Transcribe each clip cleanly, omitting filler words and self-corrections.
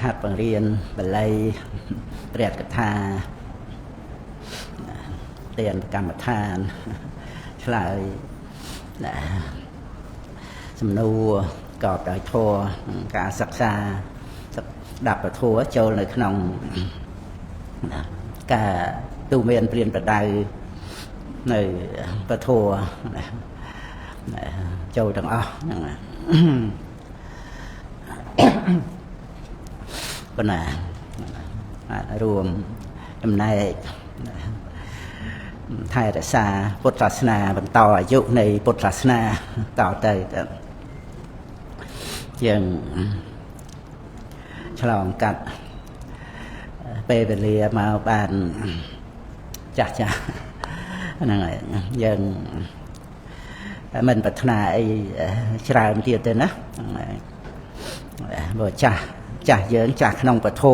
ហាត់បង្រៀនបាលីព្រះកថាទានកម្មដ្ឋានឆ្លើយសំណួរកបដោយធម៌ការសិក្សាស្ដាប់ពធចូលនៅក្នុងការទូមានព្រានប្រដៅនៅពធចូលទាំងអស់ហ្នឹងប៉ុណ្ណារួមចំណែកថែរក្សាពុទ្ធសាសនាបន្តអាយុនៃពុទ្ធសាសនាតទៅយើងឆ្លងកាត់ពេលវេលាមកបានចាស់ចាស់ហ្នឹងហើយយើងមិនប្រាថ្នាអីច្រើនទៀតទេណាបើចាស់ចាស់យើងចាស់ក្នុងពធ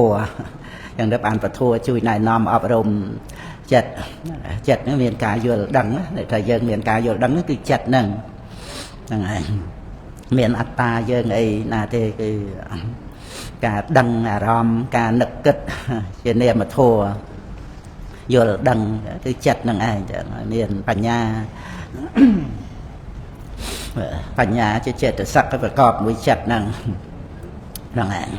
យ៉ាងទៅបានពធជួយណែនាំអប់រំចិត្តចិត្តហ្នឹងមានការយល់ដឹងថាយើងមានការយល់ដឹងគឺចិត្តហ្នឹងហ្នឹងហើយមានអត្តាយើងអីណាទេគឺការដឹងអារម្មណ៍ការនឹកគិតជានាមធម៌យល់ដឹងគឺចិត្តហ្នឹងឯងមានបញ្ញាបញ្ញាជាចេតសិកប្រកបមួយចិត្តហ្នឹងហ្នឹងឯង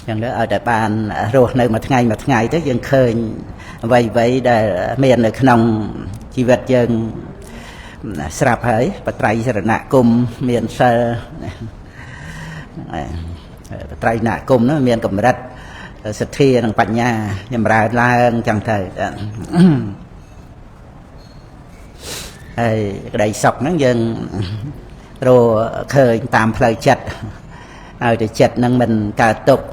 យ៉ាងនេះឲ្យតែបានរស់នៅមួយថ្ងៃមួយថ្ងៃទៅយើងឃើញអ្វីៗដែលមាននៅក្នុងជីវិតយើងស្រាប់ហើយបត្រៃសរណគមមានសិលបត្រៃណគមនោះមានកម្រិតសទ្ធានិងបញ្ញាចម្រើនឡើងចឹងទៅហើយក្តីសុខហ្នឹងយើងរកឃើញតាមផ្លូវចិត្តឲ្យតែចិត្តហ្នឹងមិនកើតទុក្ខ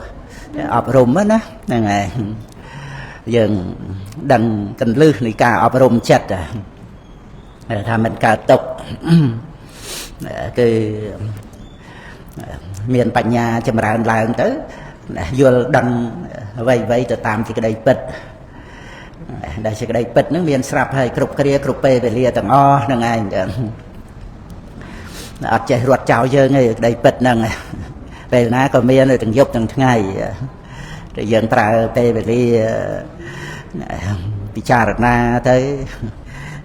អប់រំណាហ្នឹងហើយយើងដឹងកន្លឹះនៃការអប់រំចិត្តថាមិនកើតទុក្ខគឺមានបញ្ញាចម្រើនឡើងទៅយល់ដឹងអ្វីៗទៅតាមសេចក្តីពិតដែលសេចក្តីពិតហ្នឹងមានស្រាប់ហើយគ្រប់គ្រាគ្រប់ពេលវេលាទាំងអស់ហ្នឹងឯងអត់ចេះរត់ចោលយើងទេក្តីពិតហ្នឹងពេលណាក៏មានទាំងយប់ទាំងថ្ងៃតែយើងប្រើពេលវេលាពិចារណាទៅ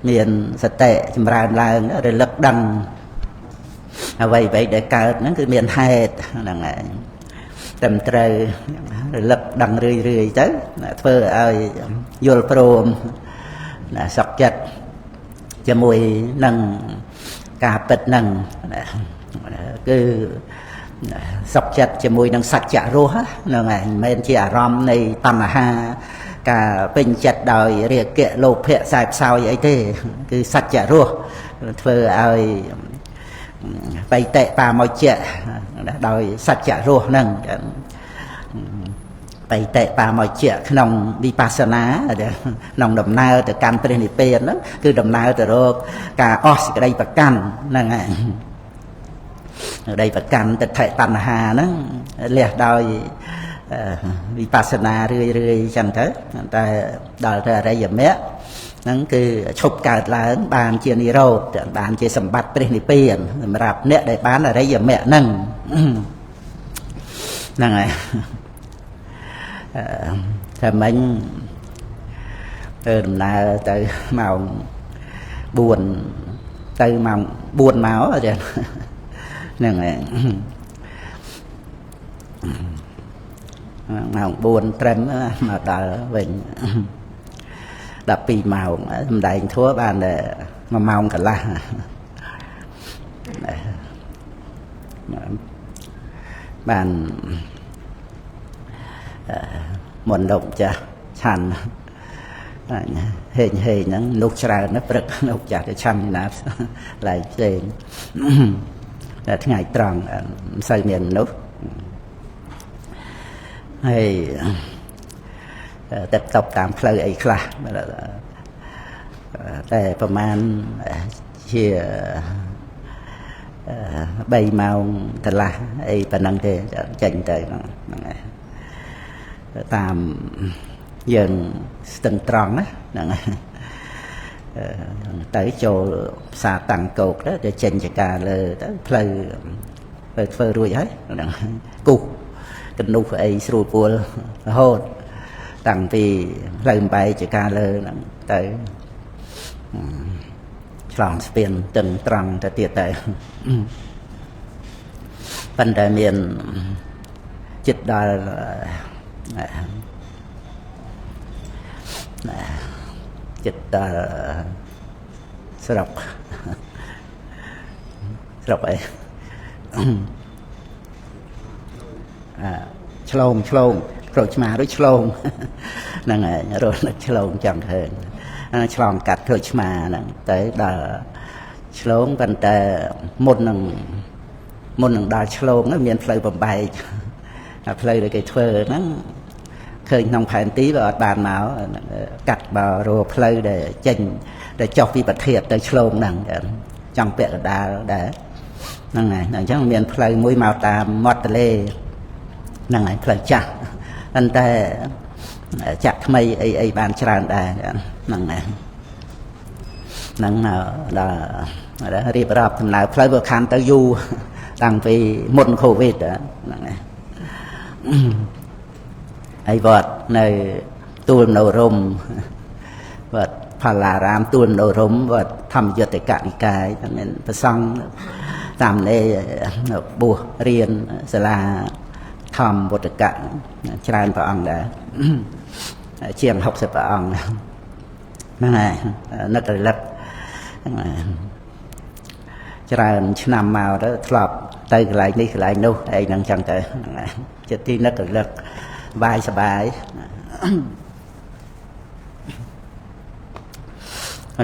មានសតិចម្រើនឡើងរលឹកដឹងអ្វីៗដែលកើតហ្នឹងគឺមានហេតុហ្នឹងឯងត្រឹមត្រូវរលឹកដឹងរឿយៗទៅធ្វើឲ្យយល់ព្រមសុខចិត្តជាមួយនឹងការពិតហ្នឹងគឺសុខចិត្តជាមួយនឹងសច្ចៈរស់ហ្នឹងឯងមិនមែនជាអារម្មណ៍នៃតណ្ហាការពេញចិត្តដោយរាគៈលោភៈខ្សែផ្សោយអីទេគឺសច្ចៈរស់ធ្វើឲ្យបៃតេបាមជ្ជៈដោយសច្ចៈរស់ហ្នឹងបៃតេបាមជ្ជៈក្នុងវិបស្សនាក្នុងដំណើរទៅកាន់ព្រះនិព្វានហ្នឹងគឺដំណើរទៅរកការអស់សេចក្តីប្រកាន់ហ្នឹងឯងក្តីប្រកាន់ទិដ្ឋិតណ្ហាហ្នឹងលះដោយវិបស្សនារឿយរឿយចឹងទៅតែដល់ទៅអរិយមគ្គហ្នឹងគឺឈប់កើតឡើងបានជានិរោធបានជាសម្បត្តិព្រះនិព្វានសម្រាប់អ្នកដែលបានអរិយមគ្គហ្នឹងហ្នឹងហើយតែមិញទៅដំណើរទៅម៉ោង4ទៅម៉ោង4មកចឹងហ្នឹងហើយម៉ោង4ត្រឹមមកដល់វិញ12ម៉ោងសំដែងធัวបានតែ1ម៉ោងកន្លះបានមុនលោកចាស់ឆាន់ហេងហេងហ្នឹងនោះច្រើនណាស់ព្រឹកលោកចាស់ទៅឆាន់ណាឡែកផ្សេងតែថ្ងៃត្រង់មិនសូវមានមនុស្សហើយតែតបតាមផ្លូវអីខ្លះតែប្រហែលជា3ម៉ោងកន្លះអីប៉ុណ្ណឹងទេចេញទៅហ្នឹងតាមយើងស្ទឹងត្រង់ណាហ្នឹង ទៅចូលផ្សារតាំងកោកទៅចេញចកាលើទៅផ្លូវទៅធ្វើរួចហើយហ្នឹងគូសកនុះអីស្រួលពួលរហូតតាំងពីផ្លូវបែកចកាលើហ្នឹងទៅឆ្លងស្ពានទឹងត្រង់ទៅទៀតទៅប៉ុន្តែមានចិត្តដល់ចិត្តដល់ស្រុកស្រុកអីឆ្លងឆ្លងក្រូចឆ្មាឬឆ្លងហ្នឹងហើយរត់នឹកឆ្លងចាំឃើញឆ្លងកាត់ក្រូចឆ្មាហ្នឹងទៅដល់ឆ្លងប៉ុន្តែមុននឹងដល់ឆ្លងហ្នឹងមានផ្លូវបំបែកផ្លូវដែលគេធ្វើហ្នឹងឃើញក្នុងផែនទីបើអត់បានមកកាត់មករកផ្លូវដែលចេញដែលចុះពីប្រធាតទៅឆ្លងហ្នឹងចង់ពាក់កណ្ដាលដែរហ្នឹងហើយអញ្ចឹងមានផ្លូវមួយមកតាមមាត់ទន្លេហ្នឹងហើយផ្លូវចាស់ប៉ុន្តែចាក់ថ្មីអីអីបានច្រើនដែរហ្នឹងហើយហ្នឹងដល់រៀបរាប់ដំណើរផ្លូវវាខានទៅយូរតាំងពីមុនកូវីដហ្នឹងហើយហើយវត្តនៅទួលមនោរមវត្តផាឡារាមទួលមនោរមវត្តធម្មយុតិកនិកាយមានព្រះសង្ឃតាមនេះបួសរៀនសាលាធម្មវត្តកៈច្រើនព្រះអង្គដែរជាង60ព្រះអង្គហ្នឹងហើយនឹករលឹកច្រើនឆ្នាំមកទៅធ្លាប់ទៅកន្លែងនេះកន្លែងនោះអីហ្នឹងចឹងទៅហ្នឹងហើយជាទីនឹករលឹកបាយសបាយ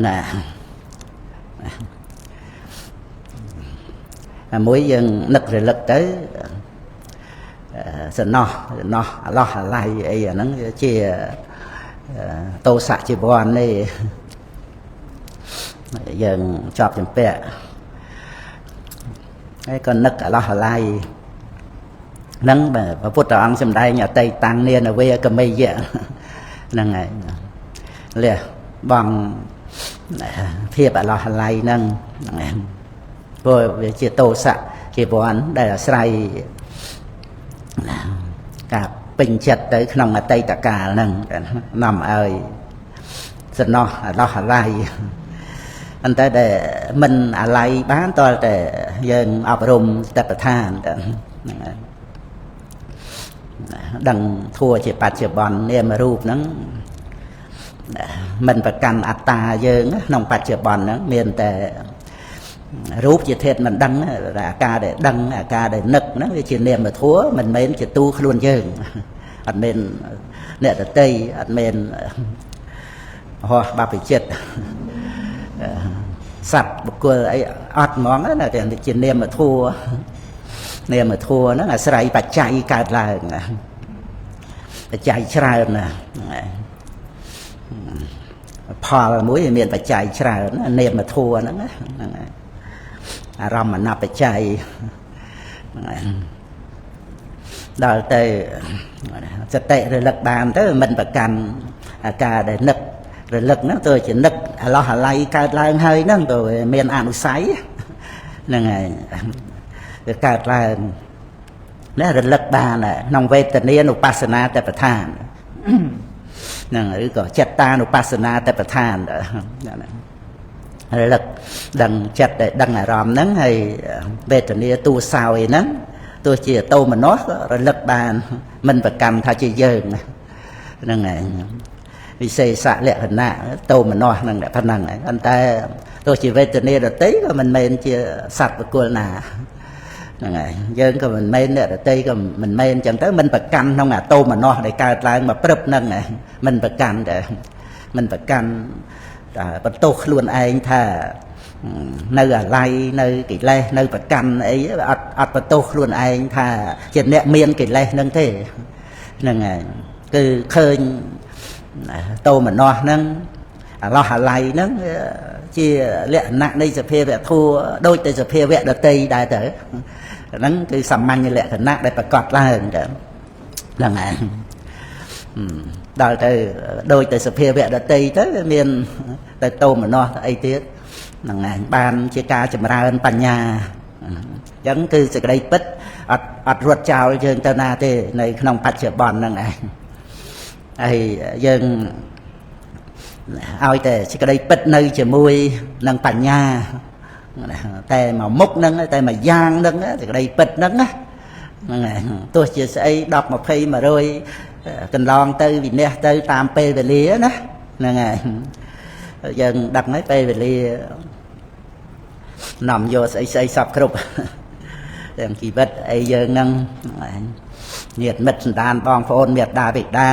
ណាមួយយើងនឹករលឹកទៅសំណោះសំណោះអាឡោះអាឡៃអីអាហ្នឹងជាតោសៈជីវ័ននេះយើងជាប់ចម្ពាក់ហើយក៏នឹកអាឡោះអាឡៃហ្នឹងព្រះពុទ្ធអង្គសម្ដែងអតីតាំងនានវេកមេយៈហ្នឹងហើយលះបង់ភាពអាឡោះអាឡៃហ្នឹងហ្នឹងព្រោះវាជាតោសៈជីវ័នដែលអាស្រ័យការពេញចិត្តទៅក្នុងអតីតកាលហ្នឹងនាំឲ្យសំណោះអាឡោះអាឡៃប៉ុន្តែដែលមិនអាឡៃបានតើតែយើងអប់រំសតិប្បដ្ឋានហ្នឹងហើយដឹងធัวជាបច្ចុប្បន្ននាមរូបហ្នឹងមិនប្រកាន់អត្តាយើងក្នុងបច្ចុប្បន្នហ្នឹងមានតែរូបជាធាតុមិនដឹងអាការដែលដឹងអាការដែលនឹកហ្នឹងវាជានាមធัวមិនមែនជាទូខ្លួនយើងអត់មែនអ្នកដតីអត់មែនហោះបព្វជិតសត្វបុគ្គលអីអត់ហ្មងណាតែជានាមធัวនាមធัวហ្នឹងអាស្រ័យបច្ច័យកើតឡើងបច្ច័យច្រើនណាផលមួយមានបច្ច័យច្រើននាមធัวហ្នឹងហ្នឹងអារម្មណ៍បច្ច័យដល់ទៅសតិរលឹកបានទៅមិនប្រកាន់អាការដែលនឹករលឹកហ្នឹងទៅជានឹកអាឡោះអាឡៃកើតឡើងហើយហ្នឹងទៅមានអនុស័យហ្នឹងហើយវាកើតឡើងណារលឹកបានក្នុងវេទនានុបស្សនាតបដ្ឋានហ្នឹងឬក៏ចិត្តតានុបស្សនាតបដ្ឋានរលឹកដឹងចិត្តដែលដឹងអារម្មណ៍ហ្នឹងហើយវេទនាតួសោយហ្នឹងទោះជាតោមនោះក៏រលឹកបានមិនប្រកាន់ថាជាយើងហ្នឹងហើយវិសេសលក្ខណៈតោមនោះហ្នឹងប៉ុណ្ណឹងហើយប៉ុន្តែទោះជាវេទនាដទៃក៏មិនមែនជាសត្វបុគ្គលណាហ្នឹងហើយយើងក៏មិនមែនអ្នកដទៃក៏មិនមែនអញ្ចឹងទៅមិនប្រកាន់ក្នុងអាតោមនោះដែលកើតឡើងមកព្រឹបហ្នឹងមិនប្រកាន់តែមិនប្រកាន់បន្ទោសខ្លួនឯងថានៅអាល័យនៅកិលេសនៅប្រកាន់អីអត់បន្ទោសខ្លួនឯងថាជាអ្នកមានកិលេសហ្នឹងទេហ្នឹងហើយគឺឃើញតោមនោះហ្នឹងអាឡោះអាល័យហ្នឹងជាលក្ខណៈនៃសភាវៈធัวដូចតែសភាវៈដតីដែរទៅហ្នឹងគឺសាមញ្ញលក្ខណៈដែលប្រកបឡើងទៅហ្នឹងហើយ ដល់ទៅដូចតែសភាវៈដតីទៅវាមានទៅតោមនោះអីទៀតហ្នឹងឯងបានជាការចម្រើនបញ្ញាអញ្ចឹងគឺសេចក្តីពិតអត់រត់ចោលយើងទៅណាទេនៅក្នុងបច្ចុប្បន្នហ្នឹងឯងហើយយើងឲ្យតែសេចក្តីពិតនៅជាមួយនឹងបញ្ញាតែមួយមុខហ្នឹងតែមួយយ៉ាងហ្នឹងសេចក្តីពិតហ្នឹងណាហ្នឹងឯងទោះជាស្អី10 20 100កន្លងទៅវិន័យទៅតាមពេលវេលាណាហ្នឹងឯងយើងដឹងហើយពេលវេលានាំយកស្អីស្អីសពគ្រប់ទាំងជីវិតអីយើងហ្នឹងញាតិមិត្តសន្តានបងប្អូនមេត្តាបិតា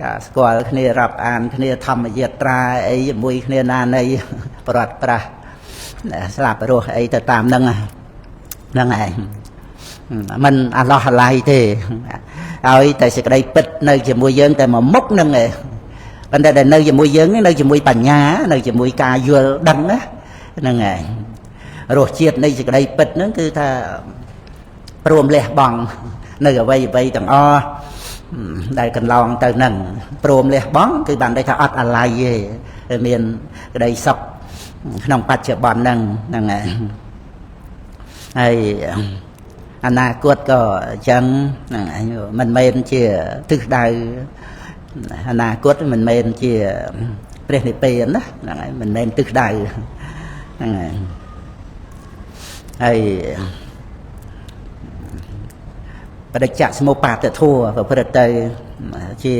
ការស្គាល់គ្នារាប់អានគ្នាធម្មយាត្រាអីជាមួយគ្នាណានៃប្រត់ប្រាស់ស្លាប់រស់អីទៅតាមហ្នឹងហ្នឹងឯងមិនអាឡោះអាល័យទេឲ្យតែសេចក្តីពិតនៅជាមួយយើងតែមួយមុខហ្នឹងឯងប៉ុន្តែដែលនៅជាមួយយើងនៅជាមួយបញ្ញានៅជាមួយការយល់ដឹងណាហ្នឹងឯងរសជាតិនៃសេចក្តីពិតហ្នឹងគឺថាព្រមលះបង់នៅអ្វីអ្វីទាំងអស់ដែលកន្លងទៅហ្នឹងព្រមលះបង់គឺបានន័យថាអត់អាល័យទេមានក្តីសុខក្នុងបច្ចុប្បន្នហ្នឹងហ្នឹងឯងហើយអនាគតក៏អញ្ចឹងហ្នឹងឯងមិនមែនជាទិសដៅអនាគតមិនមែនជាព្រះនិព្វានណាហ្នឹងឯងមិនមែនទិសដៅហ្នឹងឯងហើយបដិច្ចសមុប្បាទធម៌ប្រព្រឹត្តទៅជា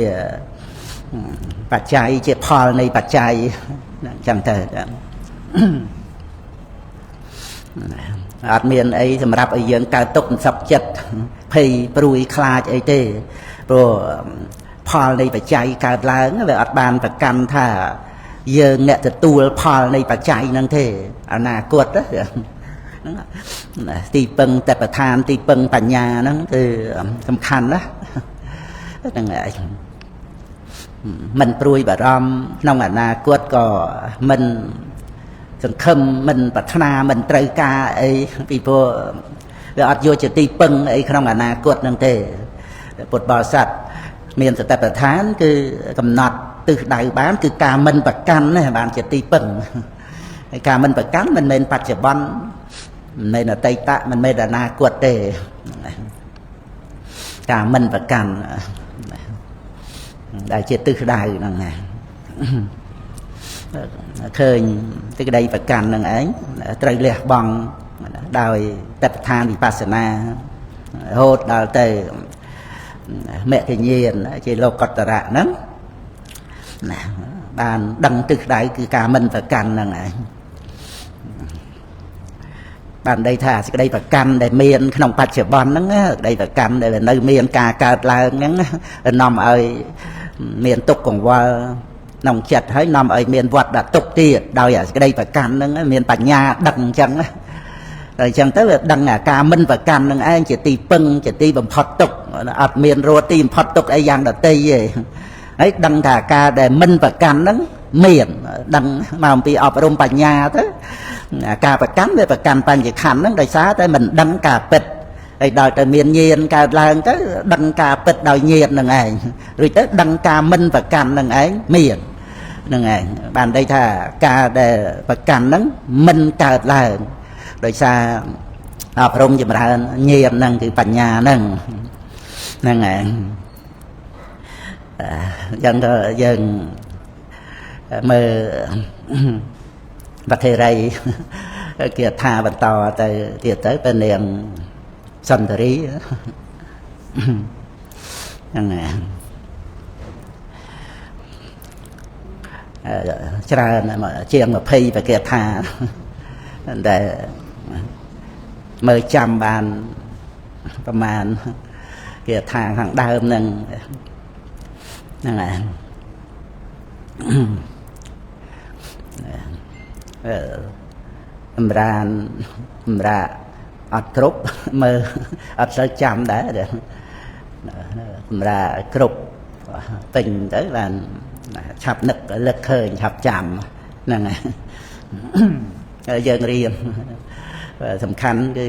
បច្ច័យជាផលនៃបច្ច័យអញ្ចឹងទៅអត់មានអីសម្រាប់ឲ្យយើងកើតទុក្ខសឹកចិត្តភ័យព្រួយខ្លាចអីទេព្រោះផលនៃបច្ច័យកើតឡើងវាអត់បានប្រកាន់ថាយើងអ្នកទទួលផលនៃបច្ច័យហ្នឹងទេអនាគតហ្នឹងទីពឹងតបឋានទីពឹងបញ្ញាហ្នឹងគឺសំខាន់ណាហ្នឹងឯងមិនព្រួយបារម្ភក្នុងអនាគតក៏មិនសង្ឃឹមមិនប្រាថ្នាមិនត្រូវការអីពីព្រោះវាអត់យកជាទីពឹងអីក្នុងអនាគតហ្នឹងទេពុទ្ធបរិស័ទមានសតិប្បដ្ឋានគឺកំណត់ទិសដៅបានគឺការមិនប្រកាន់ណាបានជាទីពឹងហើយការមិនប្រកាន់មិនមែនបច្ចុប្បន្នមិនមែនអតីតមិនមែនអនាគតទេការមិនប្រកាន់ដែលជាទិសដៅហ្នឹងណាឃើញសេចក្តីប្រកាន់ហ្នឹងឯងត្រូវលះបង់ដោយតបឋានវិបស្សនារហូតដល់ទៅមគ្គញ្ញាណជាលោកតរៈហ្នឹងណាបានដឹងទិសដៅគឺការមិនប្រកាន់ហ្នឹងឯងបានន័យថាសេចក្តីប្រកាន់ដែលមានក្នុងបច្ចុប្បន្នហ្នឹងសេចក្តីប្រកាន់ដែលនៅមានការកើតឡើងហ្នឹងនាំឲ្យមានទុក្ខកង្វល់ក្នុងចិត្តហើយនាំឲ្យមានវត្តដាក់ទុក្ខទៀតដោយសេចក្តីប្រកាន់ហ្នឹងមានបញ្ញាដឹងអញ្ចឹងណាតែអញ្ចឹងទៅវាដឹងអាការមិនប្រកាន់នឹងឯងជាទីពឹងជាទីបំផុតទុក្ខអត់មានរត់ទីបំផុតទុក្ខអីយ៉ាងដទៃទេហើយដឹងថាការដែលមិនប្រកាន់ហ្នឹងមានដឹងមកអំពីអប់រំបញ្ញាទៅការប្រកាន់វាប្រកាន់បញ្ញខណ្ឌហ្នឹងដោយសារតែមិនដឹងការពិតហើយដល់តែមានញាណកើតឡើងទៅដឹងការពិតដោយញាណនឹងឯងរួចទៅដឹងការមិនប្រកាន់នឹងឯងមាននឹងឯងបានន័យថាការដែលប្រកាន់ហ្នឹងមិនកើតឡើងដោយសារអប់រំចម្រើនញាណហ្នឹងគឺបញ្ញាហ្នឹងហ្នឹងឯងអញ្ចឹងទៅយើងមើលវត្ថិរីគេថាបន្តទៅទៀតទៅពេលនាងសន្តារីហ្នឹងឯងច្រើនជាង20ប្រគេថាដែលមើលចាំបានប្រមាណគេថាខាងដើមហ្នឹងហ្នឹងឯង ចម្រានចម្រាអត់គ្រប់មើលអត់សូវចាំដែរចម្រាគ្រប់ពេញទៅបានឆាប់នឹកលឹកឃើញឆាប់ចាំហ្នឹងហើយយើងរៀនសំខាន់គឺ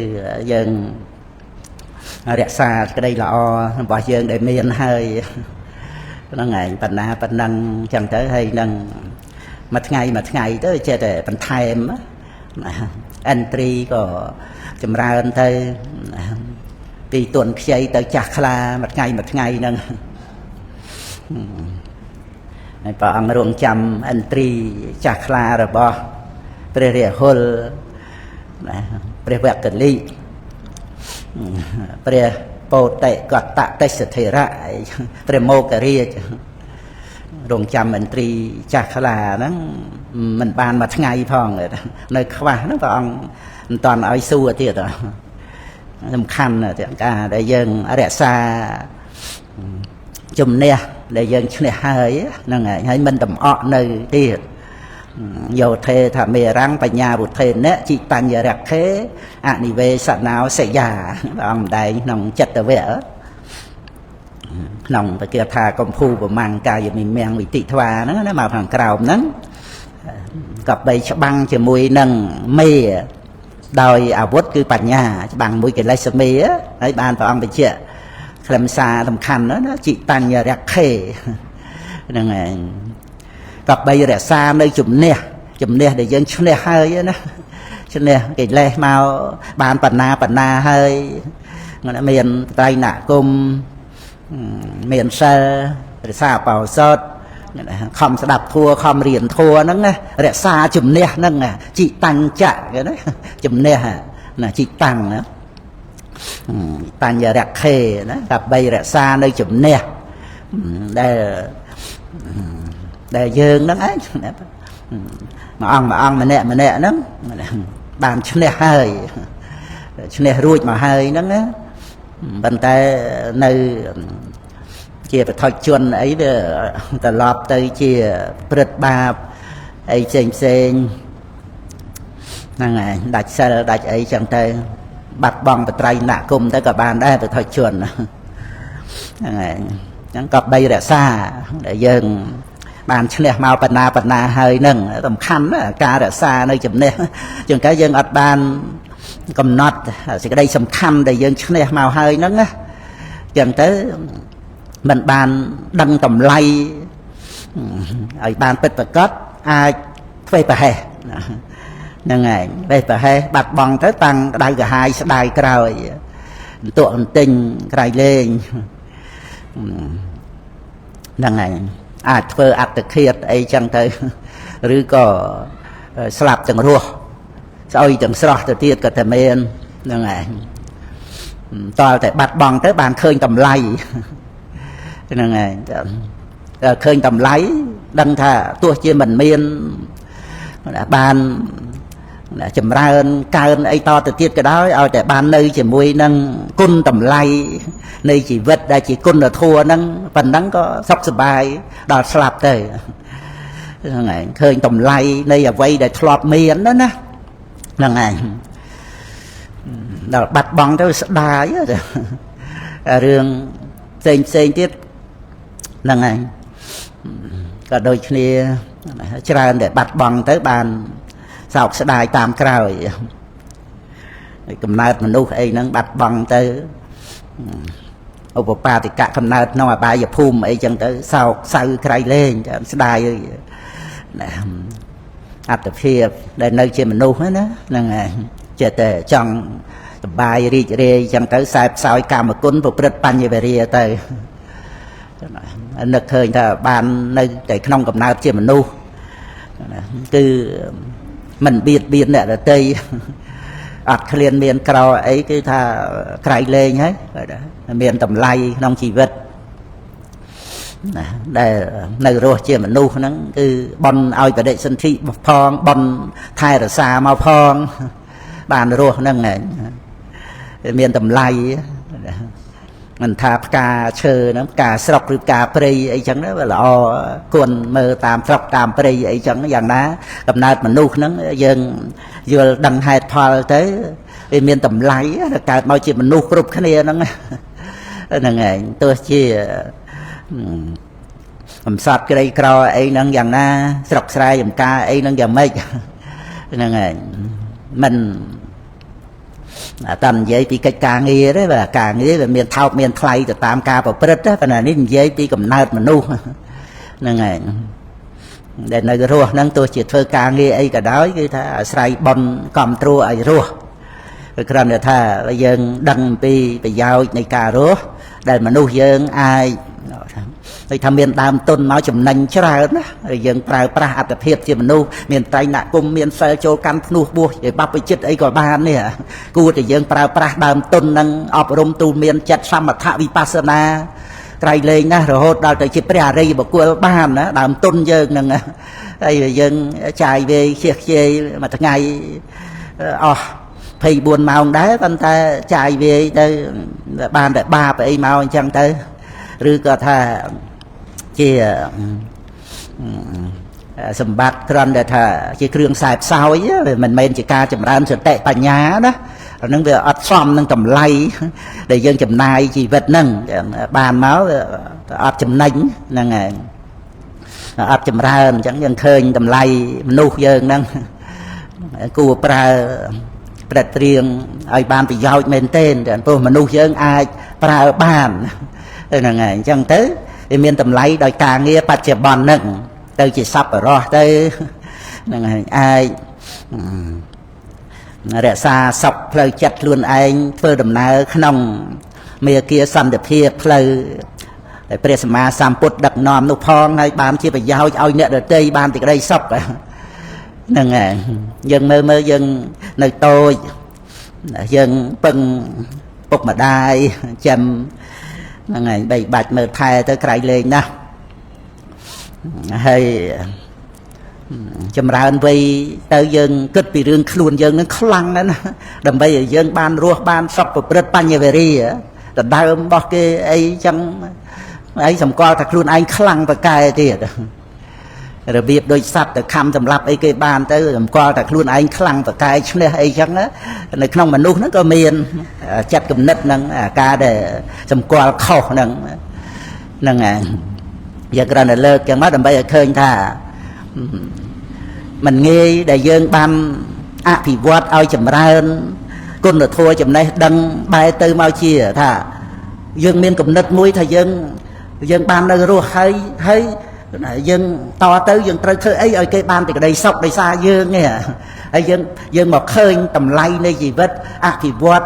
យើងរក្សាក្តីល្អរបស់យើងដែលមានហើយ ហ្នឹងឯងបណ្ណាប៉ុណ្ណឹងចឹងទៅហើយនឹងមួយថ្ងៃមួយថ្ងៃទៅចេះតែបន្ថែមណាឥន្ទ្រីក៏ចម្រើនទៅពីទុនខ្ចីទៅចាស់ខ្លាមួយថ្ងៃមួយថ្ងៃហ្នឹងហើយព្រះអង្គរងចាំឥន្ទ្រីចាស់ខ្លារបស់ព្រះរាហុលណាព្រះវគ្គលិព្រះពោតិកតតិសធិរៈព្រះមោគរាជរងចាំឥន្ទ្រីចាស់ខ្លាហ្នឹងមិនបានមួយថ្ងៃផងនៅខ្វះហ្នឹងព្រះអង្គមិនតាន់ឲ្យសួរទៀតសំខាន់ទាំងការដែលយើងរក្សាជំនះដែលយើងឈ្នះហើយហ្នឹងហើយមិនតំអក់នៅទៀតយោធេថាមេរੰបញ្ញាវុធេនៈជីតញ្ញរខេអនិវេសណោសយាព្រះអង្គម្ដែងក្នុងចិត្តវៈក្នុងពគាថាកំភូប្រមាំងកាយមិមៀងវិតិថ្វាហ្នឹងណាមកខាងក្រោមហ្នឹងក៏បីច្បាំងជាមួយនឹងមេដោយអាវុធគឺបញ្ញាច្បាំងមួយកិលេសមេហើយបានព្រះអង្គបញ្ជាក់ខ្លឹមសារសំខាន់ណាជីតញ្ញរខេហ្នឹងឯងក៏បីរក្សានៅជំនះជំនះដែលយើងឈ្នះហើយណាឈ្នះកិលេសមកបានបណ្ណាបណ្ណាហើយមានត្រៃណគមមានសិលរក្សាបោសតខំស្ដាប់ធัวខំរៀនធัวហ្នឹងណារក្សាជំនះហ្នឹងជីតញ្ចៈគេណាជំនះណាជីតាំងណាតញ្ញរខេណាដើម្បីរក្សានៅជំនះដែលយើងហ្នឹងឯងមួយអង្គមួយអង្គម្នាក់ម្នាក់ហ្នឹងបានឈ្នះហើយឈ្នះរួចមកហើយហ្នឹងណាប៉ុន្តែនៅជាបឋិជនអីវាត្រឡប់ទៅជាព្រឹត្តបាបអីផ្សេងផ្សេងហ្នឹងឯងដាច់សិលដាច់អីចឹងទៅបាត់បង់បត្រៃណគមទៅក៏បានដែរបឋិជនហ្នឹងឯងចឹងក៏បីរក្សាដែលយើងបានឈ្នះមកបណ្ណាបណ្ណាហើយហ្នឹងសំខាន់ណាការរក្សានៅចំណេះជាងកាយើងអត់បានកំណត់សេចក្តីសំខាន់ដែលយើងឈ្នះមកហើយហ្នឹងណាចឹងទៅមិនបានដឹងតម្លៃឲ្យបានពិតប្រាកដអាចធ្វើប្រហែសហ្នឹងឯងធ្វើប្រហែសបាត់បង់ទៅតាំងក្តៅក្រហាយស្ដាយក្រោយអន្ទក់អន្ទិញក្រៃលែងហ្នឹងឯងអាចធ្វើអត្តឃាតអីចឹងទៅឬក៏ស្លាប់ទាំងរស់ស្អុយទាំងស្រស់ទៅទៀតក៏តែមានហ្នឹងឯងតើតែបាត់បង់ទៅបានឃើញតម្លៃហ្នឹងឯងតែឃើញតម្លៃដឹងថាទោះជាមិនមានបានចម្រើនកើនអីតទៅទៀតក៏ដោយឲ្យតែបាននៅជាមួយនឹងគុណតម្លៃនៃជីវិតដែលជាគុណធម៌ហ្នឹងប៉ុណ្ណឹងក៏សុខសប្បាយដល់ស្លាប់ទៅហ្នឹងឯងឃើញតម្លៃនៃអ្វីដែលធ្លាប់មានណាណាហ្នឹងឯងដល់បាត់បង់ទៅស្ដាយរឿងផ្សេងផ្សេងទៀតហ្នឹងឯងក៏ដូចគ្នាច្រើនតែបាត់បង់ទៅបានសោកស្ដាយតាមក្រោយកំណើតមនុស្សអីហ្នឹងបាត់បង់ទៅឧបបាទិកៈកំណើតក្នុងអបាយភូមិអីចឹងទៅសោកសៅក្រៃលែងស្ដាយណាអត្តភាពដែលនៅជាមនុស្សណាហ្នឹងឯងចេះតែចង់សប្បាយរីករាយចឹងទៅសែបសោយកាមគុណប្រព្រឹត្តបញ្ញវេរាទៅនឹកឃើញថាបាននៅតែក្នុងកំណើតជាមនុស្សគឺមិនបៀតបៀនអ្នកដទៃអត់ឃ្លានមានក្រអីគឺថាក្រៃលែងហើយមានតម្លៃក្នុងជីវិតណាដែលនៅរស់ជាមនុស្សហ្នឹងគឺបន់ឲ្យបដិសន្ធិផងបន់ថែរក្សាមកផងបានរស់ហ្នឹងឯងមានតម្លៃមិនថាផ្កាឈើហ្នឹងផ្កាស្រុកឬផ្កាព្រៃអីចឹងវាល្អគួរមើលតាមស្រុកតាមព្រៃអីចឹងយ៉ាងណាកំណើតមនុស្សហ្នឹងយើងយល់ដឹងហេតុផលទៅវាមានតម្លៃកើតមកជាមនុស្សគ្រប់គ្នាហ្នឹងហ្នឹងឯងទោះជាកំសត់ក្រីក្រអីហ្នឹងយ៉ាងណាស្រុកស្រែចំការអីហ្នឹងយ៉ាងម៉េចហ្នឹងឯងមិន តែនិយាយពីកិច្ចការងារទេបាទការងារវាមានថោកមានថ្លៃទៅតាមការប្រព្រឹត្តប៉ុន្តែនេះនិយាយពីកំណើតមនុស្សហ្នឹងហើយដែលនៅរស់ហ្នឹងទោះជាធ្វើការងារអីក៏ដោយគឺថាអាស្រ័យបុណ្យកំត្រួឲ្យរស់គឺគ្រាន់តែថាយើងដឹងពីប្រយោជន៍នៃការរស់ដែលមនុស្សយើងអាចដូចថាមានដើមទុនមកចំណេញច្រើនណាយើងប្រើប្រាស់អត្តភាពជាមនុស្សមានត្រៃណគមមានសិលចូលកាន់ភ្នោះបួសជាបព្វជិតអីក៏បាននេះគួរតែយើងប្រើប្រាស់ដើមទុននឹងអប់រំទូមានចិត្តសមថវិបស្សនាក្រៃលែងណាស់រហូតដល់ទៅជាព្រះអរិយបុគ្គលបានណាដើមទុនយើងនឹងហើយយើងចាយវាយខ្ជិះខ្ជាយមួយថ្ងៃអស់24ម៉ោងដែរប៉ុន្តែចាយវាយទៅបានតែបាបអីមកអញ្ចឹងទៅឬក៏ថាជាសម្បត្តិគ្រាន់តែថាជាគ្រឿងខ្សែផ្សោយវាមិនមែនជាការចម្រើនសតិបញ្ញាណាអានឹងវាអត់សមនឹងតម្លៃដែលយើងចំណាយជីវិតហ្នឹងបានមកអត់ចំណេញហ្នឹងហើយអត់ចម្រើនអញ្ចឹងយើងឃើញតម្លៃមនុស្សយើងហ្នឹងគួរប្រើប្រត្រៀងឲ្យបានប្រយោជន៍មែនទែនព្រោះមនុស្សយើងអាចប្រើបានហ្នឹងហើយអញ្ចឹងទៅវាមានតម្លៃដោយការងារបច្ចុប្បន្នហ្នឹងទៅជាសប្បុរសទៅហ្នឹងហើយអាចរក្សាសុខផ្លូវចិត្តខ្លួនឯងធ្វើដំណើរក្នុងមេគាសន្តិភាពផ្លូវដែលព្រះសម្មាសម្ពុទ្ធដឹកនាំនោះផងហើយបានជាប្រយោជន៍ឲ្យអ្នកដទៃបានសេចក្តីសុខហ្នឹងហើយយើងមើលយើងនៅតូចយើងពឹងពុកម្ដាយចាំហ្នឹងហើយបីបាច់មើលថែទៅក្រៃលែងណាស់ហើយចម្រើនវ័យទៅយើងគិតពីរឿងខ្លួនយើងនឹងខ្លាំងណាស់ណាដើម្បីឲ្យយើងបានរស់បានសុខប្រព្រឹត្តបញ្ញវេរីដដើមរបស់គេអីចឹងអីសម្គាល់ថាខ្លួនឯងខ្លាំងប្រកែទៀតរបៀបដូចសត្វទៅខំសម្លាប់អីគេបានទៅសម្គាល់ថាខ្លួនឯងខ្លាំងប្រកែឈ្នះអីចឹងនៅក្នុងមនុស្សហ្នឹងក៏មានចិត្តគំនិតហ្នឹងការដែលសម្គាល់ខុសហ្នឹងហ្នឹងហើយយើងគ្រាន់តែលើកចឹងមកដើម្បីឲ្យឃើញថាមិនងាយដែលយើងបានអភិវឌ្ឍឲ្យចម្រើនគុណធម៌ចំណេះដឹងបែរទៅមកជាថាយើងមានគំនិតមួយថាយើងបាននៅរស់ហើយហើយយើងតទៅយើងត្រូវធ្វើអីឲ្យគេបានសេចក្តីសុខដោយសារយើងនេះហើយយើងមកឃើញតម្លៃនៃជីវិតអភិវឌ្ឍ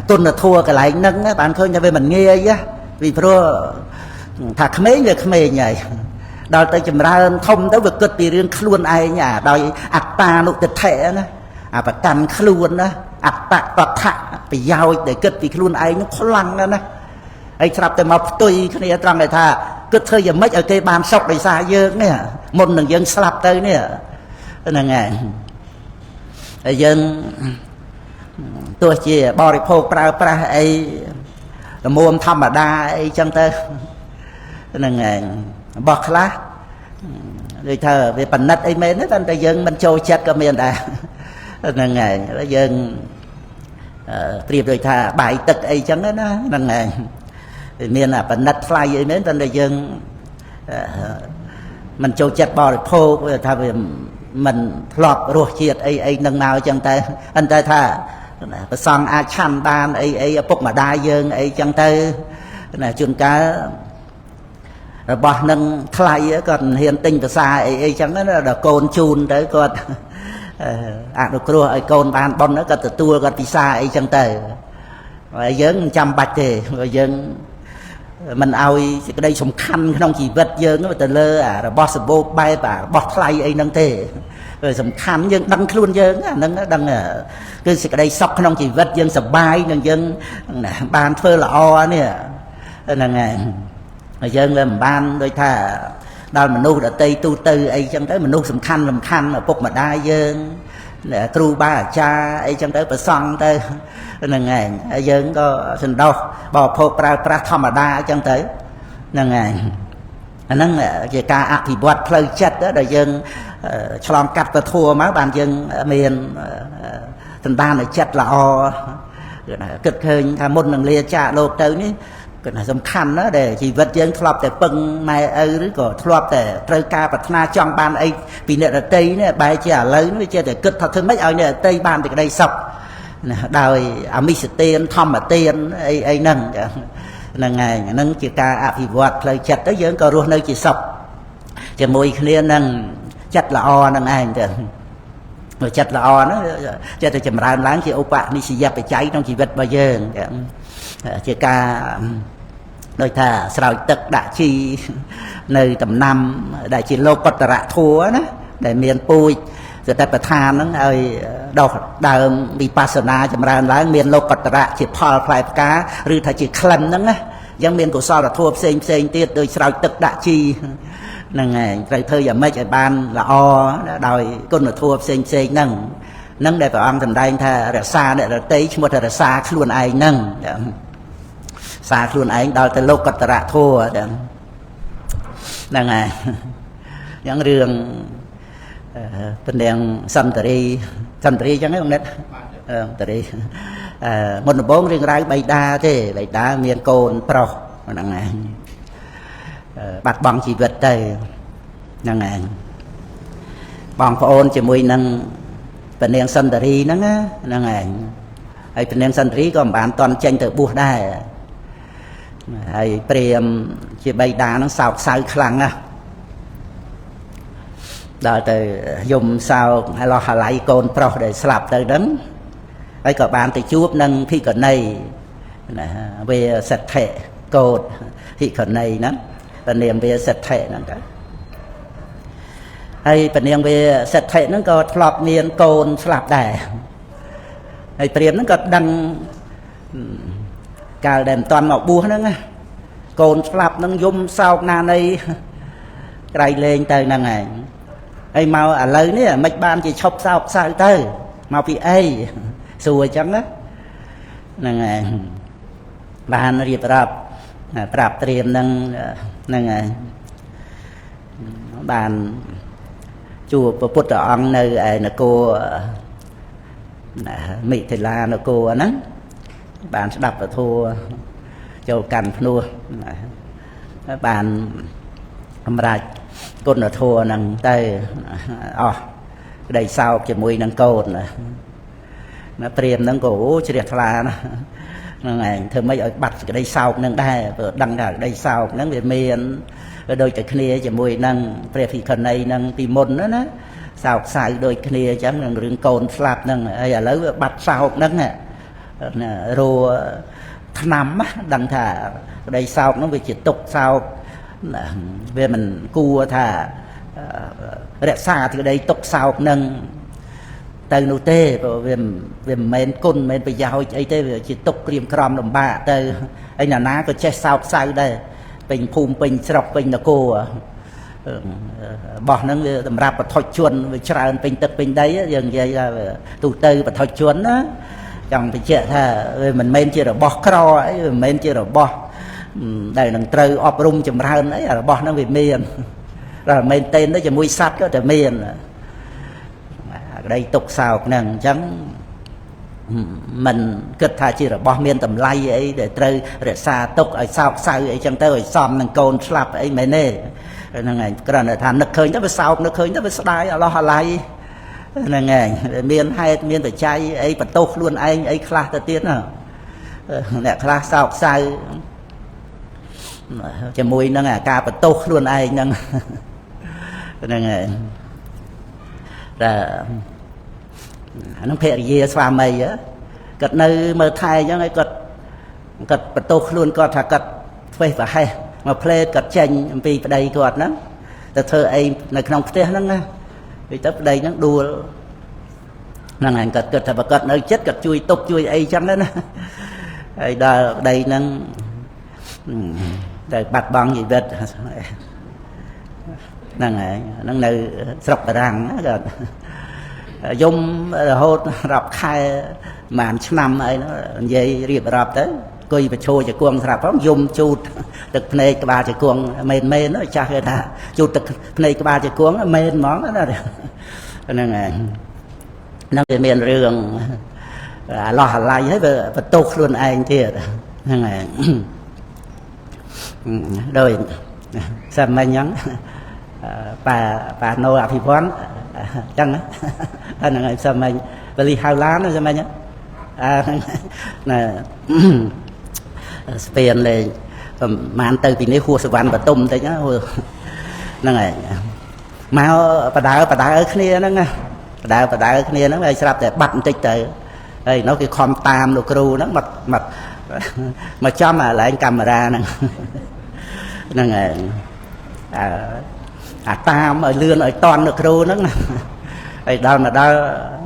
គុណធម៌កន្លែងហ្នឹងបានឃើញថាវាមិនងាយពីព្រោះថាក្មេងវាក្មេងហើយដល់ទៅចម្រើនធំទៅវាគិតពីរឿងខ្លួនឯងអាដោយអត្តានុទិដ្ឋិណាអាប្រកាន់ខ្លួនណាអត្តតថៈប្រយោជន៍ដែលគិតពីខ្លួនឯងនោះខ្លាំងណាស់ណាហើយស្រាប់តែមកផ្ទុយគ្នាត្រង់ដែលថាគិតធ្វើយ៉ាងម៉េចឲ្យគេបានសុខដោយសារយើងនេះមុននឹងយើងស្លាប់ទៅនេះហ្នឹងហើយហើយយើងទោះជាបរិភោគប្រើប្រាស់អីល្មមធម្មតាអីចឹងទៅហ្នឹងហើយរបស់ខ្លះដូចថាវាប៉និតអីមែនទេតែយើងមិនចូលចិត្តក៏មានដែរហ្នឹងហើយយើងប្រៀបដូចថាបាយទឹកអីចឹងណាហ្នឹងហើយមានអាប៉និតថ្លៃអីមែនតែយើងមិនចូលចិត្តបរិភោគថាវាមិនធ្លាប់រសជាតិអីអីនឹងមកចឹងតែអន្តែថាប្រសងអាចឆាន់បានអីអីឪពុកម្ដាយយើងអីចឹងទៅណាជួនកាលរបស់នឹងថ្លៃគាត់មិនហ៊ានទិញភាសាអីអីចឹងណាដល់កូនជូនទៅគាត់អនុគ្រោះឲ្យកូនបានបុណ្យគាត់ទទួលគាត់ពិសាអីចឹងទៅហើយយើងមិនចាំបាច់ទេព្រោះយើងមិនឲ្យសេចក្តីសំខាន់ក្នុងជីវិតយើងទៅលើអារបស់សម្បូរបែបអារបស់ថ្លៃអីហ្នឹងទេសំខាន់យើងដឹងខ្លួនយើងអាហ្នឹងដឹងគឺសេចក្តីសុខក្នុងជីវិតយើងសប្បាយនឹងយើងបានធ្វើល្អនេះហ្នឹងហើយហើយយើងវាមិនបានដូចថាដល់មនុស្សដទៃទូទៅអីចឹងទៅមនុស្សសំខាន់សំខាន់ឪពុកម្ដាយយើងគ្រូបាអាចារ្យអីចឹងទៅប្រសង់ទៅហ្នឹងហើយហើយយើងក៏សន្តោសបរិភោគប្រើប្រាស់ធម្មតាអញ្ចឹងទៅហ្នឹងហើយអាហ្នឹងជាការអភិវឌ្ឍផ្លូវចិត្តដែលយើងឆ្លងកាត់ពធមកបានយើងមានសន្តានចិត្តល្អគិតឃើញថាមុននឹងលាចាកលោកទៅនេះគឺថាសំខាន់ណាស់ដែលជីវិតយើងធ្លាប់តែពឹងម៉ែឪឬក៏ធ្លាប់តែត្រូវការប្រាថ្នាចង់បានអីពីអ្នកដទៃនេះបែរជាឥឡូវនេះវាចេះតែគិតថាធ្វើម៉េចឲ្យអ្នកដទៃបានសេចក្តីសុខ ដោយអមិសទានធម្មទានអីអីហ្នឹងហ្នឹងឯងហ្នឹងជាការអភិវឌ្ឍផ្លូវចិត្តទៅយើងក៏រស់នៅជាសុខជាមួយគ្នានឹងចិត្តល្អហ្នឹងឯងទៅចិត្តល្អហ្នឹងចិត្តតែចម្រើនឡើងជាឧបនិស្សយបច្ច័យក្នុងជីវិតរបស់យើងជាការដូចថាស្រោចទឹកដាក់ជីនៅដំណាំដែលជាលោកុត្តរធัวណាដែលមានពូជសតិប្បដ្ឋានហ្នឹងឲ្យដុះដើមវិបស្សនាចម្រើនឡើងមានលោកុត្តរៈជាផលផ្លែផ្កាឬថាជាក្លិនហ្នឹងណាអញ្ចឹងមានកុសលធម៌ផ្សេងផ្សេងទៀតដូចស្រោចទឹកដាក់ជីហ្នឹងឯងត្រូវធ្វើយ៉ាងម៉េចឲ្យបានល្អដោយគុណធម៌ផ្សេងផ្សេងហ្នឹងហ្នឹងដែលព្រះអង្គសម្ដែងថារក្សាអ្នកដទៃឈ្មោះថារក្សាខ្លួនឯងហ្នឹងសារខ្លួនឯងដល់ទៅលោកតរៈធម៌ហ្នឹងហើយអញ្ចឹងរឿងពនាងសន្តរីសន្តរីអញ្ចឹងហ្នឹងបងនិតសន្តរីមុនដំបូងរឿងរ៉ាវបៃតាទេបៃតាមានកូនប្រុសហ្នឹងឯងបាត់បង់ជីវិតទៅហ្នឹងឯងបងប្អូនជាមួយនឹងពនាងសន្តរីហ្នឹងហ្នឹងឯងហើយពនាងសន្តរីក៏មិនបានតន់ចេញទៅបួសដែរហើយព្រាមជាបៃតាហ្នឹងសោកសៅខ្លាំងណាស់ដល់ទៅយំសោកហើយលោះហឡៃកូនប្រុសដែលស្លាប់ទៅហ្នឹងហើយក៏បានទៅជួបនឹងភិក្ខុនីណាវាសិទ្ធិកោតភិក្ខុនីហ្នឹងពនាងវាសិទ្ធិហ្នឹងទៅហើយពនាងវាសិទ្ធិហ្នឹងក៏ធ្លាប់មានកូនស្លាប់ដែរហើយព្រាមហ្នឹងក៏ដឹងកាលដែលមិនតាន់មកបួសហ្នឹងណាកូនស្លាប់ហ្នឹងយំសោកណានៃក្រៃលែងទៅហ្នឹងឯងហើយមកឥឡូវនេះមិនបានជាឈប់សោកសៅទៅមកពីអីសួរអញ្ចឹងណាហ្នឹងឯងបានរៀបរាប់ប្រាប់ត្រៀមហ្នឹងហ្នឹងឯងបានជួបព្រះពុទ្ធអង្គនៅឯនគរមិថិលានគរហ្នឹងបានស្ដាប់ពធចូលកាន់ភ្នោះបានសម្រេចគុណធម៌ហ្នឹងទៅអស់ក្តីសោកជាមួយនឹងកូនណាព្រាមហ្នឹងក៏អូជ្រះថ្លាណាហ្នឹងឯងធ្វើម៉េចឲ្យបាត់ក្តីសោកហ្នឹងដែរព្រោះដឹងថាក្តីសោកហ្នឹងវាមានដូចតែគ្នាជាមួយនឹងព្រះភិក្ខុនីហ្នឹងពីមុនណាសោកសៅដូចគ្នាអញ្ចឹងនឹងរឿងកូនស្លាប់ហ្នឹងហើយឥឡូវវាបាត់សោកហ្នឹងរੂថ្នាំដឹងថាក្តីសោកហ្នឹងវាជាទុក្ខសោកវាមិនគួរថារក្សាក្តីទុក្ខសោកហ្នឹងទៅនោះទេព្រោះវាមិនមែនគុណមិនមែនប្រយោជន៍អីទេវាជាទុក្ខក្រៀមក្រំលំបាកទៅហើយណានាក៏ចេះសោកសៅដែរពេញភូមិពេញស្រុកពេញនគររបស់ហ្នឹងវាសម្រាប់បឋិជនវាច្រើនពេញទឹកពេញដីយើងនិយាយថាទូទៅបឋិជនណាចង់បញ្ជាក់ថាវាមិនមែនជារបស់ក្រអីវាមិនមែនជារបស់ដែលនឹងត្រូវអប់រំចម្រើនអីរបស់ហ្នឹងវាមានដល់មិនមែនទេទៅជាមួយសត្វក៏តែមានក្តីទុកសោកហ្នឹងអញ្ចឹងមិនគិតថាជារបស់មានតម្លៃអីដែលត្រូវរក្សាទុកឲ្យសោកសៅអីចឹងទៅឲ្យសមនឹងកូនស្លាប់អីមែនទេហ្នឹងឯងគ្រាន់តែថានឹកឃើញទៅវាសោកនឹកឃើញទៅវាស្ដាយអឡោះអាល័យហ្នឹងឯងមានហេតុមានបច្ច័យអីបន្ទោសខ្លួនឯងអីខ្លះទៅទៀតណាអ្នកខ្លះសោកសៅជាមួយនឹងអាការបន្ទោសខ្លួនឯងហ្នឹងហ្នឹងឯងតែអានោះភរិយាស្វាមីគាត់នៅមើលថែអញ្ចឹងហើយគាត់បន្ទោសខ្លួនគាត់ថាគាត់ធ្វេសប្រហែសមកផ្លេតគាត់ចេញអំពីប្តីគាត់ហ្នឹងទៅធ្វើអីនៅក្នុងផ្ទះហ្នឹងណាវាទៅប្តីហ្នឹងដួលហ្នឹងឯងគាត់គិតថាបើគាត់នៅចិត្តគាត់ជួយទប់ជួយអីចឹងណាហើយដល់ប្តីហ្នឹងតែបាត់បង់ជីវិតហ្នឹងហើយហ្នឹងនៅស្រុកបារាំងគាត់យំរហូតរាប់ខែប្រហែលឆ្នាំអីហ្នឹងនិយាយរៀបរាប់ទៅអង្គុយប្រឈរជង្គង់ស្រាប់ផងយំជូតទឹកភ្នែកក្បាលជង្គង់មែនមែនចាស់គេថាជូតទឹកភ្នែកក្បាលជង្គង់មែនហ្មងណាហ្នឹងហើយហ្នឹងវាមានរឿងអាឡោះអាល័យហើយវាបន្ទោសខ្លួនឯងទៀតហ្នឹងហើយដោយសាមញ្ញហ្នឹងប៉ាណូអភិវឌ្ឍអញ្ចឹងហ្នឹងហើយសាមញ្ញវលីហៅឡានសាមញ្ញ អាណាស្ពានលេងប្រហែលទៅពីនេះហួសវណ្ណបតុមតិចហ្នឹងហើយមកបដើបដើគ្នាហ្នឹងណាបដើបដើគ្នាហ្នឹងហើយស្រាប់តែបាត់បន្តិចទៅហើយនោះគេខំតាមលោកគ្រូហ្នឹងមកមកមកចំអាឡែងកាមេរ៉ាហ្នឹងហ្នឹងហើយអាតាមឲ្យលឿនឲ្យតន់លោកគ្រូហ្នឹងហើយដល់មកដល់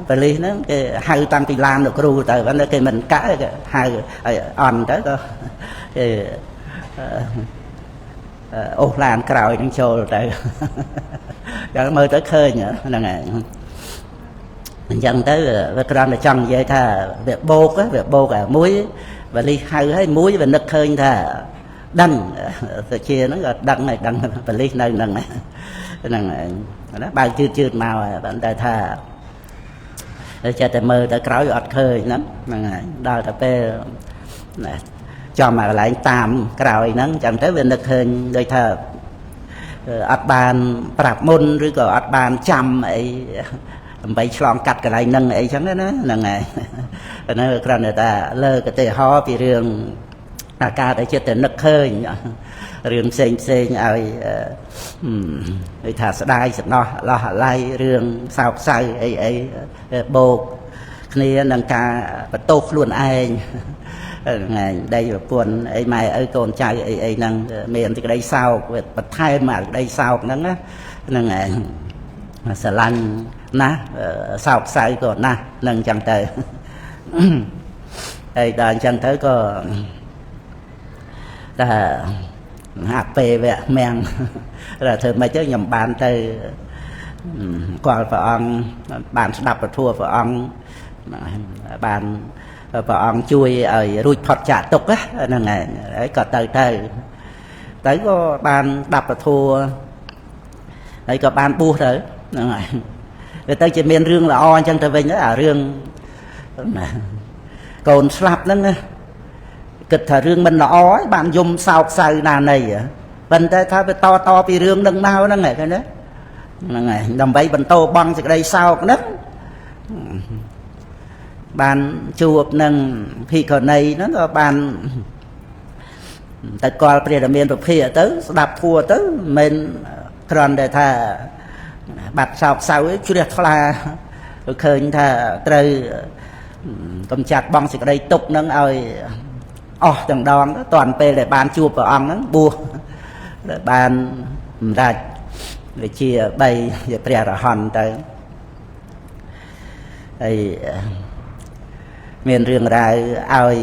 ប៉ូលីសហ្នឹងគេហៅតាំងពីឡានលោកគ្រូទៅប៉ុន្តែគេមិនកាក់គេហៅឲ្យអន់ទៅក៏គេអូសឡានក្រោយហ្នឹងចូលទៅយ៉ាងមើលទៅឃើញហ្នឹងហើយអញ្ចឹងទៅវាគ្រាន់តែចង់និយាយថាវាបោកវាបោកអាមួយបលិសហៅហើយមួយវានឹកឃើញថាដឹងសុជាហ្នឹងក៏ដឹងហើយដឹងបលិសនៅហ្នឹងហ្នឹងណាបើកជឿជឿមកប៉ុន្តែថាចេះតែមើលទៅក្រោយអត់ឃើញហ្នឹងហ្នឹងហើយដល់តែពេលណាចំអាកន្លែងតាមក្រោយហ្នឹងអញ្ចឹងទៅវានឹកឃើញដូចថាអត់បានប្រាប់មុនឬក៏អត់បានចាំអីដើម្បីឆ្លងកាត់កន្លែងហ្នឹងអីចឹងណាហ្នឹងហើយហ្នឹងគ្រាន់តែថាលើកឧទាហរណ៍ពីរឿងអាការដែលចិត្តតែនឹកឃើញរឿងផ្សេងផ្សេងឲ្យដូចថាស្ដាយសំណោះលោះអាល័យរឿងសោកសៅអីអីបោកគ្នានឹងការបន្ទោសខ្លួនឯងហ្នឹងឯងដីប្រពន្ធអីម៉ែឪកូនចៅអីអីហ្នឹងមានសេចក្តីសោកវាបន្ថែមអាសេចក្តីសោកហ្នឹងណាហ្នឹងឯងស្រឡាញ់ណាស់សោកសៅក៏ណាស់នឹងអញ្ចឹងទៅហើយដល់អញ្ចឹងទៅក៏តែអពេវៈមៀងតែធ្វើម៉េចទៅខ្ញុំបានទៅគាល់ព្រះអង្គបានស្ដាប់ពធព្រះអង្គបានព្រះអង្គជួយឲ្យរួចផុតចាកទុក្ខហ្នឹងឯងហើយក៏ទៅទៅទៅក៏បានស្ដាប់ពធហើយក៏បានបួសទៅហ្នឹងហើយវាទៅជាមានរឿងល្អអញ្ចឹងទៅវិញអារឿងកូនស្លាប់ហ្នឹងណាគិតថារឿងមិនល្អហើយបានយំសោកសៅណានៃប៉ុន្តែថាវាតតពីរឿងនឹងមកហ្នឹងឃើញទេហ្នឹងហើយដើម្បីបន្តបងសេចក្តីសោកហ្នឹងបានជួបនឹងភិក្ខុនីហ្នឹងក៏បានទៅកលព្រះរាមាពភាទៅស្ដាប់ធัวទៅមិនគ្រាន់តែថាបាត់សោកសៅជ្រះថ្លាឃើញថាត្រូវកំចាត់បងសេចក្តីទុកហ្នឹងឲ្យអស់ទាំងដងតាន់ពេលដែលបានជួបព្រះអង្គហ្នឹងបួសបានសម្រេចវិជា3ជាព្រះរហន្តទៅហើយមានរឿងរ៉ាវឲ្យ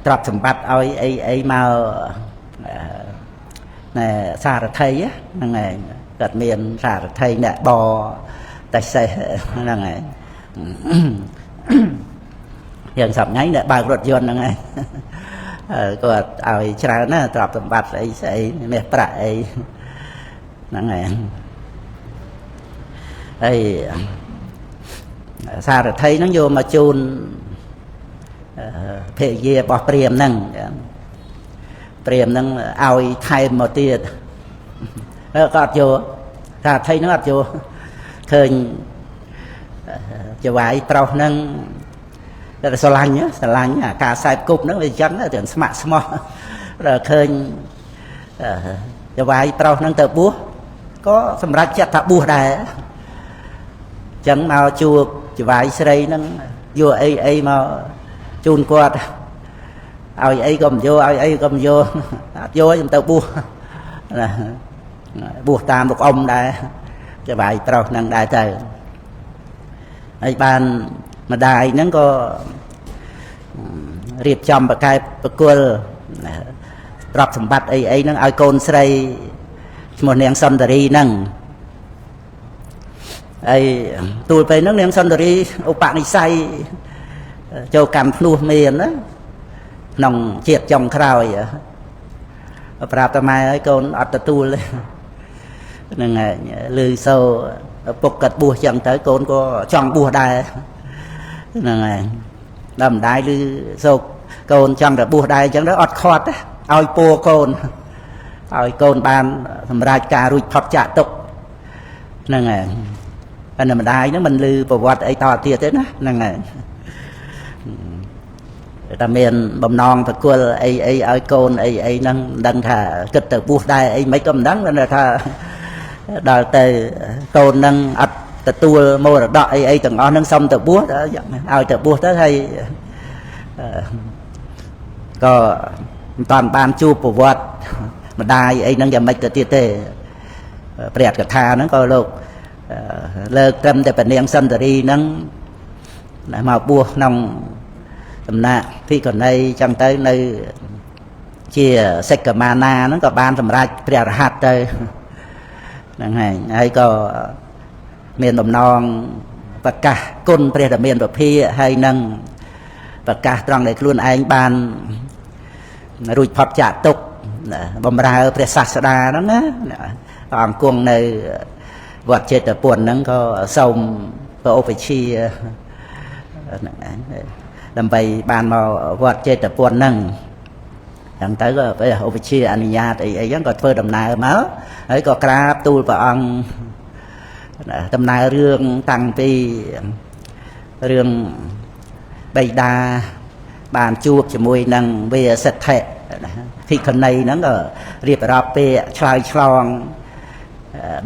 ទ្រព្យសម្បត្តិឲ្យអីអីមកណែសារថីហ្នឹងឯងគាត់មានសារថីអ្នកបតេសេះហ្នឹងឯងយ៉ាងសប្ងៃអ្នកបើករថយន្តហ្នឹងឯងគាត់ឲ្យច្រើនណាទ្រព្យសម្បត្តិអីស្អីមាសប្រាក់អីហ្នឹងឯងហើយសារថីហ្នឹងយកមកជូនភរិយារបស់ព្រាហ្មណ៍ហ្នឹងព្រាហ្មណ៍ហ្នឹងឲ្យថែមមកទៀតក៏អត់យកសារថីហ្នឹងអត់យកឃើញចវាយប្រុសហ្នឹងតែស្រឡាញ់ស្រឡាញ់អាការខ្សែគប់ហ្នឹងវាអញ្ចឹងតែស្ម័គ្រស្មោះដល់ឃើញចវាយប្រុសហ្នឹងទៅបួសក៏សម្រេចចិត្តថាបួសដែរអញ្ចឹងមកជួបចវាយស្រីហ្នឹងយកអីអីមកជូនគាត់ឲ្យអីក៏មិនយកឲ្យអីក៏មិនយកអត់យកខ្ញុំទៅបួសណាបួសតាមលោកអ៊ំដែរចវាយប្រុសហ្នឹងដែរទៅហើយបានម្ដាយហ្នឹងក៏រៀបចំប្រកែប្រគល់ទ្រព្យសម្បត្តិអីអីហ្នឹងឲ្យកូនស្រីឈ្មោះនាងសុន្ទរីហ្នឹងហើយទួលពេលហ្នឹងនាងសុន្ទរីឧបនិស្ស័យចូលកម្មភ្លោះមានណាក្នុងជាតិចុងក្រោយប្រាប់តែម៉ែឲ្យកូនអត់ទទួលហ្នឹងហើយឮសូរឪពុកគាត់បួសចឹងទៅកូនក៏ចង់បួសដែរហ្នឹងហើយដល់ម្ដាយឮសូរកូនចង់តែបួសដែរអញ្ចឹងទៅអត់ខាត់ឲ្យពួរកូនឲ្យកូនបានសម្រេចការរួចផុតចាកទុក្ខហ្នឹងហើយតែម្ដាយហ្នឹងមិនឮប្រវត្តិអីតទៀតទេណាហ្នឹងហើយ តែមានបំណងប្រគល់អីអីឲ្យកូនអីអីហ្នឹងមិនដឹងថាគិតទៅបួសដែរអីមិនក៏មិនដឹងថាដល់ទៅកូនហ្នឹងអត់ទទួលមរតកអីអីទាំងអស់ហ្នឹងសុំទៅបួសឲ្យទៅបួសទៅហើយក៏មិនតាន់បានជួបប្រវត្តិម្ដាយអីហ្នឹងយ៉ាងម៉េចទៅទៀតទេព្រះកថាហ្នឹងក៏លោកលើកត្រឹមតែព្រះនាងសន្តារីហ្នឹងមកបួសក្នុងសំណាក់ភិក្ខុនីចឹងទៅនៅជាសិក្ខមាណាហ្នឹងក៏បានសម្រេចព្រះរហ័តទៅហ្នឹងហើយហើយក៏មានបំណងប្រកាសគុណព្រះរាមាពភាហើយនឹងប្រកាសត្រង់ដែលខ្លួនឯងបានរួចផុតចាកទុក្ខបំរើព្រះសាស្តាហ្នឹងណាព្រះអង្គគង់នៅវត្តចេតពុនហ្នឹងក៏សូមព្រះឧបជាហ្នឹងឯងដើម្បីបានមកវត្តចេតពុនហ្នឹងចឹងទៅក៏ព្រះឧបជាអនុញ្ញាតអីអីចឹងក៏ធ្វើដំណើរមកហើយក៏ក្រាបទូលព្រះអង្គដំណើររឿងតាំងពីរឿងបិតាបានជួបជាមួយនឹងវាសិទ្ធិភិក្ខុនីហ្នឹងក៏រៀបរាប់ពាក្យឆ្លើយឆ្លង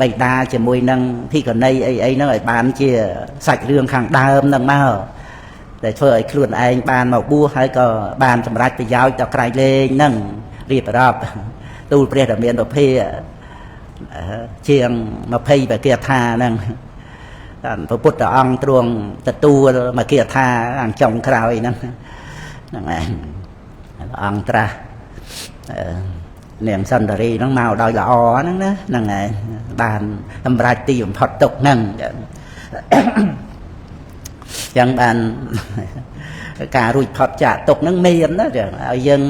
បិតាជាមួយនឹងភិក្ខុនីអីអីហ្នឹងឲ្យបានជាសាច់រឿងខាងដើមហ្នឹងមកដែលធ្វើឲ្យខ្លួនឯងបានមកបួសហើយក៏បានសម្រេចប្រយោជន៍ដល់ក្រៃលែងហ្នឹងរៀបរាប់ទូលព្រះរាមាពភាជាង20បគាថាហ្នឹងព្រះពុទ្ធអង្គទ្រង់ទទួលមកគាថាអង្គចុងក្រោយហ្នឹងហ្នឹងឯងព្រះអង្គត្រាស់នាងសន្តារីហ្នឹងមកដោយល្អហ្នឹងណាហ្នឹងឯងបានសម្រេចទីបំផុតទុកហ្នឹងចឹងបានការរួចផុតចាកទុកហ្នឹងមានណាចឹងឲ្យយើង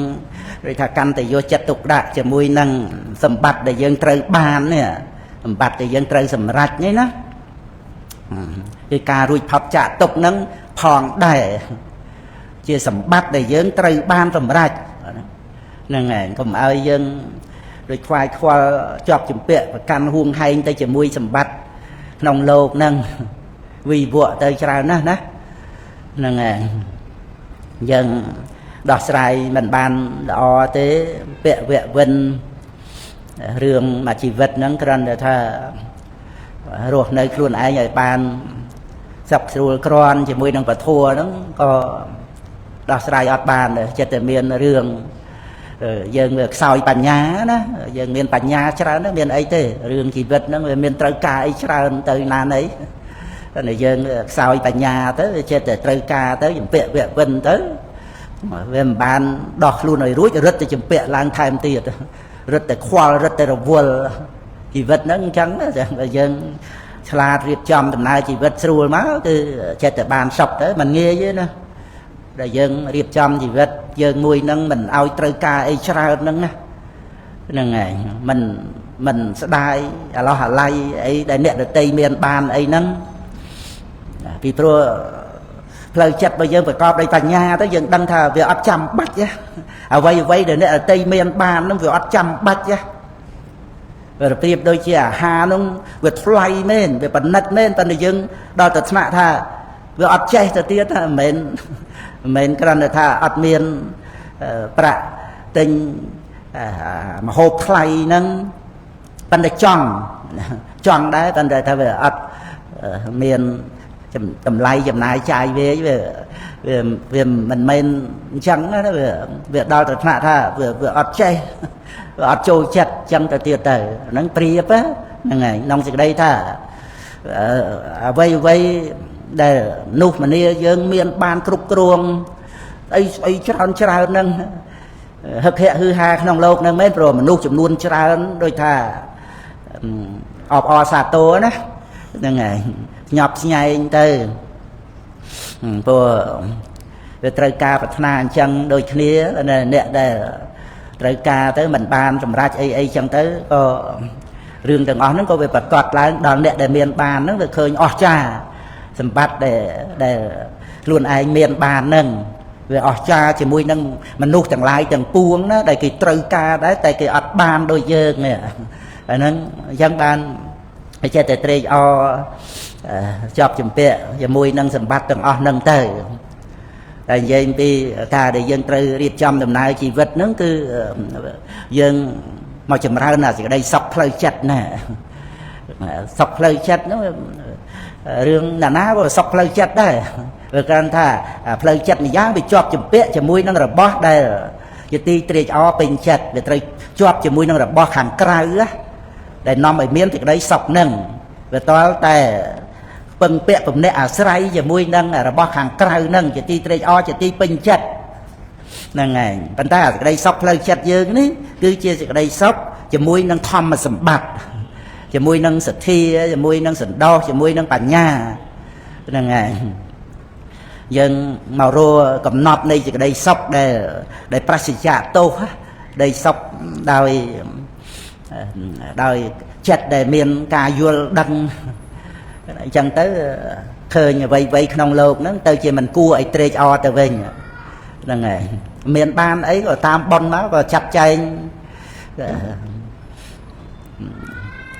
ដូចថាកាន់តែយកចិត្តទុកដាក់ជាមួយនឹងសម្បត្តិដែលយើងត្រូវបាននេះសម្បត្តិដែលយើងត្រូវសម្រេចនេះណាគឺការរួចផុតចាកទុកហ្នឹងផងដែរជាសម្បត្តិដែលយើងត្រូវបានសម្រេចហ្នឹងឯងកុំឲ្យយើងដូចខ្វាយខ្វល់ជាប់ជំពាក់ប្រកាន់ហួងហែងទៅជាមួយសម្បត្តិក្នុងលោកហ្នឹងវិវត្តទៅច្រើនណាស់ណាហ្នឹងឯងយើងដោះស្រាយមិនបានល្អទេពវៈវិនរឿងមួយជីវិតហ្នឹងគ្រាន់តែថារស់នៅខ្លួនឯងឲ្យបានសុខស្រួលគ្រាន់ជាមួយនឹងពធហ្នឹងក៏ដោះស្រាយអត់បានដែរចិត្តតែមានរឿងយើងវាខ្សោយបញ្ញាណាយើងមានបញ្ញាច្រើនណាមានអីទេរឿងជីវិតហ្នឹងវាមានត្រូវការអីច្រើនទៅណាណីតែយើងខ្សោយបញ្ញាទៅចិត្តតែត្រូវការទៅជំពាក់វៈវិនទៅវាមិនបានដោះខ្លួនឲ្យរួចរត់ទៅជំពាក់ឡើងថែមទៀតរត់តែខ្វល់រត់តែរវល់ជីវិតហ្នឹងអញ្ចឹងតែយើងឆ្លាតរៀបចំដំណើរជីវិតស្រួលមកគឺចិត្តតែបានសុខទៅមិនងាយទេណាដែលយើងរៀបចំជីវិតយើងមួយហ្នឹងមិនឲ្យត្រូវការអីច្រើនហ្នឹងណាហ្នឹងឯងមិនស្ដាយអាឡោះអាល័យអីដែលអ្នកដតីមានបានអីហ្នឹងពីព្រោះផ្លូវចិត្តរបស់យើងប្រកបដោយបញ្ញាទៅយើងដឹងថាវាអត់ចាំបាច់អ្វីអ្វីដែលអ្នកដតីមានបានហ្នឹងវាអត់ចាំបាច់វាប្រៀបដូចជាអាហារហ្នឹងវាថ្លៃមែនវាប៉និតមែនប៉ុន្តែយើងដល់តែថ្នាក់ថាវាអត់ចេះទៅទៀតថាមិនមែនគ្រាន់តែថាអត់មានប្រាក់ទិញមហូបថ្លៃហ្នឹងប៉ុន្តែចង់ដែរប៉ុន្តែថាវាអត់មានតម្លៃចំណាយចាយវាវាមិនមែនអញ្ចឹងណាវាដល់ទៅថ្នាក់ថាវាអត់ចេះវាអត់ចូលចិត្តអញ្ចឹងទៅទៀតទៅហ្នឹងប្រៀបហ្នឹងហើយក្នុងសេចក្តីថាអ្វីអ្វីដែលមនុស្សម្នាយើងមានបានគ្រប់គ្រងអីស្អីច្រើនច្រើនហ្នឹងហឹកហឺហាក្នុងលោកហ្នឹងមែនព្រោះមនុស្សចំនួនច្រើនដូចថាអបអរសាទរណាហ្នឹងហើយញាប់ស្ញែងទៅព្រោះវាត្រូវការប្រាថ្នាអញ្ចឹងដូចគ្នាអ្នកដែលត្រូវការទៅមិនបានសម្រេចអីអីចឹងទៅក៏រឿងទាំងអស់ហ្នឹងក៏វាប្រកាសឡើងដល់អ្នកដែលមានបានហ្នឹងវាឃើញអស្ចារ្យសម្បត្តិដែលខ្លួនឯងមានបានហ្នឹងវាអស្ចារ្យជាមួយនឹងមនុស្សទាំងឡាយទាំងពួងណាដែលគេត្រូវការដែរតែគេអត់បានដូចយើងនេះអាហ្នឹងអញ្ចឹងបាន ចេះតែត្រេកអរជាប់ជំពាក់ជាមួយនឹងសម្បត្តិទាំងអស់ហ្នឹងទៅ តែនិយាយពីការដែលយើងត្រូវរៀបចំដំណើរជីវិតហ្នឹងគឺយើងមកចម្រើនអាសេចក្តីសុខផ្លូវចិត្តណាសុខផ្លូវចិត្តហ្នឹងរឿងណាណាក៏សុខផ្លូវចិត្តដែរវាគ្រាន់ថាផ្លូវចិត្តម្យ៉ាងវាជាប់ជំពាក់ជាមួយនឹងរបស់ដែលជាទីត្រេកអរពេញចិត្តវាត្រូវជាប់ជាមួយនឹងរបស់ខាងក្រៅដែលនាំឲ្យមានសេចក្តីសុខហ្នឹងវាតល់តែពឹងពាក់ពំនាក់អាស្រ័យជាមួយនឹងរបស់ខាងក្រៅហ្នឹងជាទីត្រេកអរជាទីពេញចិត្តហ្នឹងឯងប៉ុន្តែសេចក្តីសុខផ្លូវចិត្តយើងនេះគឺជាសេចក្តីសុខជាមួយនឹងធម្មសម្បត្តិជាមួយនឹងសទ្ធាជាមួយនឹងសន្តោសជាមួយនឹងបញ្ញាហ្នឹងឯងយើងមករកកំណត់នៃសេចក្តីសុខដែលប្រសិជ្ជៈទោសដែលសុខដោយចិត្តដែលមានការយល់ដឹងអញ្ចឹងទៅឃើញអ្វីៗក្នុងលោកហ្នឹងទៅជាមិនគួរឲ្យត្រេកអរទៅវិញហ្នឹងហើយមានបានអីក៏តាមប៉ុនមកក៏ចាត់ចែង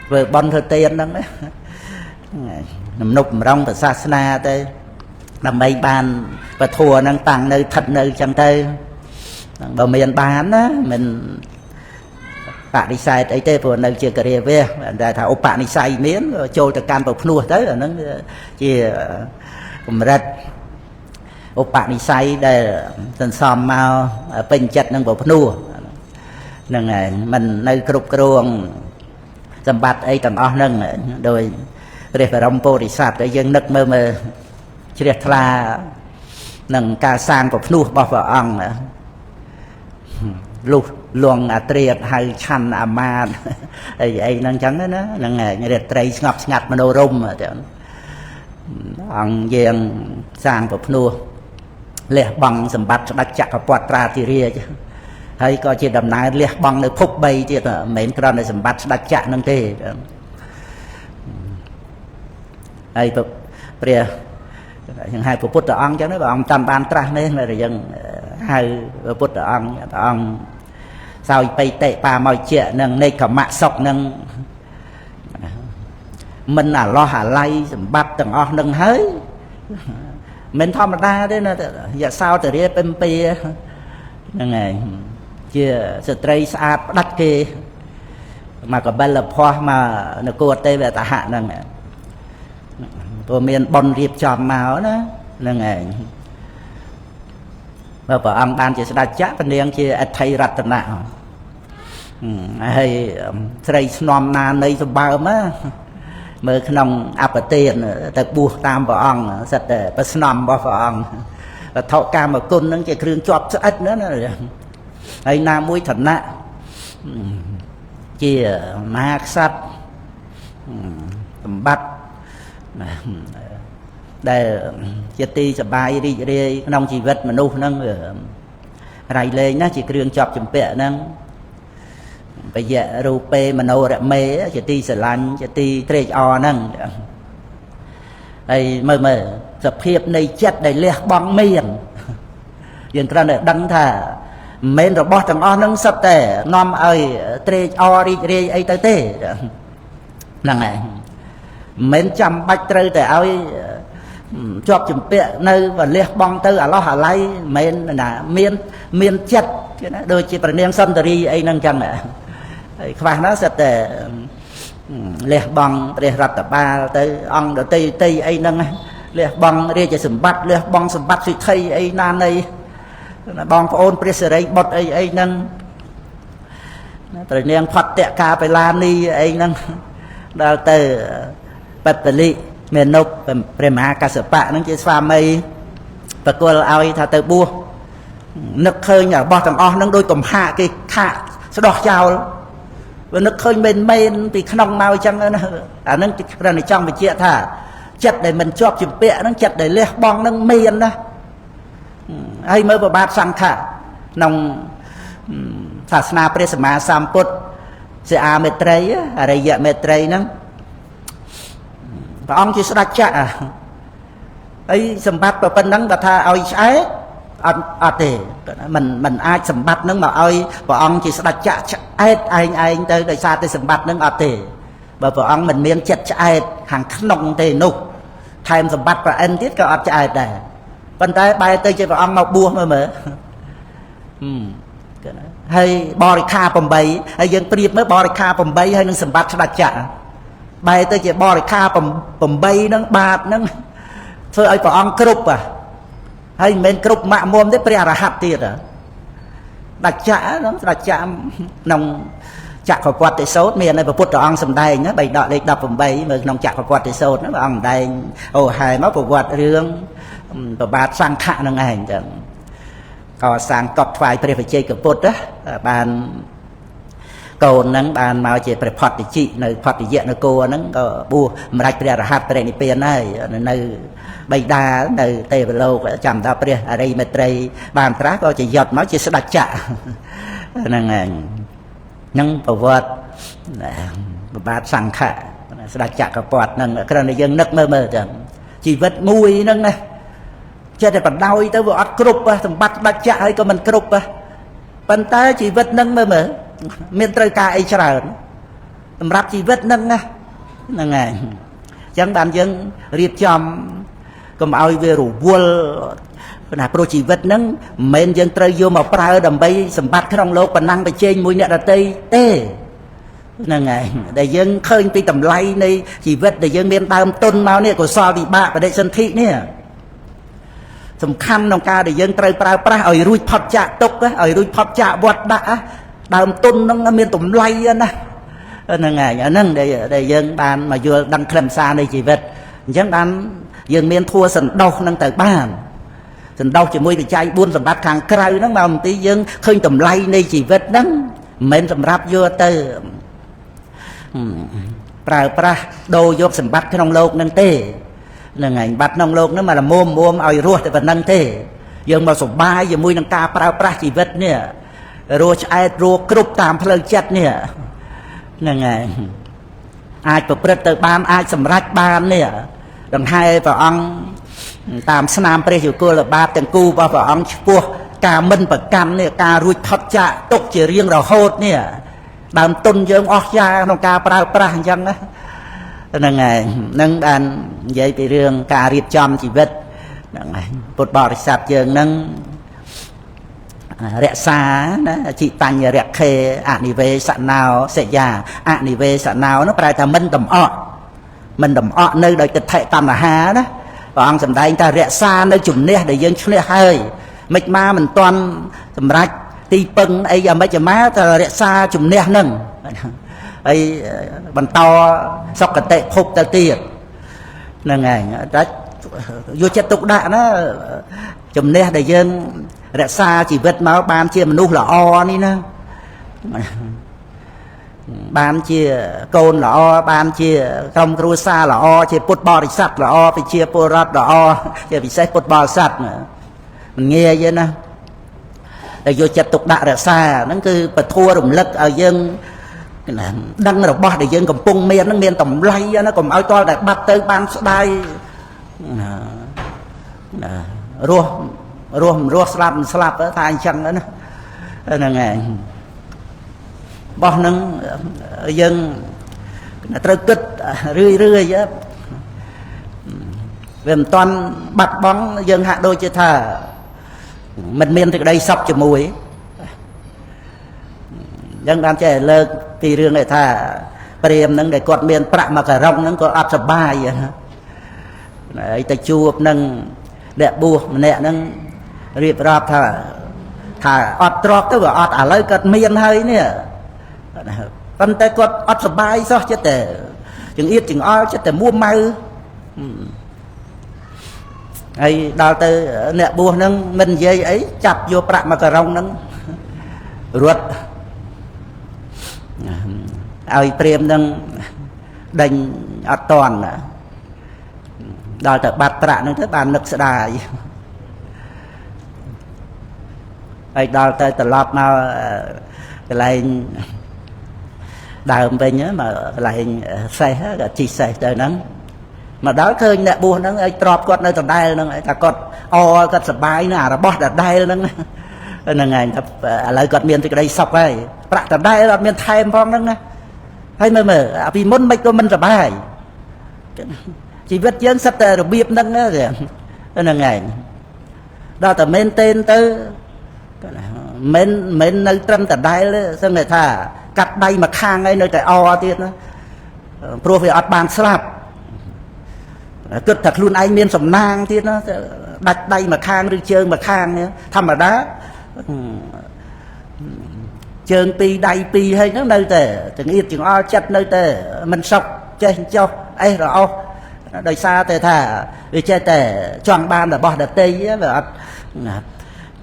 ធ្វើប៉ុនធ្វើទានហ្នឹងណានំនុបបំរុងសាសនាទៅដើម្បីបានពធហ្នឹងតាំងនៅស្ថិតនៅអញ្ចឹងទៅបើមានបានណាមិនបដិសេធអីទេព្រោះនៅជាករិយាវៈតែថាឧបនិស្ស័យមានចូលទៅកាន់ប្រភ្នោះទៅអាហ្នឹងជាកម្រិតឧបនិស្ស័យដែលសន្សំមកពេញចិត្តនឹងប្រភ្នោះហ្នឹងហើយមិននៅគ្រប់គ្រងសម្បត្តិអីទាំងអស់ហ្នឹងដោយព្រះបរមពុរិស័ទដែលយើងនឹកមើលមើលជ្រះថ្លានឹងការសាងប្រភ្នោះរបស់ព្រះអង្គលុះលងអាត្រាតហៅឆាន់អាមាតអីអីហ្នឹងចឹងណាហ្នឹងរាត្រីស្ងប់ស្ងាត់មនោរមអង្គយាងសាងប្រភ្នោះលះបង់សម្បត្តិស្ដេចចក្រពត្តិត្រាធិរាជហើយក៏ជាដំណើរលះបង់នៅភព3ទៀតមិនមែនគ្រាន់តែសម្បត្តិស្ដេចចក្រហ្នឹងទេហើយព្រះយើងហៅព្រះពុទ្ធអង្គចឹងព្រះអង្គតាមបានត្រាស់នេះយើងហៅព្រះពុទ្ធអង្គព្រះអង្គសោយបៃតិបាមកជានឹងនៃកម្មសុខនឹងមិនអាឡោះអាល័យសម្បត្តិទាំងអស់នឹងហើយមិនធម្មតាទេណាយសោទរាពិមពីហ្នឹងហើយជាស្ត្រីស្អាតផ្ដាច់គេមកកបិលភ័ស្មកនគរទេវតហៈហ្នឹងព្រោះមានបុណ្យរៀបចំមកណាហ្នឹងឯងបើព្រះអង្គបានជាស្ដេចចក្រពនាងជាអធិរតនៈហើយស្រីស្នំណានៃសម្បើមមើលក្នុងអបទានទៅបួសតាមព្រះអង្គសិតតែប្រស្នំរបស់ព្រះអង្គវត្ថុកាមគុណហ្នឹងជាគ្រឿងជាប់ស្អិតណាហើយណាមួយឋានៈជាមហាក្សត្រសម្បត្តិដែលជាទីសបាយរីករាយក្នុងជីវិតមនុស្សហ្នឹងរៃលែងណាជាគ្រឿងជាប់ជំពាក់ហ្នឹងបយៈរូបេមโนរមេជាទីស្រឡាញ់ជាទីត្រេកអរហ្នឹងហើយមើលមើលសភាពនៃចិត្តដែលលះបង់មានយើងគ្រាន់តែដឹងថាមិនមែនរបស់ទាំងអស់ហ្នឹងសុទ្ធតែនាំឲ្យត្រេកអររីករាយអីទៅទេហ្នឹងហើយមិនចាំបាច់ត្រូវតែឲ្យជាប់ជំពាក់នៅលះបង់ទៅអាឡោះអាល័យមិនណាមានចិត្តគេណាដូចជាព្រះនាងសន្តារីអីហ្នឹងចឹងហើយខ្វះណាសិតតែលះបង់ព្រះរដ្ឋបាលទៅអង្គដតីតីអីហ្នឹងលះបង់រាជសម្បត្តិលះបង់សម្បត្តិសិទ្ធិអីណានៃបងប្អូនព្រះសិរីបុត្រអីអីហ្នឹងព្រះនាងផតកាបេឡានីអីហ្នឹងដល់ទៅបតលិមេនុបព្រះមហាកស្សបៈហ្នឹងជាស្វាមីប្រគល់ឲ្យថាទៅបួសនឹកឃើញរបស់ទាំងអស់ហ្នឹងដូចកំហាកគេខាកស្ដោះចោលវានឹកឃើញមែនមែនពីក្នុងមកអញ្ចឹងណាអាហ្នឹងគ្រាន់តែចង់បញ្ជាក់ថាចិត្តដែលមិនជាប់ជំពាក់ហ្នឹងចិត្តដែលលះបង់ហ្នឹងមានណាហើយមើលប្របាទសង្ឃៈក្នុងសាសនាព្រះសម្មាសម្ពុទ្ធសិអាមេត្រីអរិយមេត្រីហ្នឹងព្រះអង្គជាស្ដេចចក្រហើយសម្បត្តិប៉ុណ្ណឹងបើថាឲ្យឆ្អែតអត់ទេមិនអាចសម្បត្តិហ្នឹងមកឲ្យព្រះអង្គជាស្ដេចចក្រឆ្អែតឯងឯងទៅដោយសារតែសម្បត្តិហ្នឹងអត់ទេបើព្រះអង្គមិនមានចិត្តឆ្អែតខាងក្នុងទេនោះថែមសម្បត្តិប្រអិនទៀតក៏អត់ឆ្អែតដែរ ប៉ុន្តែបែរទៅជាព្រះអង្គមកបួសមើលមើលហើយបរិខា8ហើយយើងប្រៀបមើលបរិខា8ហើយនឹងសម្បត្តិស្ដេចចក្របែរទៅជាបរិខា8ហ្នឹងបាតហ្នឹងធ្វើឲ្យព្រះអង្គគ្រប់ហើយមិនមែនគ្រប់ម៉ាក់មុំទេព្រះអរហន្តទៀតដាច់ចក្រហ្នឹងស្ដេចចក្រក្នុងចក្រពត្តិសោតមាននៅព្រះពុទ្ធអង្គសម្ដែងណាបៃដកលេខ18មើលក្នុងចក្រពត្តិសោតហ្នឹងព្រះអង្គសម្ដែងអូហែមកប្រវត្តិរឿងប្របាទសង្ឃៈហ្នឹងឯងចឹងក៏សាងកប់ថ្វាយព្រះវិជ័យកពុទ្ធណាបានកូនហ្នឹងបានមកជាព្រះផតិជិនៅផតិយនគរហ្នឹងក៏បួសសម្រាប់ព្រះរហន្តព្រះនិព្វានហើយនៅបិតានៅទេវលោកចាំដល់ព្រះអរិយមេត្រីបានត្រាស់ក៏ជាយត់មកជាស្ដេចចក្រហ្នឹងឯងហ្នឹងប្រវត្តិប្របាទសង្ឃៈស្ដេចចក្រពត្តិហ្នឹងគ្រាន់តែយើងនឹកមើលមើលចឹងជីវិតមួយហ្នឹងណាចេះតែបណ្ដោយទៅវាអត់គ្រប់សម្បត្តិស្ដេចចក្រហើយក៏មិនគ្រប់ប៉ុន្តែជីវិតហ្នឹងមើលមើលមានត្រូវការអីច្រើនសម្រាប់ជីវិតហ្នឹងណាហ្នឹងហើយអញ្ចឹងបានយើងរៀបចំកុំឲ្យវារវល់ណាព្រោះជីវិតហ្នឹងមិនមែនយើងត្រូវយកមកប្រើដើម្បីសម្បត្តិក្នុងលោកប៉ុណ្ណឹងប្រជែងមួយអ្នកដទៃទេហ្នឹងហើយដែលយើងឃើញពីតម្លៃនៃជីវិតដែលយើងមានដើមទុនមកនេះកុសលវិបាកបដិសន្ធិនេះសំខាន់ក្នុងការដែលយើងត្រូវប្រើប្រាស់ឲ្យរួចផុតចាកទុក្ខឲ្យរួចផុតចាកវដ្តដាក់ដើមទុនហ្នឹងមានតម្លៃណាហ្នឹងហើយអាហ្នឹងដែលយើងបានមកយល់ដឹងខ្លឹមសារនៃជីវិតអញ្ចឹងបានយើងមានធัวសន្តោសហ្នឹងទៅបានសន្តោសជាមួយបច្ច័យ4សម្បត្តិខាងក្រៅហ្នឹងមកបន្តិចយើងឃើញតម្លៃនៃជីវិតហ្នឹងមិនមែនសម្រាប់យកទៅប្រើប្រាស់ដូរយកសម្បត្តិក្នុងលោកហ្នឹងទេហ្នឹងហើយបាត់ក្នុងលោកហ្នឹងមកល្មមមុំឲ្យរស់តែប៉ុណ្្នឹងទេយើងមកសុបាយជាមួយនឹងការប្រើប្រាស់ជីវិតនេះរស់ឆ្អែតរស់គ្រប់តាមផ្លូវចិត្តនេះហ្នឹងហើយអាចប្រព្រឹត្តទៅបានអាចសម្រេចបាននេះដង្ហែព្រះអង្គតាមស្នាមព្រះយុគលបាទទាំងគូរបស់ព្រះអង្គឈ្ពោះការមិនប្រកាន់នេះការរួចផុតចាកទុកជារៀងរហូតនេះដើមទុនយើងអស់ចាក្នុងការប្រើប្រាស់អញ្ចឹងណាហ្នឹងហើយនឹងបាននិយាយពីរឿងការរៀបចំជីវិតហ្នឹងហើយពុទ្ធបរិស័ទយើងហ្នឹងរក្សាណាជីតញ្ញរខេអនិវេសណោសិយាអនិវេសណោនោះប្រែថាមិនតំអក់មិនតំអក់នៅដោយទិដ្ឋិតណ្ហាណាព្រះអង្គសម្ដែងថារក្សានៅជំនះដែលយើងឈ្នះហើយមិនមកមិនទាន់សម្រេចទីពឹងអីយ៉ាងម៉េចមកតែរក្សាជំនះហ្នឹងហើយបន្តសុគតិភពទៅទៀតហ្នឹងហើយតែយកចិត្តទុកដាក់ណាជំនះដែលយើងរក្សាជីវិតមកបានជាមនុស្សល្អនេះណាបានជាកូនល្អបានជាក្រុមគ្រួសារល្អជាពុទ្ធបរិស័ទល្អជាពលរដ្ឋល្អជាពិសេសពុទ្ធបរិស័ទមិនងាយទេណាតែយកចិត្តទុកដាក់រក្សាហ្នឹងគឺពធរំលឹកឲ្យយើងដឹងរបស់ដែលយើងកំពុងមានហ្នឹងមានតម្លៃណាកុំឲ្យតល់តែបាត់ទៅបានស្ដាយរស់រស់មិនរស់ស្លាប់មិនស្លាប់ថាអញ្ចឹងណាហ្នឹងហើយបោះហ្នឹងយើងត្រូវគិតរឿយរឿយវាមិនតាន់បាត់បង់យើងហាក់ដូចជាថាមិនមានសេចក្តីសុខជាមួយអញ្ចឹងបានចេះលើកពីរឿងដែលថាព្រាមហ្នឹងដែលគាត់មានប្រាក់មកការ៉ុងហ្នឹងគាត់អត់សប្បាយហើយទៅជួបនឹងអ្នកបួសម្នាក់ហ្នឹងរៀបរាប់ថាអត់ទ្រព្យទៅវាអត់ឥឡូវគាត់មានហើយនេះប៉ុន្តែគាត់អត់សប្បាយសោះចិត្តតែចង្អៀតចង្អល់ចិត្តតែមួម៉ៅហើយដល់ទៅអ្នកបួសហ្នឹងមិននិយាយអីចាប់យកប្រាក់មកការ៉ុងហ្នឹងរត់ឲ្យព្រាមហ្នឹងដេញអត់តាន់ដល់ទៅបាត់ប្រាក់ហ្នឹងទៅបាននឹកស្ដាយហើយដល់ទៅត្រឡប់មកកន្លែងដើមវិញមកកន្លែងសេះក៏ជីសេះទៅហ្នឹងមកដល់ឃើញអ្នកបួសហ្នឹងឲ្យទ្របគាត់នៅដដែលហ្នឹងថាគាត់អគាត់សប្បាយនឹងអារបស់ដដែលហ្នឹងហ្នឹងឯងថាឥឡូវគាត់មានសេចក្តីសុខហើយប្រាក់ដដែលអត់មានថែមផងហ្នឹងណាហើយមើលមើលអាពីមុនមិនក៏មិនសប្បាយជីវិតយើងសិតតែរបៀបហ្នឹងហ្នឹងឯង ដល់តែមែនទេទៅមិនមិននៅត្រឹមតដែលសឹងតែថាកាត់ដៃមួយខាងហើយនៅតែអទៀតណាព្រោះវាអត់បានស្លាប់គិតថាខ្លួនឯងមានសំណាងទៀតណាដាច់ដៃមួយខាងឬជើងមួយខាងធម្មតាជើងពីរដៃពីរហើយហ្នឹងនៅតែចង្អៀតចង្អល់ចិត្តនៅតែមិនសុខចេះចុះអេះរអស់ដោយសារតែថាវាចេះតែចង់បានរបស់ដទៃវាអត់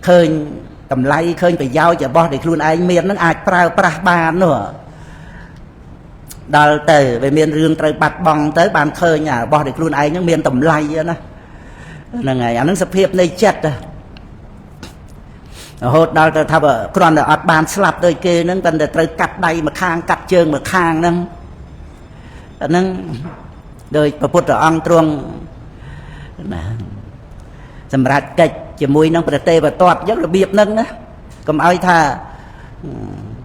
ឃើញតម្លៃឃើញប្រយោជន៍របស់ដែលខ្លួនឯងមានហ្នឹងអាចប្រើប្រាស់បាននោះដល់ទៅវាមានរឿងត្រូវបាត់បង់ទៅបានឃើញរបស់ដែលខ្លួនឯងហ្នឹងមានតម្លៃណាហ្នឹងហើយអាហ្នឹងសភាពនៃចិត្តរហូតដល់ទៅថាគ្រាន់តែអត់បានស្លាប់ដូចគេហ្នឹងប៉ុន្តែត្រូវកាត់ដៃមួយខាងកាត់ជើងមួយខាងហ្នឹងអាហ្នឹងដោយព្រះពុទ្ធអង្គទ្រង់ណាសម្រាប់កិច្ចជាមួយនឹងព្រះទេវទត្តអញ្ចឹងរបៀបហ្នឹងណាកុំឲ្យថា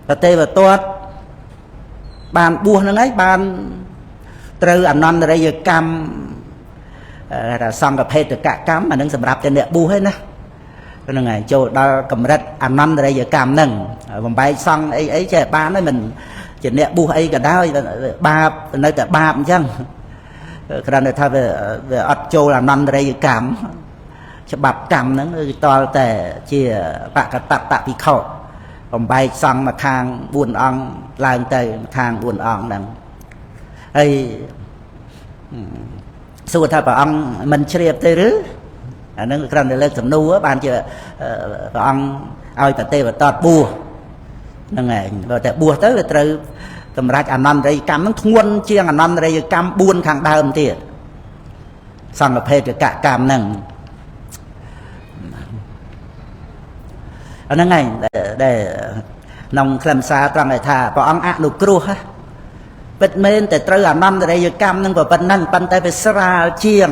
ព្រះទេវទត្តបានបួសហ្នឹងហើយបានត្រូវអនន្តរិយកម្មសង្ឃភេទកកម្មអាហ្នឹងសម្រាប់តែអ្នកបួសឯណាហ្នឹងហើយចូលដល់កម្រិតអនន្តរិយកម្មហ្នឹងបំបែកសង្ឃអីអីចេះបានហើយមិនជាអ្នកបួសអីក៏ដោយបាបនៅតែបាបអញ្ចឹងគ្រាន់តែថាវាអត់ចូលអនន្តរិយកម្មច្បាប់កម្មហ្នឹងគឺតលតែជាបកតតភិក្ខុបំបែកសង្ឃមកខាង4អង្គឡើងទៅខាង4អង្គហ្នឹងហើយសួរថាព្រះអង្គមិនជ្រាបទេឬអាហ្នឹងគ្រាន់តែលើកសំណួរបានជាព្រះអង្គឲ្យប្រទេវតតបួសហ្នឹងឯងបើតែបួសទៅវាត្រូវសម្រាប់អនន្តរិយកម្មហ្នឹងធ្ងន់ជាងអនន្តរិយកម្ម4ខាងដើមទៀតសង្ឃភេទកកម្មហ្នឹងអាហ្នឹងឯងដែលក្នុងខ្លឹមសារត្រង់ឲ្យថាព្រះអង្គអនុគ្រោះពិតមែនតែត្រូវអនន្តរិយកម្មហ្នឹងប៉ុណ្ណឹងប៉ុន្តែវាស្រាលជាង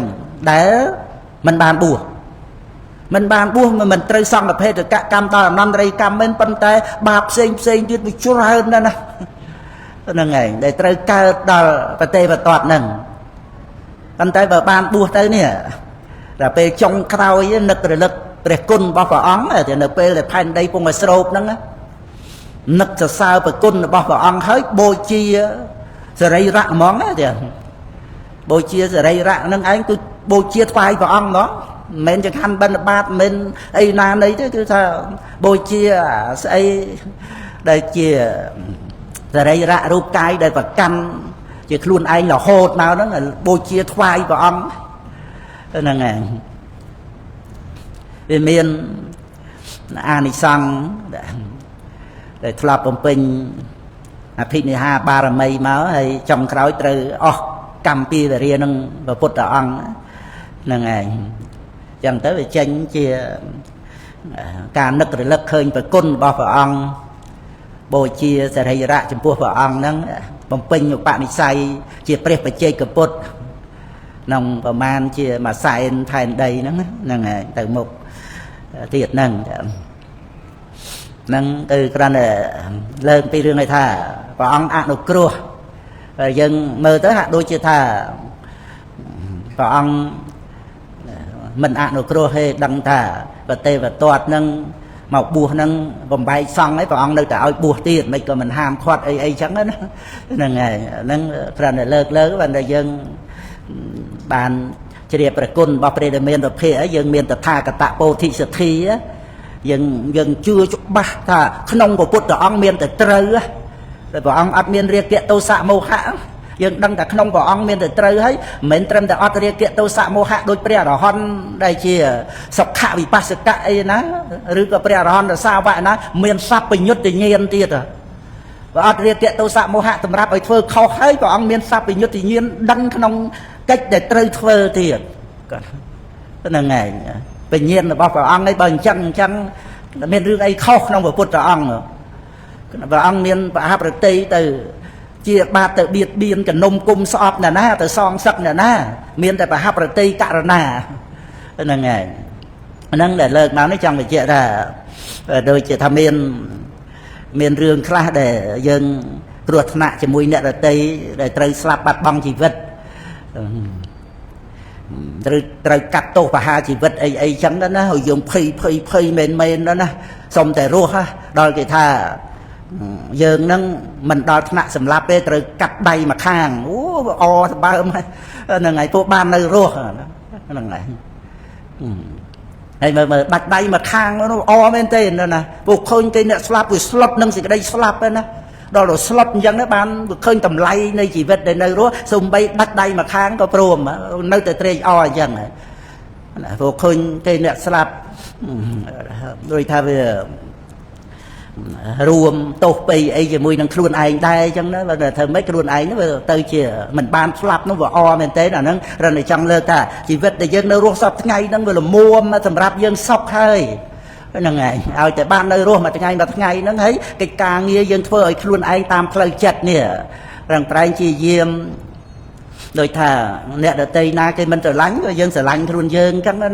ដែលមិនបានបួសមិនបានបួសមិនត្រូវសង្ឃភេទកកម្មដល់អនន្តរិយកម្មមែនប៉ុន្តែបាបផ្សេងផ្សេងទៀតវាច្រើនណាស់ណាហ្នឹងឯងដែលត្រូវកើតដល់ប្រទេវតតហ្នឹងប៉ុន្តែបើបានបួសទៅនេះដល់ពេលចុងក្រោយនឹករលឹកព្រះគុណរបស់ព្រះអង្គតែនៅពេលដែលផែនដីពងឲ្យស្រូបហ្នឹងនឹកសរសើរព្រះគុណរបស់ព្រះអង្គហើយបូជាសរីរៈហ្មងណាទៀតបូជាសរីរៈហ្នឹងឯងគឺបូជាថ្វាយព្រះអង្គហ្មងមិនមែនចង្ហាន់បិណ្ឌបាតមិនអីណាណីទេគឺថាបូជាស្អីដែលជាសរីរៈរូបកាយដែលប្រកាន់ជាខ្លួនឯងរហូតមកហ្នឹងបូជាថ្វាយព្រះអង្គហ្នឹងឯងវាមានអានិសង្សដែលធ្លាប់បំពេញអភិនិហាបារមីមកហើយចុងក្រោយត្រូវអស់កម្មពីវរានឹងព្រះពុទ្ធអង្គហ្នឹងឯងចឹងទៅវាចេញជាការនឹករលឹកឃើញព្រះគុណរបស់ព្រះអង្គបូជាសរីរៈចំពោះព្រះអង្គហ្នឹងបំពេញឧបនិស្ស័យជាព្រះបច្ចេកពុទ្ធក្នុងប្រមាណជាមួយសែនផែនដីហ្នឹងហ្នឹងឯងទៅមុខទៀតហ្នឹងហ្នឹងគឺគ្រាន់តែលើកពីរឿងឲ្យថាព្រះអង្គអនុគ្រោះយើងមើលទៅហាក់ដូចជាថាព្រះអង្គមិនអនុគ្រោះទេដឹងថាប្រទេវទត្តហ្នឹងមកបួសហ្នឹងបំបែកសង្ឃហើយព្រះអង្គនៅតែឲ្យបួសទៀតមិនក៏មិនហាមឃាត់អីអីចឹងណាហ្នឹងហើយហ្នឹងគ្រាន់តែលើកបានតែយើងបានជ្រាបព្រះគុណរបស់ព្រះដែលមានប្រភេទយើងមានតថាគតពោធិសទ្ធាយើងជឿច្បាស់ថាក្នុងព្រះពុទ្ធអង្គមានតែត្រូវតែព្រះអង្គអត់មានរាគៈទោសៈមោហៈយើងដឹងតែក្នុងព្រះអង្គមានតែត្រូវហើយមិនមែនត្រឹមតែអត់រាគៈទោសៈមោហៈដូចព្រះអរហន្តដែលជាសុខវិបស្សកៈអីណាឬក៏ព្រះអរហន្តសាវកណាមានសព្វញ្ញុត្តញាណទៀតបើអត់រាគៈទោសៈមោហៈសម្រាប់ឲ្យធ្វើខុសហើយព្រះអង្គមានសព្វញ្ញុត្តញាណដឹងក្នុងកិច្ចដែលត្រូវធ្វើទៀតគាត់ហ្នឹងឯងបញ្ញារបស់ព្រះអង្គឯងបើអញ្ចឹងមានរឿងអីខុសក្នុងព្រះពុទ្ធអង្គព្រះអង្គមានប្រហាប្រតិទៅជាបាតទៅបៀតបៀនកនំគុំស្អប់ណាណាទៅសងសឹកណាណាមានតែប្រហាប្រតិករណាហ្នឹងឯងហ្នឹងដែលលើកមកនេះចង់បញ្ជាក់ថាដូចជាថាមានរឿងខ្លះដែលយើងគ្រោះថ្នាក់ជាមួយអ្នកដទៃដែលត្រូវស្លាប់បាត់បង់ជីវិត ត្រូវកាត់ទោសប្រហារជីវិតអីអីចឹងណាហើយយើងភ័យភ័យភ័យមែនមែនណាសុំតែរស់ដល់គេថាយើងនឹងមិនដល់ថ្នាក់សម្លាប់ទេត្រូវកាត់ដៃមួយខាងអូអសម្បើមហ្នឹងហើយពួកបាននៅរស់ហ្នឹងហើយហើយមើលមើលបាច់ដៃមួយខាងនោះអមែនទេណាពួកឃើញគេអ្នកស្លាប់វាស្លុតនឹងសេចក្តីស្លាប់ណាដល់ទៅស្លុតអញ្ចឹងបានវាឃើញតម្លៃនៃជីវិតដែលនៅរស់សំបីដាច់ដៃមួយខាងក៏ព្រមនៅតែត្រេកអរអញ្ចឹងណាពួកឃើញគេអ្នកស្លាប់ដូចថាវារួមទោសពីអីជាមួយនឹងខ្លួនឯងដែរអញ្ចឹងណាបើធ្វើម៉េចខ្លួនឯងវាទៅជាមិនបានស្លាប់នោះវាអមែនទេអាហ្នឹងរំតែចង់លើកថាជីវិតដែលយើងនៅរស់សពថ្ងៃហ្នឹងវាល្មមសម្រាប់យើងសុខហើយហ្នឹងឯងឲ្យតែបាននៅរស់មួយថ្ងៃមួយថ្ងៃហ្នឹងហើយកិច្ចការងារយើងធ្វើឲ្យខ្លួនឯងតាមផ្លូវចិត្តនេះប្រឹងប្រែងជាយាមដោយថាអ្នកដតីណាគេមិនស្រឡាញ់ក៏យើងស្រឡាញ់ខ្លួនយើងអញ្ចឹងណា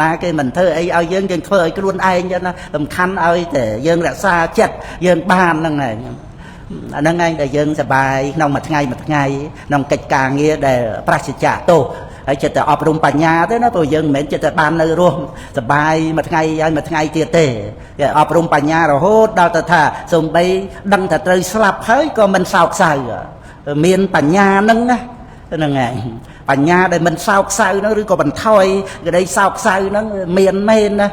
ណាគេមិនធ្វើអីឲ្យយើងយើងធ្វើឲ្យខ្លួនឯងអញ្ចឹងណាសំខាន់ឲ្យតែយើងរក្សាចិត្តយើងបានហ្នឹងឯងអាហ្នឹងឯងដែលយើងសប្បាយក្នុងមួយថ្ងៃមួយថ្ងៃក្នុងកិច្ចការងារដែលប្រសិជ្ជៈទោសហើយចិត្តតែអប់រំបញ្ញាទេណាព្រោះយើងមិនមែនចិត្តតែបាននៅរស់សប្បាយមួយថ្ងៃហើយមួយថ្ងៃទៀតទេគេអប់រំបញ្ញារហូតដល់ទៅថាសំបីដឹងថាត្រូវស្លាប់ហើយក៏មិនសោកសៅមានបញ្ញាហ្នឹងណាហ្នឹងឯងបញ្ញាដែលមិនសោកសៅហ្នឹងឬក៏បន្ថយក្តីសោកសៅហ្នឹងមានមែនណា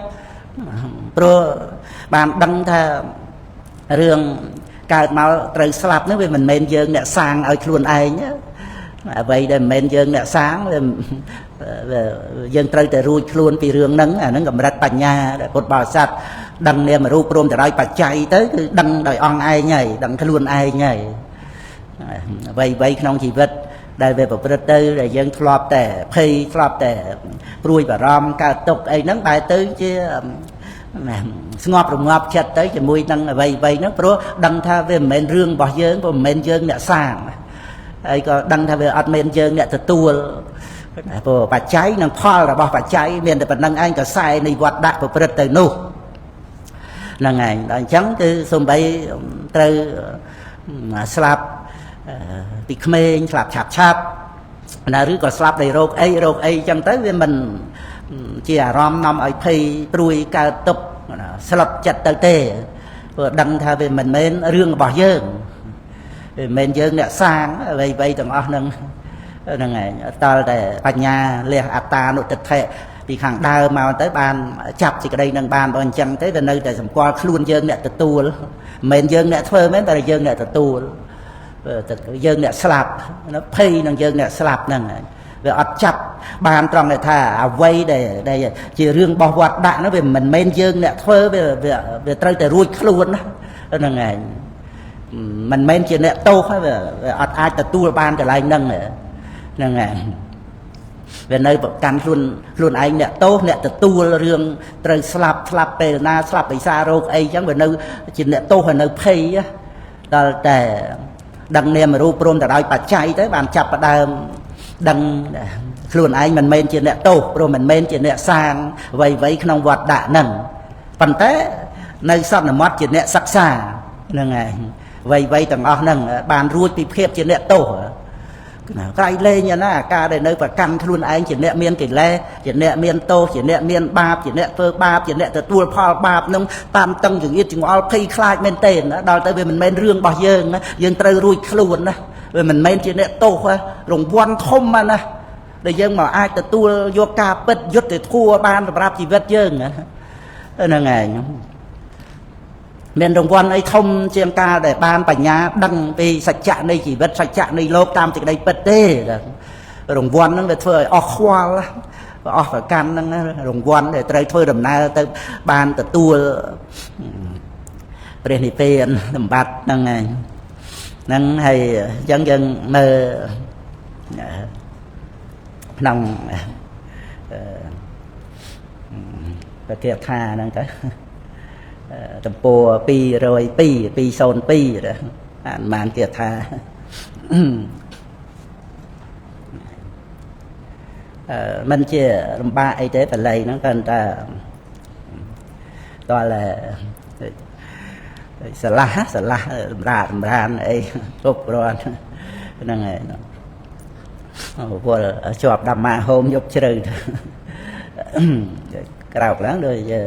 ព្រោះបានដឹងថារឿងកើតមកត្រូវស្លាប់ហ្នឹងវាមិនមែនយើងអ្នកសាងឲ្យខ្លួនឯងអ្វីដែលមិនមែនយើងអ្នកសាងយើងត្រូវតែរួចខ្លួនពីរឿងហ្នឹងអាហ្នឹងកម្រិតបញ្ញាដែលពុទ្ធបរិស័ទដឹងនាមរូបព្រមទៅដោយបច្ច័យទៅគឺដឹងដោយអង្គឯងហើយដឹងខ្លួនឯងហើយអ្វីៗក្នុងជីវិតដែលវាប្រព្រឹត្តទៅដែលយើងធ្លាប់តែភ័យធ្លាប់តែព្រួយបារម្ភកើតទុក្ខអីហ្នឹងបែរទៅជាស្ងប់រងាប់ចិត្តទៅជាមួយនឹងអ្វីៗហ្នឹងព្រោះដឹងថាវាមិនមែនរឿងរបស់យើងព្រោះមិនមែនយើងអ្នកសាងហើយក៏ដឹងថាវាអត់មែនយើងអ្នកទទួលព្រោះបច្ច័យនិងផលរបស់បច្ច័យមានតែប៉ុណ្្នឹងឯងក៏ខ្សែនៃវត្តដាក់ប្រព្រឹត្តទៅនោះហ្នឹងឯងដល់អញ្ចឹងគឺសំបីត្រូវស្លាប់ពីក្មេងស្លាប់ឆាប់ឆាប់ណាឬក៏ស្លាប់ដោយរោគអីរោគអីចឹងទៅវាមិនជាអារម្មណ៍នាំឲ្យភ័យព្រួយកើតទុក្ខស្លុតចិត្តទៅទេព្រោះដឹងថាវាមិនមែនរឿងរបស់យើងវាមិនមែនយើងអ្នកសាងអ្វីៗទាំងអស់ហ្នឹងហ្នឹងឯងតើតែបញ្ញាលះអត្តានុទិដ្ឋិពីខាងដើមមកទៅបានចាប់សេចក្តីនឹងបានបើអញ្ចឹងទេវានៅតែសម្គាល់ខ្លួនយើងអ្នកទទួលមិនមែនយើងអ្នកធ្វើមែនតែយើងអ្នកទទួលយើងអ្នកស្លាប់ភ័យនឹងយើងអ្នកស្លាប់ហ្នឹងវាអត់ចាប់បានត្រង់ថាអ្វីដែលជារឿងរបស់វត្តដាក់ហ្នឹងវាមិនមែនយើងអ្នកធ្វើវាត្រូវតែរួចខ្លួនណាហ្នឹងឯងមិនមែនជាអ្នកទោសហើយវាអត់អាចទទួលបានកន្លែងហ្នឹងហ្នឹងឯងវានៅប្រកាន់ខ្លួនខ្លួនឯងអ្នកទោសអ្នកទទួលរឿងត្រូវស្លាប់ស្លាប់ពេលណាស្លាប់ពិសារោគអីចឹងវានៅជាអ្នកទោសហើយនៅភ័យដល់តែដឹងនាមរូបព្រមទៅដោយបច្ច័យទៅបានចាប់ផ្ដើមដឹងខ្លួនឯងមិនមែនជាអ្នកទោសព្រោះមិនមែនជាអ្នកសាងអ្វីៗក្នុងវត្តដាក់ហ្នឹងប៉ុន្តែនៅសន្មត់ជាអ្នកសិក្សាហ្នឹងឯងអ្វីៗទាំងអស់ហ្នឹងបានរួចពីភាពជាអ្នកទោសក្រៃលែងណាការដែលនៅប្រកាន់ខ្លួនឯងជាអ្នកមានកិលេសជាអ្នកមានទោសជាអ្នកមានបាបជាអ្នកធ្វើបាបជាអ្នកទទួលផលបាបនឹងតាមតឹងចង្អៀតចង្អល់ភ័យខ្លាចមែនទេណាដល់ទៅវាមិនមែនរឿងរបស់យើងណាយើងត្រូវរួចខ្លួនណាវាមិនមែនជាអ្នកទោសរង្វាន់ធំណាដែលយើងមកអាចទទួលយកការពិតយុត្តិធម៌បានសម្រាប់ជីវិតយើងហ្នឹងឯងមានរង្វាន់អីធំជាងការដែលបានបញ្ញាដឹងពីសច្ចៈនៃជីវិតសច្ចៈនៃលោកតាមសេចក្តីពិតទេរង្វាន់ហ្នឹងវាធ្វើឲ្យអស់ខ្វល់អស់ប្រកាន់ហ្នឹងរង្វាន់ដែលត្រូវធ្វើដំណើរទៅបានទទួលព្រះនិព្វានសម្បត្តិហ្នឹងឯងហ្នឹងហើយអញ្ចឹងយើងមើលក្នុងប្រគាថាហ្នឹងទៅទំព័រ202 202អានបានគេថាមិនជាលំបាកអីទេបល័យហ្នឹងគ្រាន់តែតើស្រឡះស្រឡះសម្រានអីគ្រប់គ្រាន់ហ្នឹងហើយ វល់ជាប់ដាំម៉ាហូមយប់ជ្រៅក្រោកឡើងដូចវា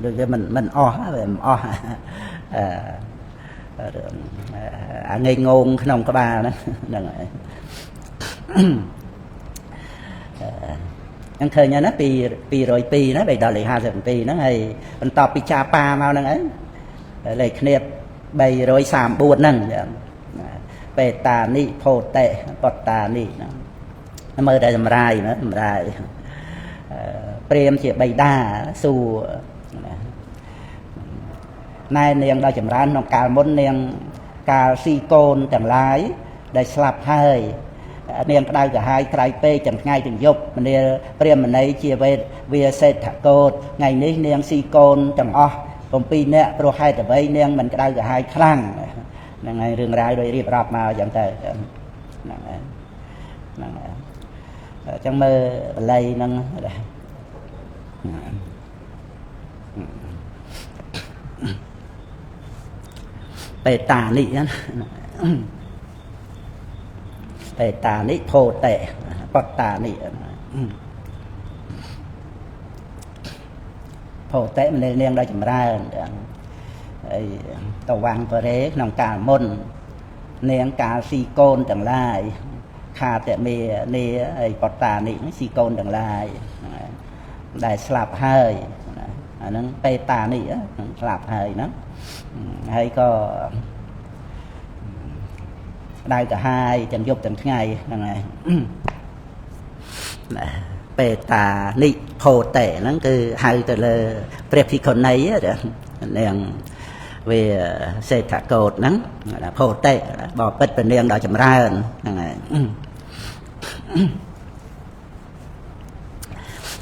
ដូចវាមិនអស់វាមិនអស់អឺអាងងងក្នុងក្បាលហ្នឹងហ្នឹងហើយហ្នឹងឃើញហើយណាពី202ណាបីដល់លេខ57ហ្នឹងហើយបន្ទាប់ពីចាប៉ាមកហ្នឹងឯងលេខគ្នា334ហ្នឹងបេតានិភោតិបតតានិហ្នឹងមើលតែសម្រាយណាសម្រាយព្រាមជាបៃតាសួរណែនាងដល់ចម្រើនក្នុងកាលមុននាងកាលស៊ីកូនទាំងឡាយដែលស្លាប់ហើយនាងក្តៅក្រហាយក្រៃពេកទាំងថ្ងៃទាំងយប់មនាលព្រាមណីជាវេទវាសេដ្ឋកោតថ្ងៃនេះនាងស៊ីកូនទាំងអស់7នាក់ព្រោះហេតុអ្វីនាងមិនក្តៅក្រហាយខ្លាំងហ្នឹងហើយរឿងរ៉ាវដោយរៀបរាប់មកអញ្ចឹងទៅហ្នឹងហើយហ្នឹងហើយអញ្ចឹងមើលបល័យហ្នឹងបេតានិណាបេតានិភោតិបតតានិភោតិមនាលនាងដល់ចម្រើនហើយតវាំងបរេក្នុងកាលមុននាងកាលស៊ីកូនទាំងឡាយខាតមេនីហើយបតតានិស៊ីកូនទាំងឡាយដែលស្លាប់ហើយអាហ្នឹងបេតានិស្លាប់ហើយហ្នឹងហើយក៏ដៅកាហាយទាំងយប់ទាំងថ្ងៃហ្នឹងហើយបេតានិភោតិហ្នឹងគឺហៅទៅលើព្រះភិក្ខុនីនាងវាសេដ្ឋកោតហ្នឹងភោតិបពិតព្រះនាងដល់ចម្រើនហ្នឹងហើយ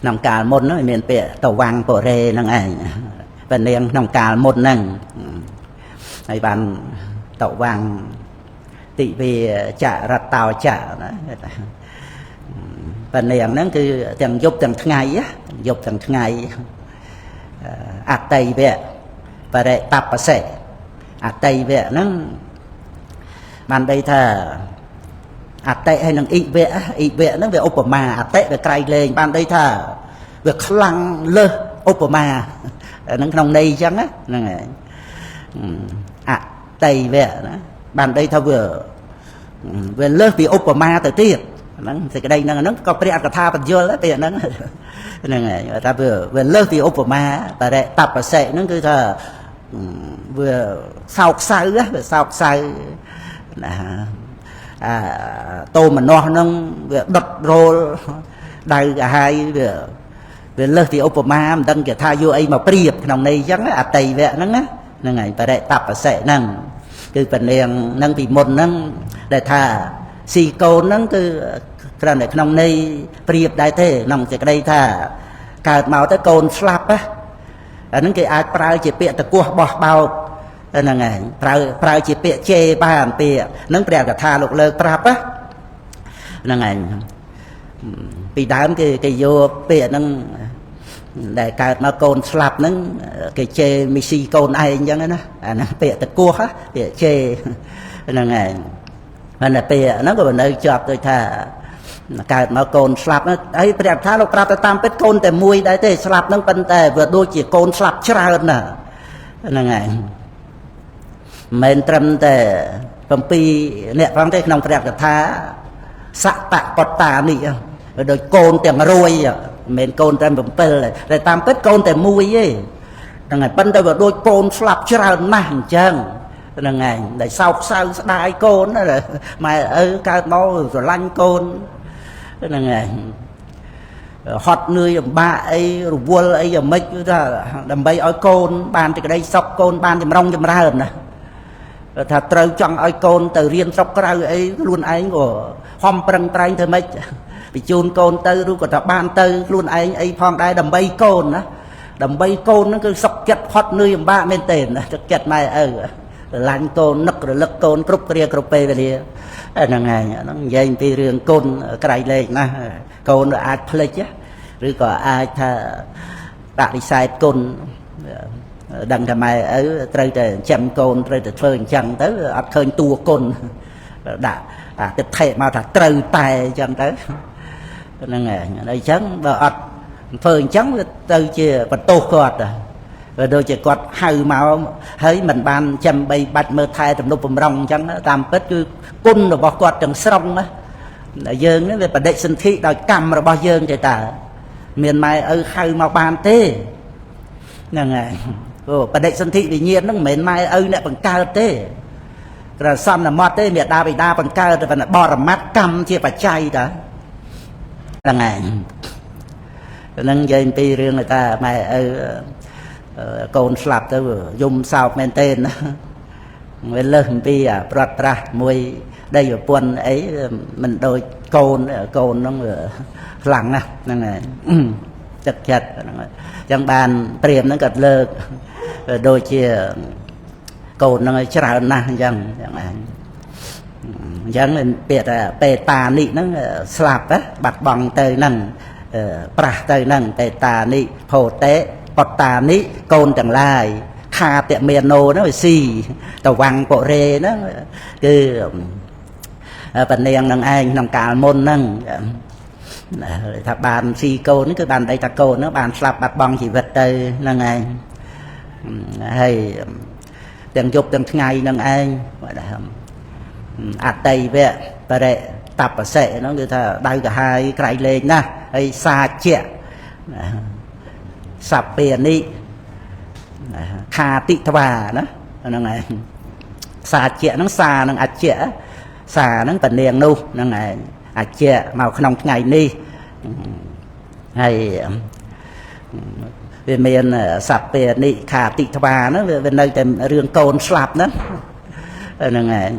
ក្នុងកាលមុនហ្នឹងមានពាក្យតវាំងបុរេហ្នឹងឯងព្រះនាងក្នុងកាលមុនហ្នឹងហើយបានតវាំងទិវាចរតោចៈណាព្រះនាងហ្នឹងគឺទាំងយប់ទាំងថ្ងៃយប់ទាំងថ្ងៃអតីវៈបរិតបសិអតីវៈហ្នឹងបានន័យថាអតិហើយនឹងអ៊ីវៈអ៊ីវៈហ្នឹងវាឧបមាអតិវាក្រៃលែងបានន័យថាវាខ្លាំងលើសឧបមាហ្នឹងក្នុងន័យអញ្ចឹងហ្នឹងហើយអតីវៈណាបានន័យថាវាលើសពីឧបមាទៅទៀតហ្នឹងសេចក្តីហ្នឹងហ្នឹងក៏ព្រះអត្ថកថាបញ្យល់ពាក្យហ្នឹងហ្នឹងហើយថាវាលើសពីឧបមាបរិតបសិហ្នឹងគឺថាវាសោកសៅវាសោកសៅណាអាតោមនោះហ្នឹងវាដុតរោលដៅកាហាយវាលើសពីឧបមាមិនដឹងគេថាយកអីមកប្រៀបក្នុងន័យអញ្ចឹងអតីវៈហ្នឹងណាហ្នឹងហើយបរិតបសិហ្នឹងគឺពនាងហ្នឹងពីមុនហ្នឹងដែលថាស៊ីកូនហ្នឹងគឺគ្រាន់តែក្នុងន័យប្រៀបដែរទេក្នុងសេចក្តីថាកើតមកទៅកូនស្លាប់ណាអាហ្នឹងគេអាចប្រើជាពាក្យតកោះបោះបោកហ្នឹងឯងប្រើជាពាក្យជេរបានពាក្យហ្នឹងព្រះកថាលោកលើកប្រាប់ណាហ្នឹងឯងពីដើមគេយកពាក្យហ្នឹងដែលកើតមកកូនស្លាប់ហ្នឹងគេជេរមីស៊ីកូនឯងអញ្ចឹងណាអាហ្នឹងពាក្យតកោះពាក្យជេរហ្នឹងឯងប៉ុន្តែពាក្យហ្នឹងក៏នៅជាប់ដូចថាកើតមកកូនស្លាប់ហើយព្រះថាលោកប្រាប់ទៅតាមពិតកូនតែមួយដែរទេស្លាប់ហ្នឹងប៉ុន្តែវាដូចជាកូនស្លាប់ច្រើនណាស់ហ្នឹងឯងមិនត្រឹមតែ7អ្នកផងទេក្នុងព្រះកថាសតបតតានេះដូចកូនទាំងរួយមិនមែនកូនតែ7តែតាមពិតកូនតែមួយទេហ្នឹងហើយប៉ុន្តែវាដូចកូនស្លាប់ច្រើនណាស់អញ្ចឹងហ្នឹងឯងដែលសោកសៅស្ដាយកូនម៉ែឪកើតមកស្រឡាញ់កូនហ្នឹងឯងហត់នឿយលំបាកអីរវល់អីយ៉ាងម៉េចគឺថាដើម្បីឲ្យកូនបានសេចក្តីសុខកូនបានចម្រុងចម្រើនណាថាត្រូវចង់ឲ្យកូនទៅរៀនស្រុកក្រៅអីខ្លួនឯងក៏ហំប្រឹងប្រែងធ្វើម៉េចបញ្ជូនកូនទៅឬក៏ថាបានទៅខ្លួនឯងអីផងដែរដើម្បីកូនណាដើម្បីកូនហ្នឹងគឺសុខចិត្តហត់នឿយលំបាកមែនទេណាទឹកចិត្តម៉ែឪស្រឡាញ់កូននឹករលឹកកូនគ្រប់គ្រាគ្រប់ពេលវេលាហ្នឹងឯងហ្នឹងនិយាយពីរឿងកូនក្រៃលែងណាស់កូនអាចភ្លេចឬក៏អាចថាបដិសេធគុណដឹងថាម៉ែឪត្រូវតែចិញ្ចឹមកូនត្រូវតែធ្វើអញ្ចឹងទៅអត់ឃើញតួគុណដាក់ អាទិដ្ឋិមកថាត្រូវតែអញ្ចឹងទៅហ្នឹងហើយអញ្ចឹងបើអត់ធ្វើអញ្ចឹងវាទៅជាបន្ទោសគាត់វាដូចជាគាត់ហៅមកហើយមិនបានចាំបីបាច់មើលថែទំនុកបំរុងអញ្ចឹងតាមពិតគឺគុណរបស់គាត់ទាំងស្រុងណាយើងនេះវាបដិសន្ធិដោយកម្មរបស់យើងទេតើមានម៉ែឪហៅមកបានទេហ្នឹងហើយព្រោះបដិសន្ធិវិញ្ញាណហ្នឹងមិនមែនម៉ែឪអ្នកបង្កើតទេក្រសន្មត់ទេមេដាបិតាបង្កើតតែបរមត្តកម្មជាបច្ច័យតាហ្នឹងហើយហ្នឹងនិយាយអំពីរឿងថាម៉ែឪកូនស្លាប់ទៅយំសោកមែនទេណាវាលើសអំពីអាប្រត់ប្រាស់មួយដីប្រពន្ធអីមិនដូចកូនកូនហ្នឹងវាខ្លាំងណាស់ហ្នឹងហើយទឹកចិត្តហ្នឹងអញ្ចឹងបានព្រាមហ្នឹងក៏លើកដូចជាកូនហ្នឹងច្រើនណាស់អញ្ចឹងអញ្ចឹងពាក្យថាបេតានិហ្នឹងស្លាប់បាត់បង់ទៅហ្នឹងប្រាស់ទៅហ្នឹងបេតានិភោតេបតានិកូនទាំងឡាយខាតមេណោហ្នឹងវាស៊ីតវੰបុរេហ្នឹងគឺបនាងនឹងឯងក្នុងកាលមុនហ្នឹងថាបានស៊ីកូនគឺបានដីថាកូនហ្នឹងបានស្លាប់បាត់បង់ជីវិតទៅហ្នឹងឯងហើយទាំងយប់ទាំងថ្ងៃហ្នឹងឯងអតីវៈបរិតបសិហ្នឹងគឺថាដៅកាហាយក្រៃលែងណាស់ហើយសាជាសព្យានិខាតិត្វាណាហ្នឹងឯងសាជាហ្នឹងសានឹងអច្ចៈសាហ្នឹងពនាងនោះហ្នឹងឯងអច្ចៈមកក្នុងថ្ងៃនេះហើយវាមានសព្យានិខាតិត្វាហ្នឹងវានៅតែរឿងកូនស្លាប់ហ្នឹងហ្នឹងឯង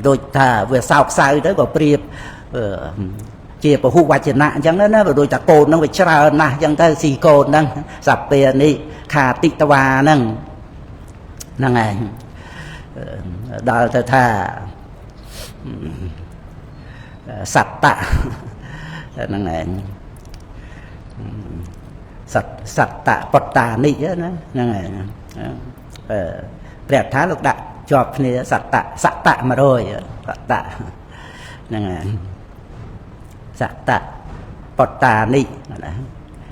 ដូចថាវាសោកសៅទៅក៏ប្រៀបជាពហុវចនៈអញ្ចឹងណាវាដូចថាកូនហ្នឹងវាច្រើនណាស់អញ្ចឹងទៅស៊ីកូនហ្នឹងសព្យានិខាតិត្វាហ្នឹងហ្នឹងឯងដល់ទៅថាសត្វតៈហ្នឹងឯងសត្វតៈបត្តានិណាហ្នឹងឯងព្រះថាលោកដាក់ជាប់គ្នាសត្វតៈសត្វតៈ100សត្វតៈហ្នឹងឯងសត្វតៈបត្តានិណា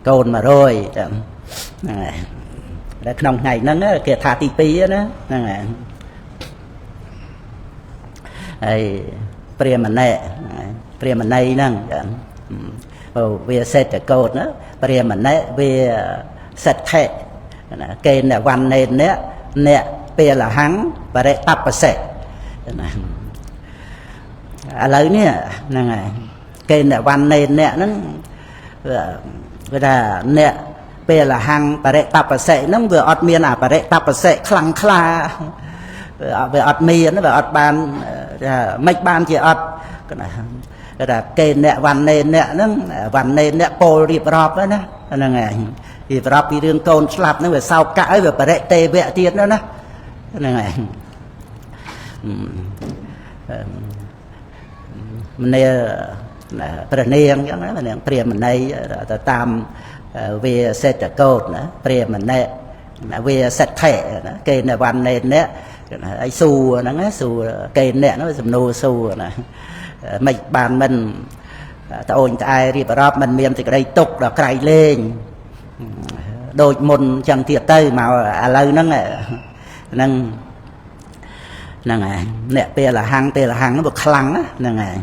កូន100ហ្នឹងឯងតែក្នុងថ្ងៃហ្នឹងគេថាទី2ណាហ្នឹងឯងហើយព្រាមណេព្រាមណីហ្នឹងវាសេដ្ឋកោតណាព្រាមណេវាសិទ្ធិណាកេនវណ្ណេនៈអ្នកពេលហੰបរិតបសិណាឥឡូវនេះហ្នឹងហើយកេនវណ្ណេនៈហ្នឹងវាថាអ្នកពេលហੰបរិតបសិហ្នឹងវាអត់មានអាបរិតបសិខ្លាំងខ្លាវាអត់មានវាអត់បានមិនបានជាអត់គេថាកេនវណ្ណេនៈហ្នឹងវណ្ណេនៈពោលរៀបរាប់ណាហ្នឹងឯងរៀបរាប់ពីរឿងកូនស្លាប់ហ្នឹងវាសោកៈហើយវាបរិទេវៈទៀតណាហ្នឹងឯងមនាព្រះនាងអញ្ចឹងណានាងព្រាមណីទៅតាមវាសេដ្ឋកោតណាព្រាមណេវាសិទ្ធិណាកេនវណ្ណេនៈហើយសួរហ្នឹងសួរកេនៈហ្នឹងសំណួរសួរណាមិនបានមិនត្អូញត្អែរៀបរាប់មិនមានសេចក្តីទុកដល់ក្រៃលែងដូចមុនចឹងទៀតទៅមកឥឡូវហ្នឹងហ្នឹងហ្នឹងឯងអ្នកពេលហੰពេលហੰហ្នឹងវាខ្លាំងហ្នឹងឯង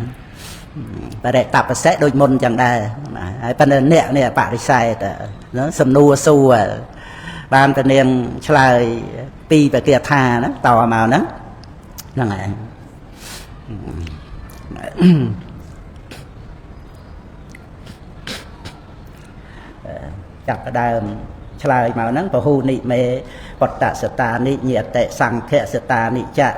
បរិតបសិដូចមុនចឹងដែរហើយប៉ុន្តែអ្នកនេះបរិស័យសំណួរសួរបានតនាងឆ្លើយពីបគាថាណាតមកហ្នឹងហ្នឹងឯងចាប់ដើមឆ្លើយមកហ្នឹងពហុនិមេបតសតានិញាតិសង្ឃសតានិចៈ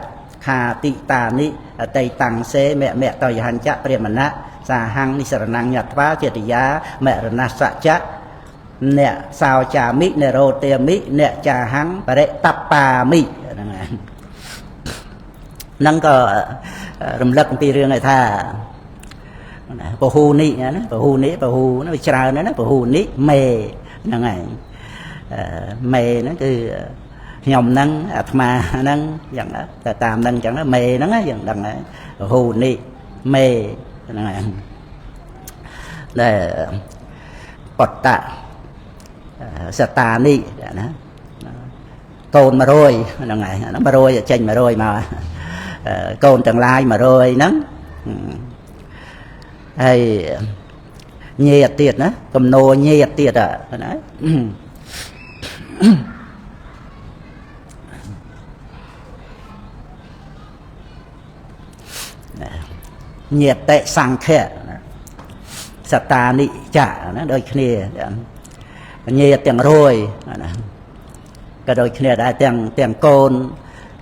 ខាតិតានិអតីតាំងសេមមៈតយហញ្ចៈព្រាមណៈសាហੰនិសរណញ្ញត្វាចេតយាមរណសច្ចៈអ្នកសោចាមិនិរោទាមិអ្នកចាហੰបរិតបាមិហ្នឹងហ្នឹងក៏រំលឹកអំពីរឿងថាពហុនិណាពហុនិពហុហ្នឹងវាច្រើនណាស់ពហុនិមេហ្នឹងឯងមេហ្នឹងគឺ ខ្ញុំហ្នឹងអាត្មាហ្នឹងយ៉ាងតែតាមហ្នឹងអញ្ចឹងមេហ្នឹងយើងដឹងហូនិមេហ្នឹងហើយដែលបតៈសតានិណាកូន100ហ្នឹងហើយហ្នឹង100ចេញ100មកកូនទាំងឡាយ100ហ្នឹងហើយញាតទៀតណាកំណោញាតទៀតណាញាតិសង្ឃៈសតានិចៈណាដូចគ្នាញាតទាំងរយណាក៏ដូចគ្នាដែរទាំងកូន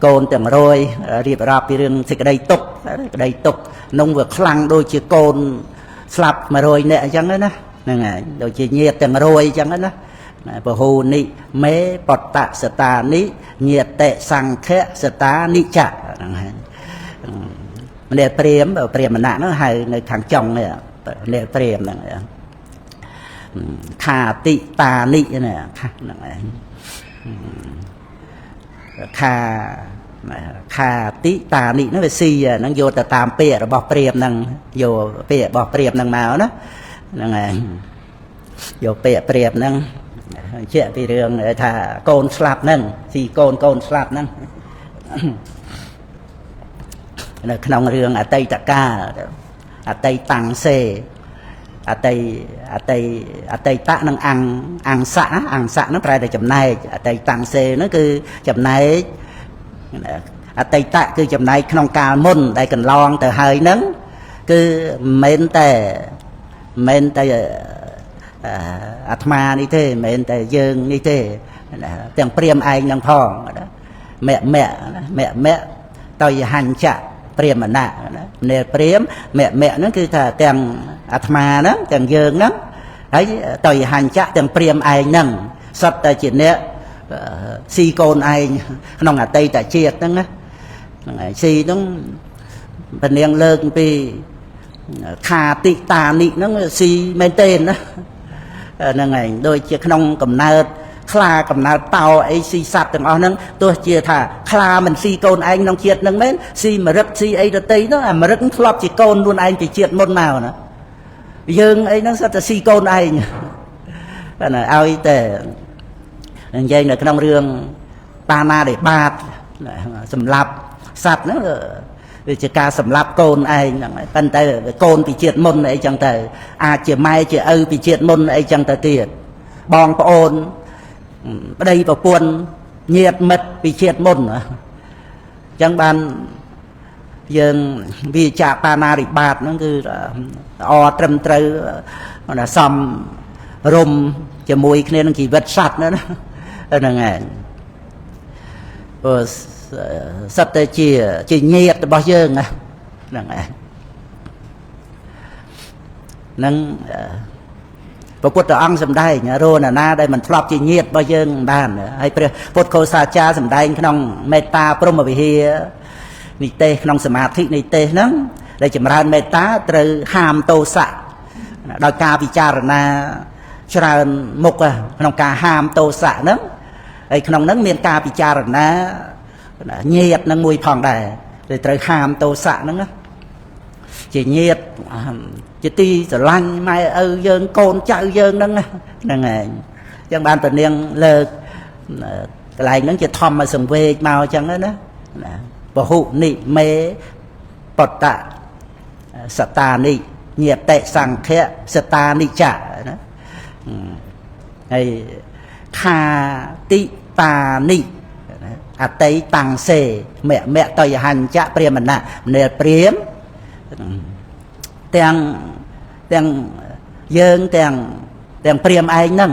កូនទាំងរយរៀបរាប់ពីរឿងសេចក្តីទុក្ខក្តីទុក្ខនោះវាខ្លាំងដូចជាកូនស្លាប់100នាក់អញ្ចឹងណាហ្នឹងហើយដូចជាញាតទាំងរយអញ្ចឹងណាពហូនិមេបតៈសតានិញាតិសង្ឃៈសតានិចៈហ្នឹងហើយម្នាក់ព្រាមព្រាមណៈហ្នឹងហៅនៅខាងចុងនេះម្នាក់ព្រាមហ្នឹងខាតិតានិណាហ្នឹងឯងខាតិតានិហ្នឹងវាស៊ីហ្នឹងយកទៅតាមពាក្យរបស់ព្រាមហ្នឹងយកពាក្យរបស់ព្រាមហ្នឹងមកណាហ្នឹងឯងយកពាក្យព្រាមហ្នឹងជាពីរឿងថាកូនស្លាប់ហ្នឹងស៊ីកូនកូនស្លាប់ហ្នឹងនៅក្នុងរឿងអតីតកាលអតីតាំងសេអតីអតីអតីតៈនិងអង្គសៈអង្គសៈហ្នឹងប្រែតែចំណែកអតីតាំងសេហ្នឹងគឺចំណែកអតីតៈគឺចំណែកក្នុងកាលមុនដែលកន្លងទៅហើយហ្នឹងគឺមិនមែនតែអាត្មានេះទេមិនមែនតែយើងនេះទេទាំងព្រាមឯងហ្នឹងផងមគ្គមគ្គមគ្គតយហញ្ចៈព្រាមណៈនេព្រាមមគ្គមគ្គហ្នឹងគឺថាទាំងអាត្មាហ្នឹងទាំងយើងហ្នឹងហើយតយហញ្ចៈទាំងព្រាមឯងហ្នឹងសុទ្ធតែជាអ្នកស៊ីកូនឯងក្នុងអតីតជាតិហ្នឹងណាហ្នឹងហើយស៊ីហ្នឹងពនាងលើកពីខាតិតានិហ្នឹងស៊ីមែនទេណាហ្នឹងហើយដូចជាក្នុងកំណើតខ្លាកំណើតតោអីស៊ីសត្វទាំងអស់ហ្នឹងទោះជាថាខ្លាមិនស៊ីកូនឯងក្នុងជាតិហ្នឹងមែនស៊ីមរឹកស៊ីអីដតីហ្នឹងអាមរឹកធ្លាប់ជាកូនខ្លួនឯងពីជាតិមុនមកណាយើងអីហ្នឹងសុទ្ធតែស៊ីកូនឯងបាទណាឲ្យតែនិយាយនៅក្នុងរឿងបាណាដេបាតសម្លាប់សត្វហ្នឹងវាជាការសម្លាប់កូនឯងហ្នឹងប៉ុន្តែកូនពីជាតិមុនអីចឹងទៅអាចជាម៉ែជាឪពីជាតិមុនអីចឹងទៅទៀតបងប្អូនប្តីប្រពន្ធញាតិមិត្តពីជាតិមុនអញ្ចឹងបានយើងវាចាបាណារិបាតហ្នឹងគឺល្អត្រឹមត្រូវសំរុំជាមួយគ្នានឹងជីវិតសត្វណាហ្នឹងឯងព្រោះសត្វតែជាញាតិរបស់យើងហ្នឹងឯងនឹងព្រះពុទ្ធអង្គសម្ដែងរណាណាដែលមិនធ្លាប់ជាញាតិរបស់យើងបានហើយព្រះពុទ្ធកោសាចារសម្ដែងក្នុងមេត្តាព្រហ្មវិហារនិទេសក្នុងសមាធិនិទេសហ្នឹងដែលចម្រើនមេត្តាត្រូវហាមទោសៈដោយការពិចារណាច្រើនមុខក្នុងការហាមទោសៈហ្នឹងហើយក្នុងហ្នឹងមានការពិចារណាញាតិហ្នឹងមួយផងដែរដែលត្រូវហាមទោសៈហ្នឹងជាញាតិជាទីស្រឡាញ់ម៉ែឪយើងកូនចៅយើងហ្នឹងហ្នឹងឯងអញ្ចឹងបានពនាងលើកកន្លែងហ្នឹងជាធម្មសង្វេគមកអញ្ចឹងណាណាពហុនិមេបតៈសតានិញាតិសង្ឃៈសតានិចៈណាហើយខាតិតានិអតីតាំងសេមគ្គមគ្គតយហញ្ចៈព្រាមណៈមនាលព្រាមទាំងយើងទាំងព្រាមឯងហ្នឹង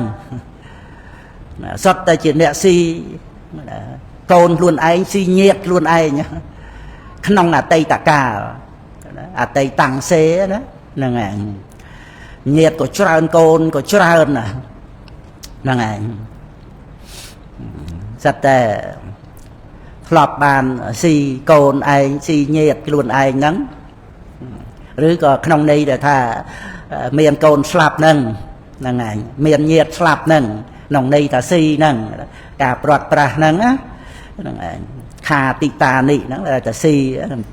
សុទ្ធតែជាអ្នកស៊ីកូនខ្លួនឯងស៊ីញាតិខ្លួនឯងក្នុងអតីតកាលអតីតាំងសេណាហ្នឹងឯងញាតិក៏ច្រើនកូនក៏ច្រើនណាហ្នឹងឯងសុទ្ធតែធ្លាប់បានស៊ីកូនឯងស៊ីញាតិខ្លួនឯងហ្នឹងឬក៏ក្នុងន័យដែលថាមានកូនស្លាប់ហ្នឹងហ្នឹងឯងមានញាតិស្លាប់ហ្នឹងក្នុងន័យថាស៊ីហ្នឹងការព្រាត់ប្រាសហ្នឹងណា ហ្នឹងឯងខាតិតានិហ្នឹងតែស៊ី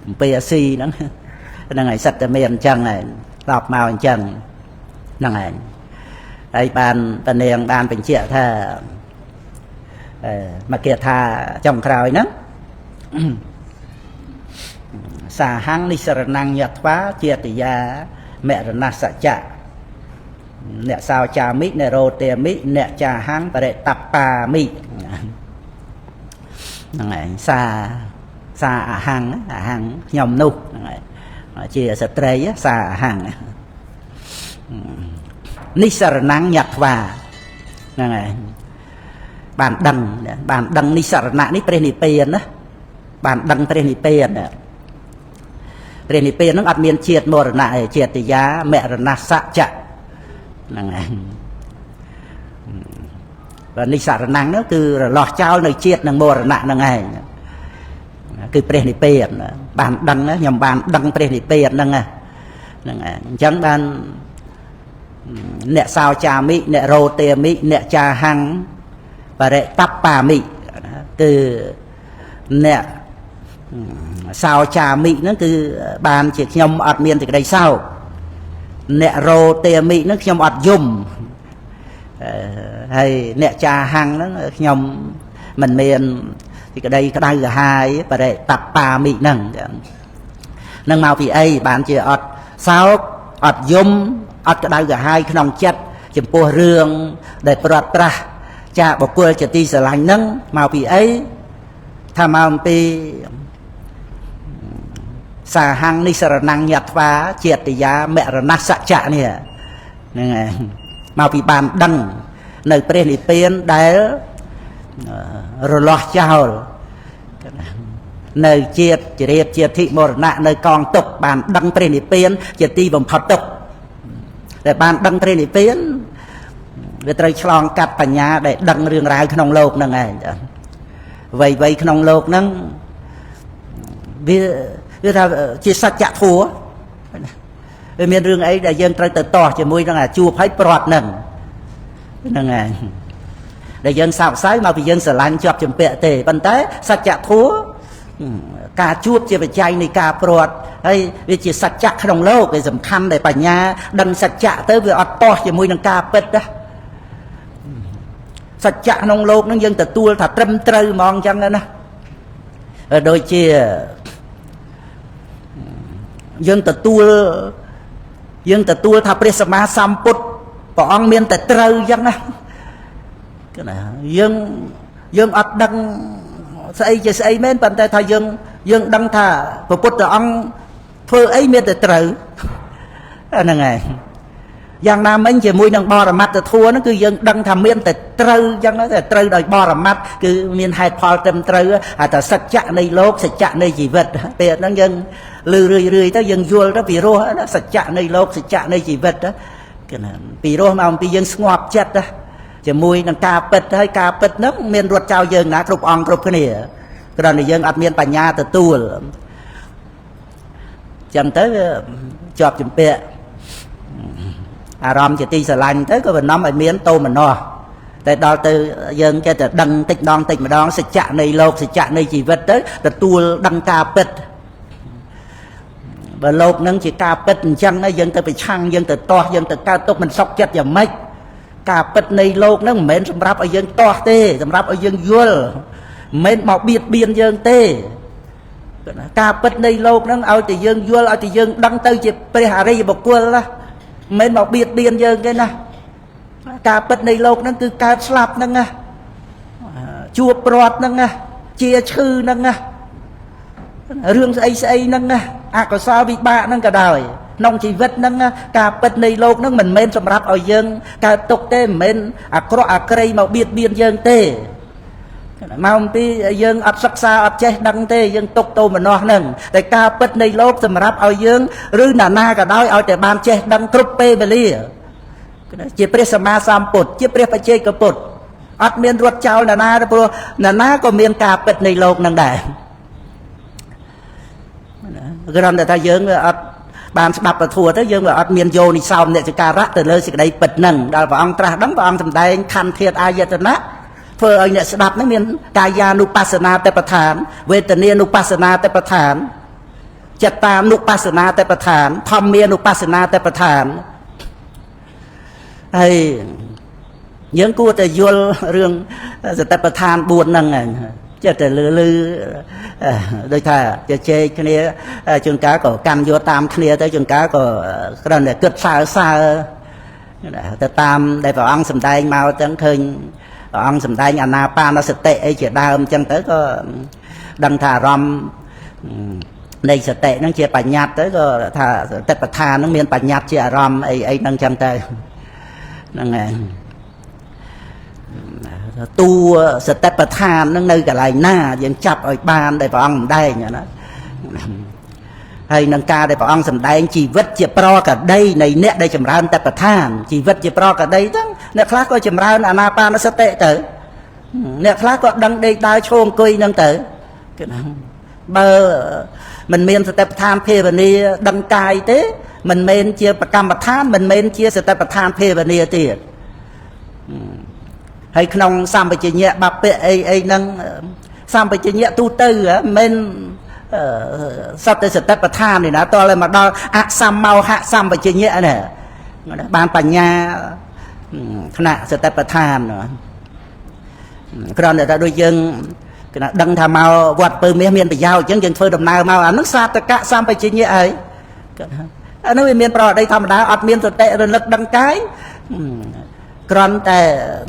អំពីស៊ីហ្នឹងហ្នឹងឯងសិតតែមានអញ្ចឹងឯងតបមកអញ្ចឹងហ្នឹងឯងហើយបានតានាងបានបញ្ជាក់ថាមកគេថាចុងក្រោយហ្នឹងសាហੰនិសរណញ្ញត្វាជាតិយាមរណសច្ចៈអ្នកសោចាមិនិរោទាមិអ្នកចាហੰបរិតប្បាមិហ្នឹងឯងសាសាអហੰអហੰខ្ញុំនោះហ្នឹងឯងជាស្ត្រីសាអហੰនិសរណញ្ញត្វាហ្នឹងឯងបានដឹងបានដឹងនិសរណៈនេះព្រះនិព្វានណាបានដឹងព្រះនិព្វានព្រះនិព្វានហ្នឹងអត់មានជាតិមរណៈទេជាតិយាមរណសច្ចៈហ្នឹងឯងបើនិសរណៈហ្នឹងគឺរលាស់ចោលនៅជាតិនិងមរណៈហ្នឹងឯងគឺព្រះនិព្វានបានដឹងខ្ញុំបានដឹងព្រះនិព្វានហ្នឹងហ្នឹងឯងអញ្ចឹងបានអ្នកសោចាមិអ្នករោទាមិអ្នកចាហੰបរិតប្បាមិគឺអ្នកសោចាមិហ្នឹងគឺបានជាខ្ញុំអត់មានសេចក្តីសោកអ្នករោទាមិហ្នឹងខ្ញុំអត់យំហើយអ្នកចាហੰហ្នឹងខ្ញុំមិនមានសេចក្តីក្តៅក្រហាយបរិតប្បាមិហ្នឹងនឹងមកពីអីបានជាអត់សោកអត់យំអត់ក្តៅក្រហាយក្នុងចិត្តចំពោះរឿងដែលព្រាត់ប្រាសចាកបុគ្គលជាទីស្រឡាញ់ហ្នឹងមកពីអីថាមកអំពីសាហੰនិសរណញ្ញត្វាជាតិយាមរណសច្ចៈនេះហ្នឹងឯងមកពីបានដឹងនៅព្រះនិព្វានដែលរលាស់ចោលនៅជាតិចរិតជាតិមរណៈនៅកងទុកបានដឹងព្រះនិព្វានជាទីបំផុតទុកដែលបានដឹងព្រះនិព្វានវាត្រូវឆ្លងកាត់បញ្ញាដែលដឹងរឿងរ៉ាវក្នុងលោកហ្នឹងឯងអ្វីៗក្នុងលោកហ្នឹងវាថាជាសច្ចធម៌វាមានរឿងអីដែលយើងត្រូវទៅតោះជាមួយនឹងអាជួបហើយព្រាត់ហ្នឹងហ្នឹងឯងដែលយើងសោកសៅមកពីយើងស្រឡាញ់ជាប់ជំពាក់ទេប៉ុន្តែសច្ចធម៌ការជួបជាបច្ច័យនៃការព្រាត់ហើយវាជាសច្ចៈក្នុងលោកវាសំខាន់ដែលបញ្ញាដឹងសច្ចៈទៅវាអត់តោះជាមួយនឹងការពិតណាសច្ចៈក្នុងលោកហ្នឹងយើងទទួលថាត្រឹមត្រូវហ្មងអញ្ចឹងណាដូចជាយើងទទួលថាព្រះសម្មាសម្ពុទ្ធព្រះអង្គមានតែត្រូវអញ្ចឹងណាគឺណាយើងអត់ដឹងស្អីជាស្អីមែនប៉ុន្តែថាយើងដឹងថាព្រះពុទ្ធអង្គធ្វើអីមានតែត្រូវហ្នឹងហើយយ៉ាងណាមិញជាមួយនឹងបរមត្តធម៌ហ្នឹងគឺយើងដឹងថាមានតែត្រូវអញ្ចឹងតែត្រូវដោយបរមត្តគឺមានហេតុផលត្រឹមត្រូវអាតែសច្ចៈនៃលោកសច្ចៈនៃជីវិតពេលហ្នឹងយើងលឺរឿយរឿយទៅយើងយល់ទៅពីរោះសច្ចៈនៃលោកសច្ចៈនៃជីវិតគឺណាពីរោះមកអំពីយើងស្ងប់ចិត្តជាមួយនឹងការពិតហើយការពិតហ្នឹងមានរត់ចោលយើងណាគ្រប់អង្គគ្រប់គ្នាគ្រាន់តែយើងអត់មានបញ្ញាទទួលចឹងទៅជាប់ជំពាក់អារម្មណ៍ជាទីស្រឡាញ់ទៅក៏វានាំឲ្យមានតោមនោះតែដល់ទៅយើងចេះតែដឹងតិចម្ដងតិចម្ដងសច្ចៈនៃលោកសច្ចៈនៃជីវិតទៅទទួលដឹងការពិតបើលោកនឹងជាការពិតអញ្ចឹងយើងទៅប្រឆាំងយើងទៅទាស់យើងទៅកើតទុកមិនសុខចិត្តយ៉ាងម៉េចការពិតនៃលោកហ្នឹងមិនមែនសម្រាប់ឲ្យយើងទាស់ទេសម្រាប់ឲ្យយើងយល់មិនមែនមកបៀតបៀនយើងទេការពិតនៃលោកហ្នឹងឲ្យតែយើងយល់ឲ្យតែយើងដឹងទៅជាព្រះអរិយបុគ្គលណាមិនមែនមកបៀតបៀនយើងទេណាការពិតនៃលោកហ្នឹងគឺកើតស្លាប់ហ្នឹងណាជួបព្រាត់ហ្នឹងណាជាឈឺហ្នឹងណារឿងស្អីស្អីហ្នឹងណាអកុសលវិបាកហ្នឹងក៏ដោយក្នុងជីវិតហ្នឹងការពិតនៃលោកហ្នឹងមិនមែនសម្រាប់ឲ្យយើងកើតទុកទេមិនមែនអាក្រក់អាក្រីមកបៀតបៀនយើងទេមកអំពីយើងអត់សិក្សាអត់ចេះដឹងទេយើងទុកទោមនស្សហ្នឹងតែការពិតនៃលោកសម្រាប់ឲ្យយើងឬណានាក៏ដោយឲ្យតែបានចេះដឹងគ្រប់ពេលវេលាជាព្រះសម្មាសម្ពុទ្ធជាព្រះបច្ចេកពុទ្ធអត់មានរត់ចោលណានាព្រោះណានាក៏មានការពិតនៃលោកហ្នឹងដែរគ្រាន់តែថាយើងអត់បានស្ដាប់ពធទៅយើងវាអត់មានយោនិសោមនសិការៈទៅលើសេចក្តីពិតហ្នឹងដល់ព្រះអង្គត្រាស់ដឹងព្រះអង្គសម្ដែងខន្ធធាតុអាយតនៈ ធ្វើឲ្យអ្នកស្ដាប់ហ្នឹងមានកាយានុបស្សនាតិបដ្ឋានវេទនានុបស្សនាតិបដ្ឋានចិត្តតានុបស្សនាតិបដ្ឋានធម្មានុបស្សនាតិបដ្ឋានហើយយើងគួរតែយល់រឿងសតិប្បដ្ឋាន4ហ្នឹងចិត្តតែលឺលឺដូចថាជជែកគ្នាជួនកាលក៏កាន់យកតាមគ្នាទៅជួនកាលក៏គ្រាន់តែគិតសើសើទៅតាមដែលព្រះអង្គសម្ដែងមកទាំងឃើញព្រះអង្គសម្ដែងអានាបានសតិអីជាដើមអញ្ចឹងទៅក៏ដឹងថាអារម្មណ៍នៃសតិហ្នឹងជាបញ្ញត្តិទៅក៏ថាសតិប្បដ្ឋានហ្នឹងមានបញ្ញត្តិជាអារម្មណ៍អីអីហ្នឹងអញ្ចឹងទៅហ្នឹងហើយតួសតិប្បដ្ឋាននឹងនៅកន្លែងណាយើងចាប់ឲ្យបានដែលព្រះអង្គសម្ដែងណាហើយនឹងការដែលព្រះអង្គសម្ដែងជីវិតជាប្រកដីនៃអ្នកដែលចម្រើនតបដ្ឋានជីវិតជាប្រកដីហ្នឹងអ្នកខ្លះក៏ចម្រើនអានាបានសតិទៅអ្នកខ្លះក៏ដឹងដេកដើរឈរអង្គុយហ្នឹងទៅគឺណាបើមិនមានសតិប្បដ្ឋានភាវនាដឹងកាយទេមិនមែនជាប្រកម្មដ្ឋានមិនមែនជាសតិប្បដ្ឋានភាវនាទៀតហើយក្នុងសម្បជញ្ញៈបព្វៈអីអីហ្នឹងសម្បជញ្ញៈទូទៅមិនសត្វតែសតិប្បដ្ឋាននេះណាតើមកដល់អសមោហៈសម្បជញ្ញៈនេះបានបញ្ញាថ្នាក់សតិប្បដ្ឋានគ្រាន់តែថាដូចយើងគណៈដឹងថាមកវត្តពៅមាសមានប្រយោជន៍អញ្ចឹងយើងធ្វើដំណើរមកអាហ្នឹងសាតកៈសម្បជញ្ញៈហើយអាហ្នឹងវាមានប្រដីធម្មតាអត់មានសតិរលឹកដឹងកាយគ្រាន់តែ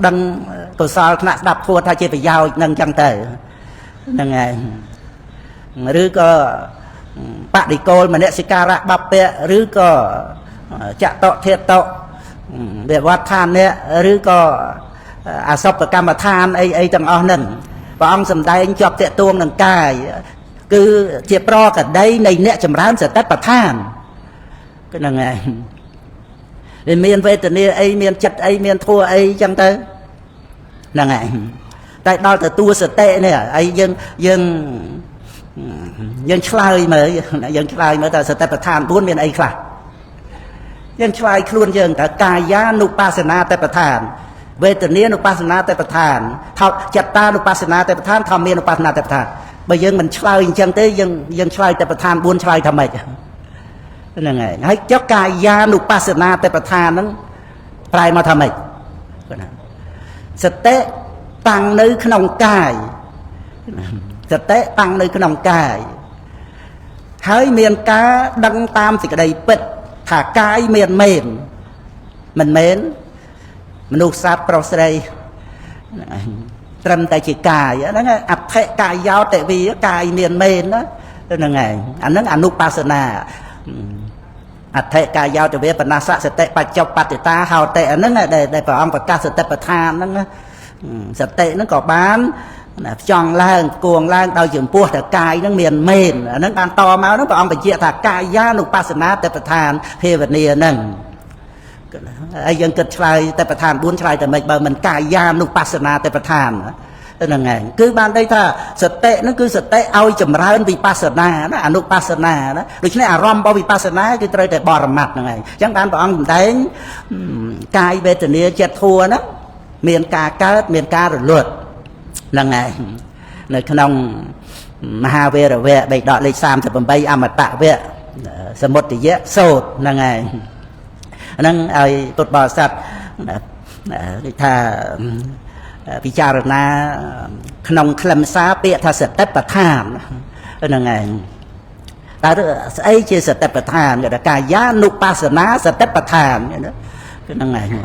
ដឹងកុសលថ្នាក់ស្ដាប់ធម៌ថាជាប្រយោជន៍នឹងចឹងទៅហ្នឹងហើយឬក៏បដិកូលមនសិការៈបព្វៈឬក៏ចតុធាតុវិវត្តឋានៈឬក៏អសុបកម្មដ្ឋានអីអីទាំងអស់ហ្នឹងព្រះអង្គសម្ដែងជាប់តាក់ទងនឹងកាយគឺជាប្រកដីនៃអ្នកចម្រើនសតិប្បដ្ឋានគឺហ្នឹងហើយវាមានវេទនាអីមានចិត្តអីមានធัวអីចឹងទៅហ្នឹងហើយតែដល់ទៅតួសតិនេះអីយើងយើងយើងឆ្លើយមើលយើងឆ្លើយមើលតើសតិប្បដ្ឋាន4មានអីខ្លះយើងឆ្លើយខ្លួនយើងតើកាយានុបស្សនាតិប្បដ្ឋានវេទនានុបស្សនាតិប្បដ្ឋានថោចិត្តានុបស្សនាតិប្បដ្ឋានធម្មានុបស្សនាតិប្បដ្ឋានបើយើងមិនឆ្លើយអញ្ចឹងទេយើងយើងឆ្លើយតិប្បដ្ឋាន4ឆ្លើយថាម៉េចហ្នឹងហើយហើយចុះកាយានុបស្សនាតិប្បដ្ឋានហ្នឹងប្រែមកថាម៉េចសតិតាំងនៅក្នុងកាយសតិតាំងនៅក្នុងកាយហើយមានការដឹងតាមសេចក្តីពិតថាកាយមានមែនមិនមែនមនុស្សសត្វប្រុសស្រីត្រឹមតែជាកាយហ្នឹងអដ្ឋិកាយោតិវិកាយមានមែនណាហ្នឹងហើយអាហ្នឹងអនុបស្សនាអដ្ឋិកាយោតិវិបណសសតិបច្ចុប្បតិតាហោតិអាហ្នឹងដែលព្រះអង្គប្រកាសសតិប្បដ្ឋានហ្នឹងសតិហ្នឹងក៏បានផ្ចង់ឡើងគួងឡើងដោយចំពោះតែកាយហ្នឹងមានមែនអាហ្នឹងបានតមកហ្នឹងព្រះអង្គបញ្ជាក់ថាកាយានុបស្សនាតិប្បដ្ឋានភាវនាហ្នឹងហើយយើងគិតឆ្លើយតិប្បដ្ឋាន4ឆ្លើយតែមិនបើមិនកាយានុបស្សនាតិប្បដ្ឋានហ្នឹងឯងគឺបានន័យថាសតិហ្នឹងគឺសតិឲ្យចម្រើនវិបស្សនាណាអនុបស្សនាណាដូច្នេះអារម្មណ៍របស់វិបស្សនាគឺត្រូវតែបរមត្តហ្នឹងឯងអញ្ចឹងបានព្រះអង្គសម្ដែងកាយវេទនាចិត្តធัวហ្នឹងមានការកើតមានការរលត់ហ្នឹងឯងនៅក្នុងមហាវេរវៈបិដកលេខ38អមតវៈសមុទយៈសោតហ្នឹងឯងហ្នឹងឲ្យពុទ្ធបរិស័ទដូចថាពិចារណាក្នុងខ្លឹមសារពាក្យថាសតិប្បដ្ឋានហ្នឹងឯងតើស្អីជាសតិប្បដ្ឋានគេថាកាយានុបស្សនាសតិប្បដ្ឋានគឺហ្នឹងឯងហ្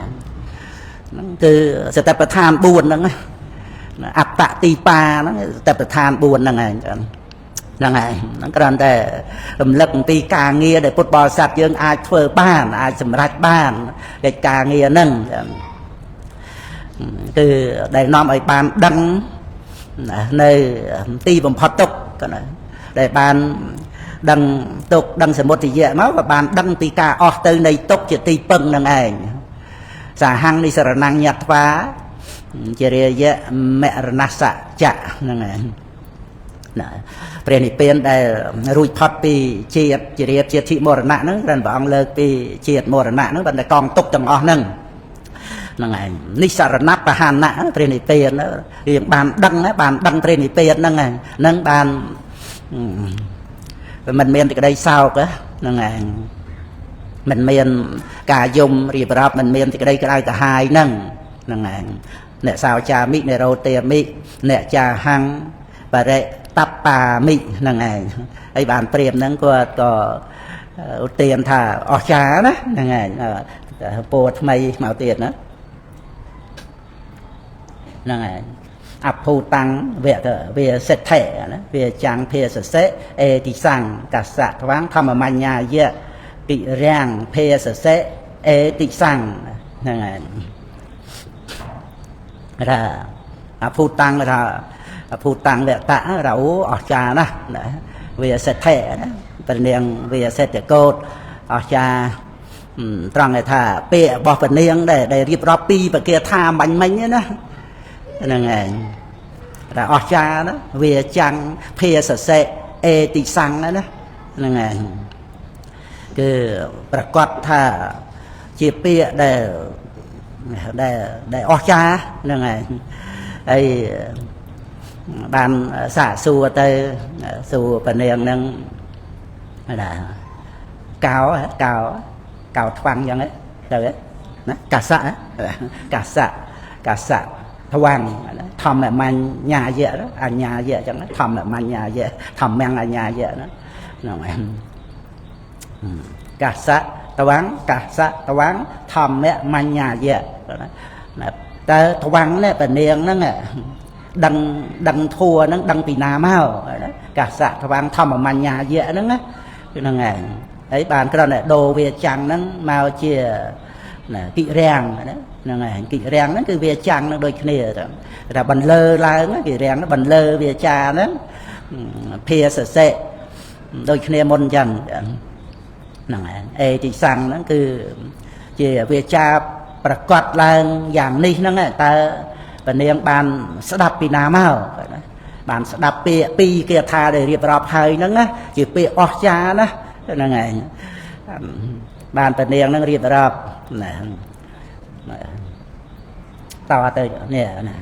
នឹងគឺសតិប្បដ្ឋាន4ហ្នឹងអត្តទីបាហ្នឹងសតិប្បដ្ឋាន4ហ្នឹងឯងហ្នឹងឯងហ្នឹងគ្រាន់តែរំលឹកអំពីការងារដែលពុទ្ធបរិស័ទយើងអាចធ្វើបានអាចសម្រេចបានកិច្ចការងារហ្នឹងគឺដែលនាំឲ្យបានដឹងនៅទីបំផុតទុក្ខណាដែលបានដឹងទុក្ខដឹងសមុទយៈមកក៏បានដឹងពីការអស់ទៅនៃទុក្ខជាទីពឹងហ្នឹងឯងសហੰនិសរណញ្ញត្វាជារិយៈមរណសច្ចៈហ្នឹងឯងណាព្រះនិព្វានដែលរួចផុតពីជាតិជារាជាធិមរណៈហ្នឹងព្រះអង្គលើកពីជាតិមរណៈហ្នឹងប៉ុន្តែកងទុកទាំងអស់ហ្នឹង ហ្នឹងឯងនិសរណបហានៈព្រះនិព្វានរៀងបានដឹងបានដឹងព្រះនិព្វានហ្នឹងហ្នឹងបានមិនមានសេចក្តីសោកហ្នឹងឯងមិនមានការយំរៀបរាប់មិនមានសេចក្តីក្តៅក្រហាយហ្នឹងហ្នឹងឯងអ្នកសោចាមិនិរោទាមិអ្នកចាហੰបរិតបាមិហ្នឹងឯងហើយបានព្រាមហ្នឹងគាត់ក៏ឧទានថាអស្ចារ្យណាហ្នឹងឯងពោថ្មីមកទៀតណាហ្នឹងឯងអភូតាំងវៈវាសិទ្ធិណាវាចាំងភាសសិអេតិសੰកសៈថ្វាំងធម្មមញ្ញាយៈពិរាំងភាសសិអេតិសੰហ្នឹងឯងថាអភូតាំងថាអភូតាំងវៈតៈរោអស្ចារ្យណាស់ណាវាសិទ្ធិណាព្រះនាងវាសិទ្ធិកោតអស្ចារ្យត្រង់ថាពាក្យរបស់ព្រះនាងដែលរៀបរាប់ពីបគាថាបាញ់មិញណាហ្នឹងឯងតែអស្ចារ្យណាវាចាំងភាសសិអេតិសੰណាហ្នឹងឯងគឺប្រកាសថាជាពាក្យដែលដែលដែលអស្ចារ្យហ្នឹងឯងហើយបានសាកសួរទៅសួរព្រះនាងហ្នឹងណាកោកោកោថ្វាំងចឹងទៅណាកាសៈកាសៈកាសៈថ្វាំងធម្មមញ្ញាយៈអញ្ញាយៈចឹងធម្មមញ្ញាយៈធម្មំអញ្ញាយៈហ្នឹងឯងកាសៈថ្វាំងកាសៈថ្វាំងធម្មមញ្ញាយៈណាតើថ្វាំងនេះព្រះនាងហ្នឹងដឹងដឹងធัวហ្នឹងដឹងពីណាមកណាកាសៈថ្វាំងធម្មមញ្ញាយៈហ្នឹងណាគឺហ្នឹងឯងហើយបានគ្រាន់តែដូរវាចាំងហ្នឹងមកជាណាគិរាំងណាហ្នឹងឯងគិរាំងហ្នឹងគឺវាចាំងហ្នឹងដូចគ្នាតែបន្លឺឡើងគិរាំងបន្លឺវាចាហ្នឹងភាសសិដូចគ្នាមុនអញ្ចឹងហ្នឹងឯងអេតិសੰហ្នឹងគឺជាវាចាប្រកាសឡើងយ៉ាងនេះហ្នឹងតើព្រះនាងបានស្ដាប់ពីណាមកណាបានស្ដាប់ពាក្យពីរគាថាដែលរៀបរាប់ហើយហ្នឹងណាជាពាក្យអស្ចារ្យណាហ្នឹងឯងបានព្រះនាងហ្នឹងរៀបរាប់ណាតទៅនេះណា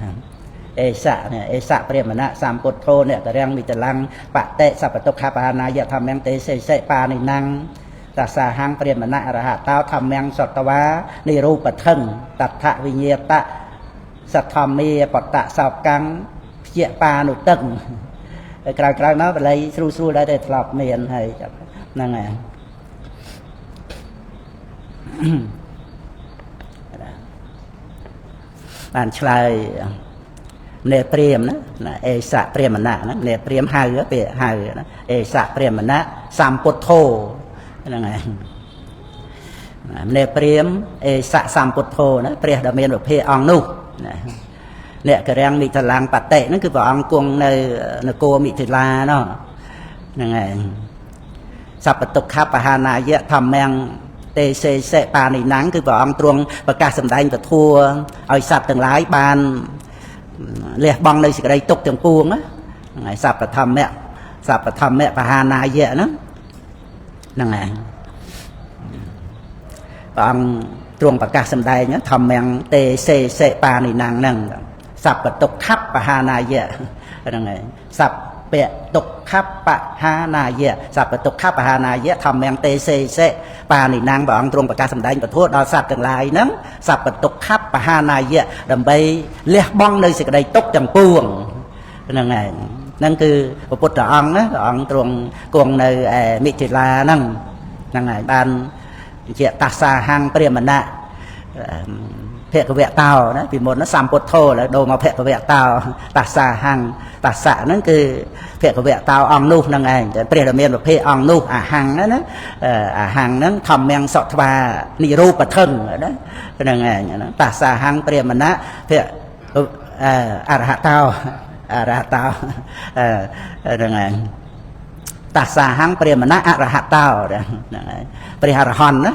អេសៈនេះអេសៈព្រាមណៈសម្ពុទ្ធោអ្នកតរាំងមិតលាំងបតិសពតុខបហានាយធម្មំទេសេសិបានិណੰតសាហੰព្រាមណៈអរហតោធម្មំសតវានិរូបថឹងតថវិញ្ញាតៈសទ្ធម្មាបតៈសោកੰព្យបានុតឹងក្រោយៗមកបល័យស្រួលស្រួលដែរតែធ្លាប់មានហើយហ្នឹងហើយបានឆ្លើយនេព្រាមណាអេសៈព្រាមណៈណានេព្រាមហៅពាក្យហៅណាអេសៈព្រាមណៈសម្ពុទ្ធោហ្នឹងហើយនេព្រាមអេសៈសម្ពុទ្ធោណាព្រះដ៏មានវិភាអង្គនោះណាអ្នកករាំងមិថឡាំងបតិហ្នឹងគឺព្រះអង្គគង់នៅនគរមិថិលាណោះហ្នឹងហើយសពតុខបហានាយៈធម្មំទេសេសិបានិណੰគឺព្រះអង្គទ្រង់ប្រកាសសម្ដែងពធឲ្យសត្វទាំងឡាយបានលះបង់នៅសេចក្តីទុក្ខទាំងពួងហ្នឹងហើយសពធម្មៈសពធម្មៈបហានាយៈហ្នឹងហ្នឹងហើយព្រះអង្គទ្រង់ប្រកាសសម្ដែងធម្មំទេសេសិបានិណੰហ្នឹងសពតុខបហានាយៈហ្នឹងហើយសពទុក្ខបហានាយៈសពទុក្ខបហានាយៈធម្មំទេសេសិបានិណੰព្រះអង្គទ្រង់ប្រកាសសម្ដែងពធដល់សត្វទាំងឡាយហ្នឹងសពទុក្ខបហានាយៈដើម្បីលះបង់នៅសេចក្តីទុក្ខទាំងពួងហ្នឹងឯងហ្នឹងគឺព្រះពុទ្ធអង្គណាព្រះអង្គទ្រង់គង់នៅឯមិថិលាហ្នឹងហ្នឹងហើយបានជាតាសាហੰព្រាមណៈភគវៈតោណាពីមុនណាសម្ពុទ្ធោឥឡូវដូរមកភគវៈតោតាសាហੰតាសៈហ្នឹងគឺភគវៈតោអង្គនោះហ្នឹងឯងតែព្រះដ៏មានវិភាអង្គនោះអាហੰហ្នឹងណាអាហੰហ្នឹងធម្មំសត្វានិរូបថឹងណាហ្នឹងឯងតាសាហੰព្រាមណៈភអរហតោអរហតោហ្នឹងឯងតាសាហੰព្រាមណៈអរហតោហ្នឹងឯងព្រះអរហន្តណា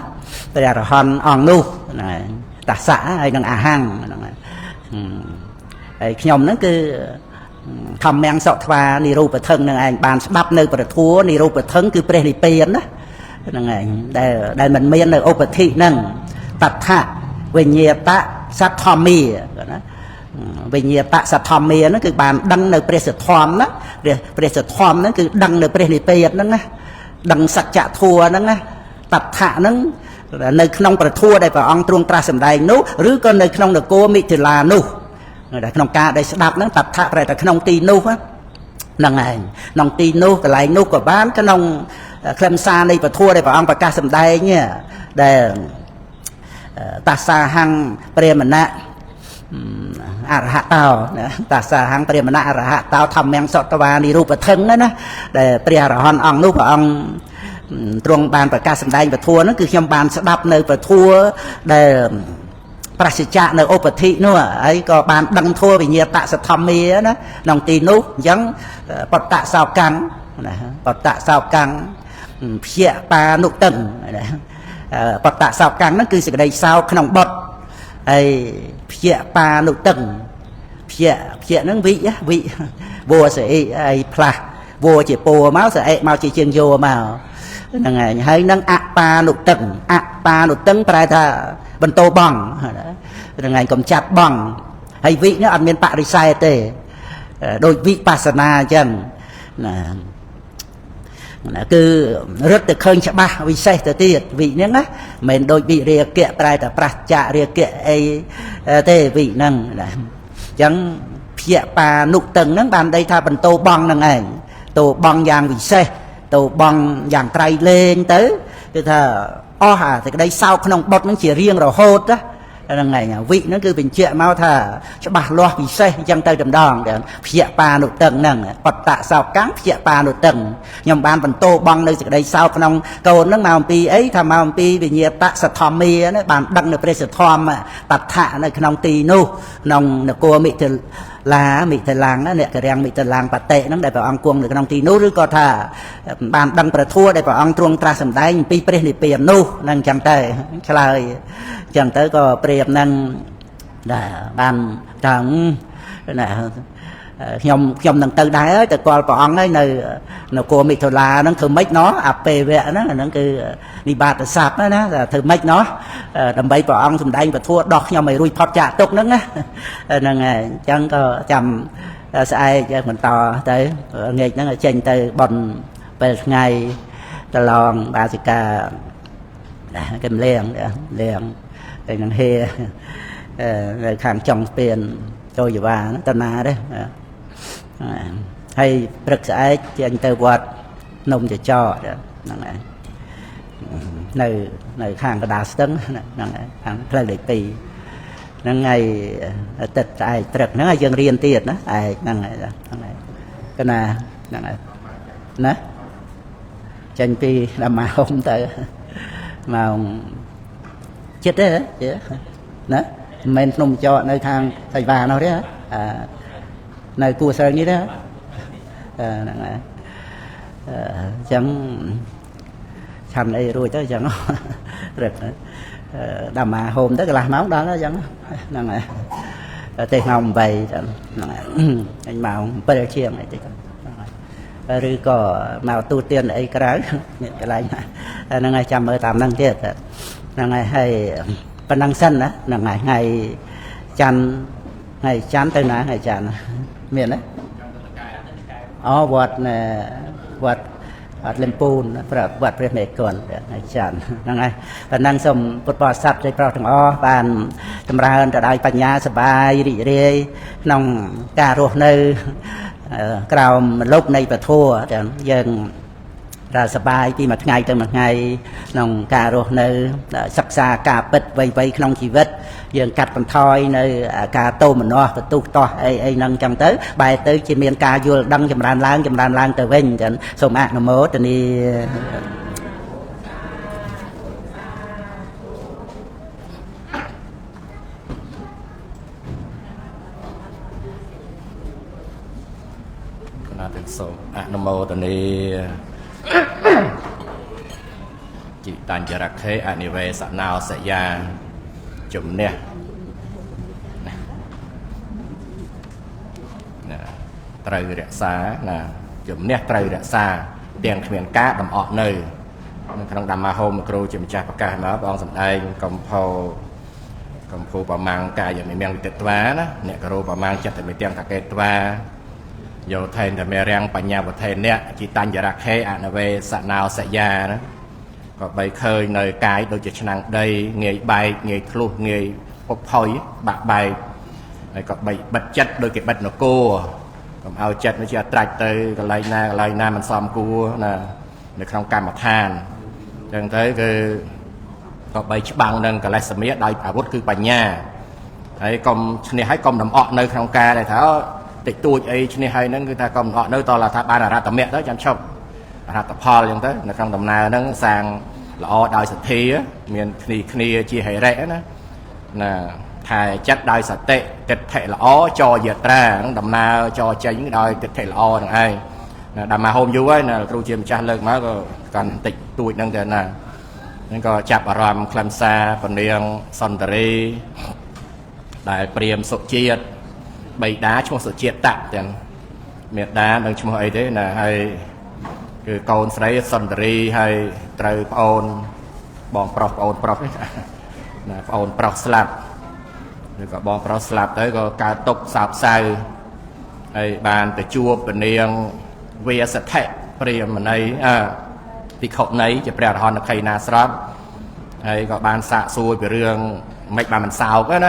ព្រះអរហន្តអង្គនោះហ្នឹងឯងតាសៈហើយនឹងអាហੰហ្នឹងហើយខ្ញុំហ្នឹងគឺធម្មំសត្វានិរូបថឹងនឹងឯងបានស្ដាប់នៅព្រះធัวនិរូបថឹងគឺព្រះនិព្វានណាហ្នឹងឯងដែលមិនមាននៅឧបធិហ្នឹងតថៈ វិញ្ញាតសទ្ធម្មាណាវិញ្ញាតសទ្ធម្មាហ្នឹងគឺបានដឹងនៅព្រះសទ្ធម្មណាព្រះសទ្ធម្មហ្នឹងគឺដឹងនៅព្រះនិព្វានហ្នឹងណាដឹងសច្ចធម៌ហ្នឹងណាតថៈហ្នឹងនៅក្នុងព្រះធម៌ដែលព្រះអង្គទ្រង់ត្រាស់សម្ដែងនោះឬក៏នៅក្នុងនគរមិថិលានោះដែលក្នុងការដែលស្ដាប់ហ្នឹងតថៈប្រែតែក្នុងទីនោះហ្នឹងឯងក្នុងទីនោះកន្លែងនោះក៏បានក្នុងខ្លឹមសារនៃព្រះធម៌ដែលព្រះអង្គប្រកាសសម្ដែងដែលតាសាហੰព្រាមណៈអរហតោណាតាសាហੰព្រាមណៈអរហតោធម្មំសតវានិរូបធឹងណាដែលព្រះអរហន្តអង្គនោះព្រះអង្គទ្រង់បានប្រកាសសម្ដែងពធហ្នឹងគឺខ្ញុំបានស្ដាប់នៅពធដែលប្រសិជ្ជៈនៅឧបធិនោះហើយក៏បានដឹងធម៌វិញ្ញាតសធម្មាណាក្នុងទីនោះអញ្ចឹងបតតសោកੰណាបតតសោកੰព្យបានុតឹងណាបតតសោកੰហ្នឹងគឺសេចក្តីសោកក្នុងបុត្រហើយព្យបានុតឹងព្យហ្នឹងវិវសអិហើយផ្លាស់វជាពោមកសអិមកជាជាងយោមកហ្នឹងឯងហើយនឹងអបានុតឹងអបានុតឹងប្រែថាបន្តបងហ្នឹងឯងកំចាត់បងហើយវិនេះអត់មានបរិស័យទេដូចវិបស្សនាអញ្ចឹងណាគឺរឹតទៅឃើញច្បាស់វិសេសទៅទៀតវិហ្នឹងណាមិនដូចវិរាគៈប្រែតែប្រសចារាគៈអីទេវិហ្នឹងណាអញ្ចឹងព្យបានុតឹងហ្នឹងបានន័យថាបន្តបងហ្នឹងឯងតោបងយ៉ាងវិសេសតោបងយ៉ាងក្រៃលែងទៅគឺថាអស់អាសេចក្តីសោកក្នុងបុត្រហ្នឹងជារៀងរហូតណាហ្នឹងឯងវិហ្នឹងគឺបញ្ជាក់មកថាច្បាស់លាស់ពិសេសអញ្ចឹងទៅតម្ដងព្យបានុតឹងហ្នឹងបតតសោកੰព្យបានុតឹងខ្ញុំបានបន្តបងនៅសេចក្តីសោកក្នុងកូនហ្នឹងមកអំពីអីថាមកអំពីវិញ្ញាតសធម្មាណាបានដឹងនៅព្រះសធម្មតថៈនៅក្នុងទីនោះក្នុងនគរមិថិលាមិថិឡាំងអ្នកករាំងមិថិឡាំងបតិហ្នឹងដែលព្រះអង្គគង់នៅក្នុងទីនោះឬក៏ថាបានដឹងព្រះធម៌ដែលព្រះអង្គទ្រង់ត្រាស់សម្ដែងអំពីព្រះនិព្វាននោះហ្នឹងអញ្ចឹងទៅឆ្លើយអញ្ចឹងទៅក៏ព្រាមហ្នឹងដែលបានថាណាខ្ញុំនឹងទៅដែរហើយទៅគាល់ព្រះអង្គហើយនៅនគរមិថុលាហ្នឹងធ្វើម៉េចណោះអពេវៈហ្នឹងអាហ្នឹងគឺនិបាតស័ព្ទណាធ្វើម៉េចណោះដើម្បីព្រះអង្គសម្ដែងពធដោះខ្ញុំឲ្យរួចផុតចាកទុក្ខហ្នឹងណាហ្នឹងហើយអញ្ចឹងក៏ចាំស្អែកយើងបន្តទៅងាកហ្នឹងចេញទៅបន់ពេលថ្ងៃប្រឡងបាសិកាគេលៀងលៀងទៅនឹងហេនៅខាងចុងស្ពានចូលយវ៉ាតាណាទេហើយព្រឹកស្អែកចេញទៅវត្តនំចចកហ្នឹងឯងនៅខាងកណ្ដាលស្ទឹងហ្នឹងឯងខាងផ្លូវលេខ2ហ្នឹងថ្ងៃអាទិត្យស្អែកព្រឹកហ្នឹងឲ្យយើងរៀនទៀតណាឯងហ្នឹងឯងហ្នឹងឯងកណាហ្នឹងឯងណាចេញពីដល់ម៉ោងទៅម៉ោងចិត្តទេណាមិនមែនភ្នំចកនៅខាងសៃវ៉ានោះទេនៅគួរស្រូវនេះទេហ្នឹងហើយអញ្ចឹងឆាន់អីរួចទៅអញ្ចឹងព្រឹកដល់មកហូមទៅកន្លះម៉ោងដល់ហើយអញ្ចឹងហ្នឹងហើយទេម៉ោង8ហ្នឹងហើយអញម៉ោង7ជាងអីតិចហ្នឹងហើយឬក៏មកទូទានអីក្រៅមានកន្លែងហ្នឹងហើយចាំមើលតាមហ្នឹងទៀតហ្នឹងហើយហើយប៉ុណ្ណឹងសិនណាហ្នឹងហើយថ្ងៃច័ន្ទថ្ងៃច័ន្ទទៅណាថ្ងៃច័ន្ទមានទេអូវត្តវត្តអត់លំពូនវត្តព្រះមេគណថ្ងៃច័ន្ទហ្នឹងហើយប៉ុណ្ណឹងសូមពុទ្ធបរិស័ទជ័យប្រុសទាំងអស់បានចម្រើនទៅដោយបញ្ញាសប្បាយរីករាយក្នុងការរស់នៅក្រោមម្លប់នៃពធទាំងយើងដែលសប្បាយពីមួយថ្ងៃទៅមួយថ្ងៃក្នុងការរស់នៅសិក្សាការពិតវៃៗក្នុងជីវិតយើងកាត់បន្ថយនៅការតោមនោះបន្ទុះតោះអីអីហ្នឹងចឹងទៅបែរទៅជាមានការយល់ដឹងចម្រើនឡើងចម្រើនឡើងទៅវិញចឹងសូមអនុមោទនាកណាទាំងសូមអនុមោទនាจิตัญจรខេអនិវេសណោសយាជំនះណាត្រូវរក្សាណាជំនះត្រូវរក្សាទាំងគ្មានការដំអក់នៅក្នុងဓម៌ហោមគ្រូជាម្ចាស់ប្រកាសមកព្រះអង្គសម្ដែងកំផោ កំភូប្រមាំងកាយមិមៀងវិទិត្វាណាអ្នកករោប្រមាំងចិត្តមិទាំងតកេត្វាយោថេនតមេរាំងបញ្ញាវថេនៈជីតញ្ញរខេអនវេសណោសយាណាក៏បីឃើញនៅកាយដូចជាឆ្នាំងដីងាយបែកងាយធ្លុះងាយពុកផុយបាក់បែកហើយក៏បីបិទចិត្តដូចគេបិទនគរកុំឲ្យចិត្តនេះជាត្រាច់ទៅកន្លែងណាកន្លែងណាមិនសមគួរណានៅក្នុងកម្មដ្ឋានអញ្ចឹងទៅគឺក៏បីច្បាំងនឹងកលេសមាដោយអាវុធគឺបញ្ញាហើយកុំឈ្នះហើយកុំដំអក់នៅក្នុងការដែលថាតិចតួចអីឈ្នះហើយហ្នឹងគឺថាកុំដំអក់នៅតថាបានអរហត្តមគ្គទៅចាំឈប់អរហត្តផលអញ្ចឹងទៅនៅក្នុងដំណើរហ្នឹងសាងល្អដោយសទ្ធាមានគ្នាគ្នាជាហិរិណាណាថែចិត្តដោយសតិទិដ្ឋិល្អចយាត្រាហ្នឹងដំណើរចចេញដោយទិដ្ឋិល្អហ្នឹងឯងណាដល់មកហូមយូរហើយណាគ្រូជាម្ចាស់លើកមកក៏កាន់តិចតួចហ្នឹងទៅណាហ្នឹងក៏ចាប់អារម្មណ៍ខ្លឹមសារពនាងសន្តារីដែលព្រាមសុជាតិបៃតាឈ្មោះសុជាតិតៈទាំងមេដានឹងឈ្មោះអីទេណាហើយគឺកូនស្រីសន្តារីហើយត្រូវប្អូនបងប្រុសប្អូនប្រុសណាប្អូនប្រុសស្លាប់ឬក៏បងប្រុសស្លាប់ទៅក៏កើតទុក្ខសោកសៅហើយបានទៅជួបពនាងវាសថិព្រាមណីភិក្ខុនីជាព្រះអរហន្តខៃណាស្រាប់ហើយក៏បានសាកសួរពីរឿងមិនបានមិនសោកណា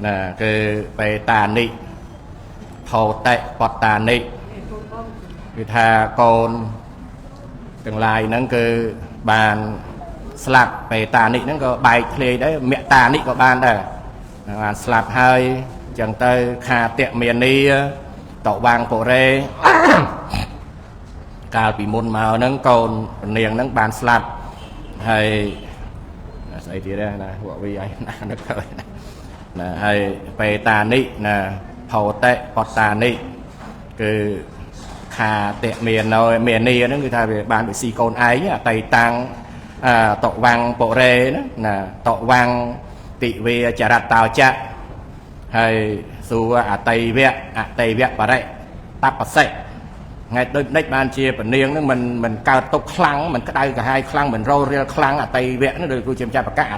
ណាគឺបេតានិភោតិបតតានិគឺថាកូនទាំងឡាយហ្នឹងគឺបានស្លាប់បេតានិហ្នឹងក៏បែកធ្លាយដែរមគ្គតានិក៏បានដែរបានស្លាប់ហើយអញ្ចឹងទៅខាតមេនីតវាងបុរេកាលពីមុនមកហ្នឹងកូនពនាងហ្នឹងបានស្លាប់ហើយស្អីទៀតណាពួកវីអីណានឹកឃើញណាហើយបេតានិណាភោតិបតតានិគឺខាតមេណោមេនីហ្នឹងគឺថាវាបានដូចស៊ីកូនឯងអតីតាំងតវាងបុរេណាណាតវាងទិវាចរតោចៈហើយសួរអតីវៈអតីវៈបរិតបសិថ្ងៃដូចនេះបានជាពនាងហ្នឹងមិនកើតទុកខ្លាំងមិនក្តៅក្រហាយខ្លាំងមិនរោរាលខ្លាំងអតីវៈហ្នឹងដូចគ្រូជាម្ចាស់ប្រកាស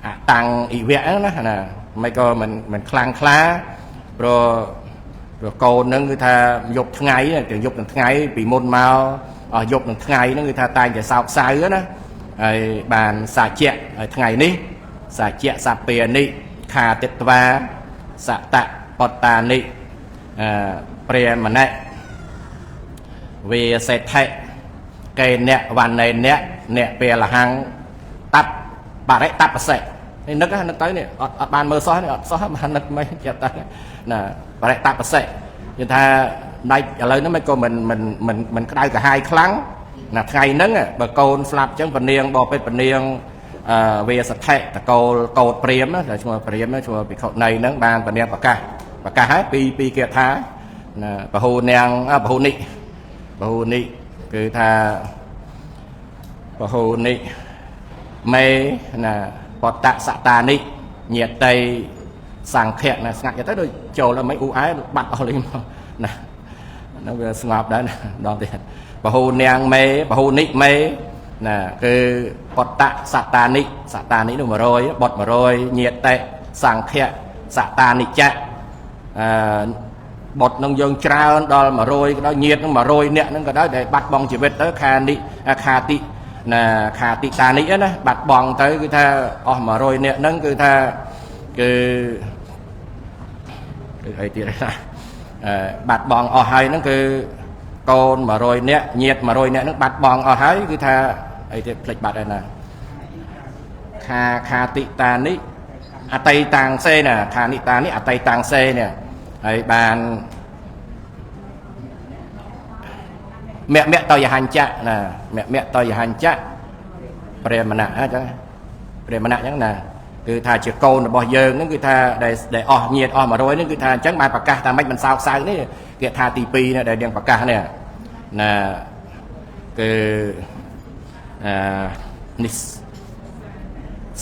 អតាំងអិវៈហ្នឹងណាណាមិនក៏មិនខ្លាំងខ្លាព្រោះកូនហ្នឹងគឺថាយប់ថ្ងៃទាំងយប់ទាំងថ្ងៃពីមុនមកអស់យប់ទាំងថ្ងៃហ្នឹងគឺថាតែងតែសោកសៅណាហើយបានសាជៈហើយថ្ងៃនេះសាជៈសពានិខាទិត្វាសតបតតានិព្រាមណៈវាសេដ្ឋិកេនៈវណ្ណេនៈអ្នកពេលហੰតបរិតបសិនេះនឹកនឹកទៅនេះអត់បានមើលសោះនេះអត់សោះបាននឹកមិនចិត្តទៅណាបរិតបសិនិយាយថាដាច់ឥឡូវហ្នឹងមិនក៏មិនមិនមិនមិនក្តៅក្រហាយខ្លាំងណាថ្ងៃហ្នឹងបើកូនស្លាប់អញ្ចឹងពនាងបបិទ្ធពនាងវាសថិតកូលកោតព្រាមណាឈ្មោះព្រាមឈ្មោះភិក្ខុនីហ្នឹងបានពនាងប្រកាសហើយពីគេថាណាពហូនាងពហូនិពហូនិគឺថាពហូនិមេណាបតសតានិញាតិសង្ឃៈណាស្ងាត់ទៅដូចចូលដល់មិនអ៊ូអែបាត់អស់លេងមកណាហ្នឹងវាស្ងប់ដែរណាម្ដងទៀតពហូនាងមេពហូនិមេណាគឺបតសតានិសតានិនោះ100បត100ញាតិសង្ឃៈសតានិចៈអឺបត់នឹងយើងច្រើនដល់100ក៏ដោយញាតនឹង100នាក់នឹងក៏ដោយដែលបាត់បង់ជីវិតទៅខានិខាតិណាខាតិតានិណាបាត់បង់ទៅគឺថាអស់100នាក់ហ្នឹងគឺថាគឺអីទៀតណាបាត់បង់អស់ហើយហ្នឹងគឺកូន100នាក់ញាត100នាក់ហ្នឹងបាត់បង់អស់ហើយគឺថាអីទៀតភ្លេចបាត់ហើយណាខាខាតិតានិអតីតាំងសេណាខានិតានិអតីតាំងសេនេះហើយបានមគ្គមគ្គតយហញ្ចៈណាមគ្គមគ្គតយហញ្ចៈព្រាមណៈអញ្ចឹងព្រាមណៈអញ្ចឹងណាគឺថាជាកូនរបស់យើងហ្នឹងគឺថាដែលអស់ញាតអស់100ហ្នឹងគឺថាអញ្ចឹងបានប្រកាសថាម៉េចមិនសោកសៅនេះគេថាទី2នេះដែលយើងប្រកាសនេះណាគឺនេះ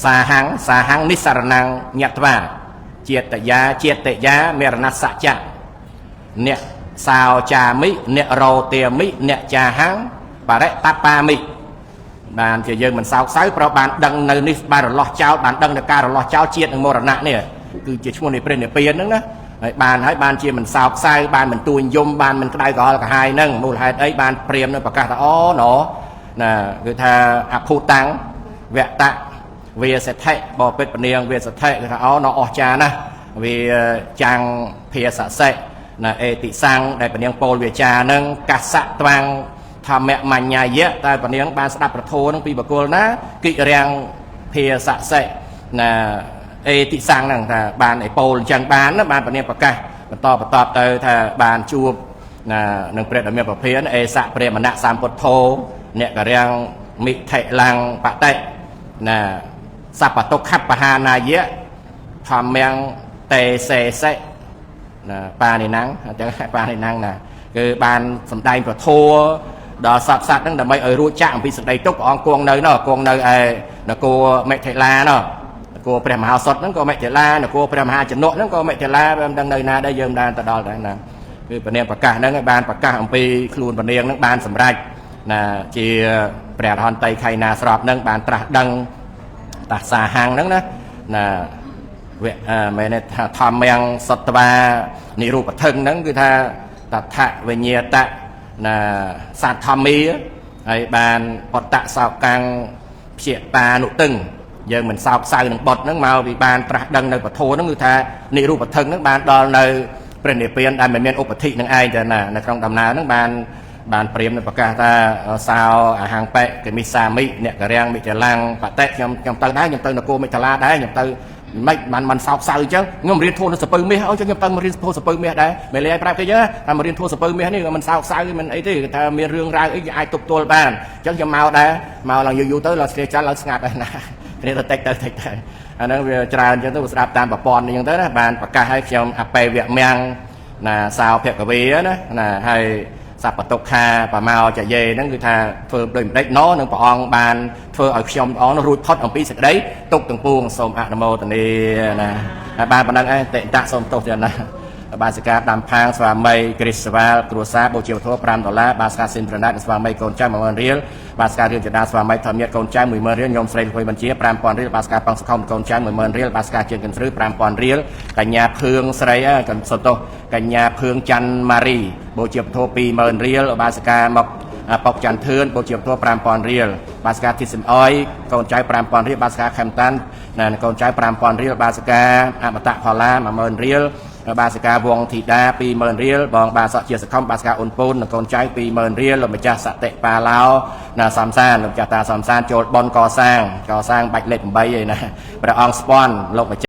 សាហੰសាហੰនិសរណងញត្វាជាតិយាជាតិយាមរណសច្ចៈអ្នកសោចាមិអ្នករោទាមិអ្នកចាហੰបរិតបាមិ បានជាយើងមិនសោកសៅព្រោះបានដឹងនៅនេះបានរលាស់ចោលបានដឹងនៅការរលាស់ចោលជាតិនិងមរណៈនេះគឺជាឈ្មោះនៃព្រះនិព្វានហ្នឹងណាហើយបានហើយបានជាមិនសោកសៅបានមិនទួញយំបានមិនក្តៅក្រហល់ក្រហាយហ្នឹងមូលហេតុអីបានព្រាមនឹងប្រកាសថាអូណណាគឺថាអភូតាំងវតៈវាសិទ្ធិបពិតពនាងវាសិទ្ធិគឺថាអូណអស្ចារ្យណាស់វាចាំងភាសសិណាអេតិសੰងដែលពនាងពោលវាចាហ្នឹងកសៈត្វាំងធម្មមញ្ញយៈតែពនាងបានស្ដាប់ប្រធោនឹងពីបកុលណាគិរាំងភាសសិណាអេតិសੰងហ្នឹងថាបានឯពោលអញ្ចឹងបានណាបានពនាងប្រកាសបន្តបន្តទៅថាបានជួបណានឹងព្រះដ៏មានប្រភានអេសៈព្រះមណៈសម្ពុទ្ធោអ្នកករាំងមិថិលੰបតិណាសពតុខបហានាយៈធម្មំតេសេសិណាបានិណੰអញ្ចឹងបានិណੰណាគឺបានសំដែងប្រធัวដល់សត្វសត្វហ្នឹងដើម្បីឲ្យរួចចាកអំពីសេចក្តីទុក្ខព្រះអង្គគង់នៅនោះគង់នៅឯនគរមិថិលានោះនគរព្រះមហាសុតហ្នឹងក៏មិថិលានគរព្រះមហាជនកហ្នឹងក៏មិថិលាមិនដឹងនៅណាដែរយើងមិនបានទៅដល់ដែរណាគឺព្រះនាងប្រកាសហ្នឹងឲ្យបានប្រកាសអំពីខ្លួនព្រះនាងហ្នឹងបានសម្រេចណាជាព្រះអរហន្តៃខៃណាស្របហ្នឹងបានត្រាស់ដឹងតាសាហាំងហ្នឹងណាណាវៈមែនទេថាធម្មំសត្វានិរូបធឹងហ្នឹងគឺថាតថវិញ្ញាតៈណាសត្វធម្មាហើយបានបតៈសោកាំងព្យបានុទឹងយើងមិនសោកសៅនឹងបុតហ្នឹងមកពីបានត្រាស់ដឹងនៅពធហ្នឹងគឺថានិរូបធឹងហ្នឹងបានដល់នៅព្រះនិព្វានដែលមិនមានឧបធិនឹងឯងទៅណានៅក្នុងដំណើរហ្នឹងបានព្រាមនឹងប្រកាសថាសោអហង្បិកមិសាមិអ្នកករាំងមិថលាំងបតិខ្ញុំទៅដែរខ្ញុំទៅនគរមិថលាដែរខ្ញុំទៅមិនបានមិនសោកសៅអញ្ចឹងខ្ញុំរៀនធម៌នៅសពៅមាសអូខ្ញុំទៅមករៀនធម៌សពៅមាសដែរមេលាយប្រាប់គេចឹងថាមករៀនធម៌សពៅមាសនេះមិនសោកសៅមិនអីទេគេថាមានរឿងរ៉ាវអីគេអាចទប់ទល់បានអញ្ចឹងខ្ញុំមកដែរមកឡើងយូរយូរទៅឡើងស្គាល់ចាស់ឡើងស្ងាត់ដែរណាគ្នាទៅតិចទៅតិចទៅអាហ្នឹងវាច្រើនអញ្ចឹងទៅស្ដាប់តាមប្រព័ន្ធអញ្ចឹងទៅណាបានប្រកាសឲ្យខ្ញុំអបេវៈមៀងណាសោភគវីណាណាហើយសពតុខាបមោចយេហ្នឹងគឺថាធ្វើដូចម្ដេចណនឹងព្រះអង្គបានធ្វើឲ្យខ្ញុំព្រះអង្គរួចផុតអំពីសេចក្តីទុកទាំងពួងសូមអនុមោទនាណាហើយបានប៉ុណ្ណឹងឯងតិតៈសូមទោសទៀតណាបាសិកាដាំផាងស្វាមីគ្រីស្វ៉ាលគ្រួសារបូជាវត្ថុ5ដុល្លារបាសិកាស៊ីនប្រណាតស្វាមីកូនចៅ10000រៀលបាសិការៀនចដាស្វាមីធម្មញាតកូនចៅ10000រៀលញោមស្រីលុយបញ្ជា5000រៀលបាសិកាប៉ងសខំកូនចៅ10000រៀលបាសិកាជើងកន្ស្រឺ5000រៀលកញ្ញាភឿងស្រីកន្សុទោសកញ្ញាភឿងច័ន្ទម៉ារីបូជាវត្ថុ20000រៀលបាសិកាមកប៉ុកចន្ទធឿនបូជាវត្ថុ5000រៀលបាសិកាធីសំអយកូនចៅ5000រៀលបាសិកាខេមតាន់ណាកូនចៅ5000រៀលបាសិកាអមតៈផល្លា10000រៀលបាសិកាវងធីតា20000រៀលបងបាសកជាសខំបាសិកាអ៊ុនពូននិងកូនចៅ20000រៀលលោកម្ចាស់សតិបាឡោណាសំសានលោកម្ចាស់តាសំសានចូលបនកសាងបាច់លេខ8ឯណាព្រះអង្គស្ពាន់លោកម្ចាស់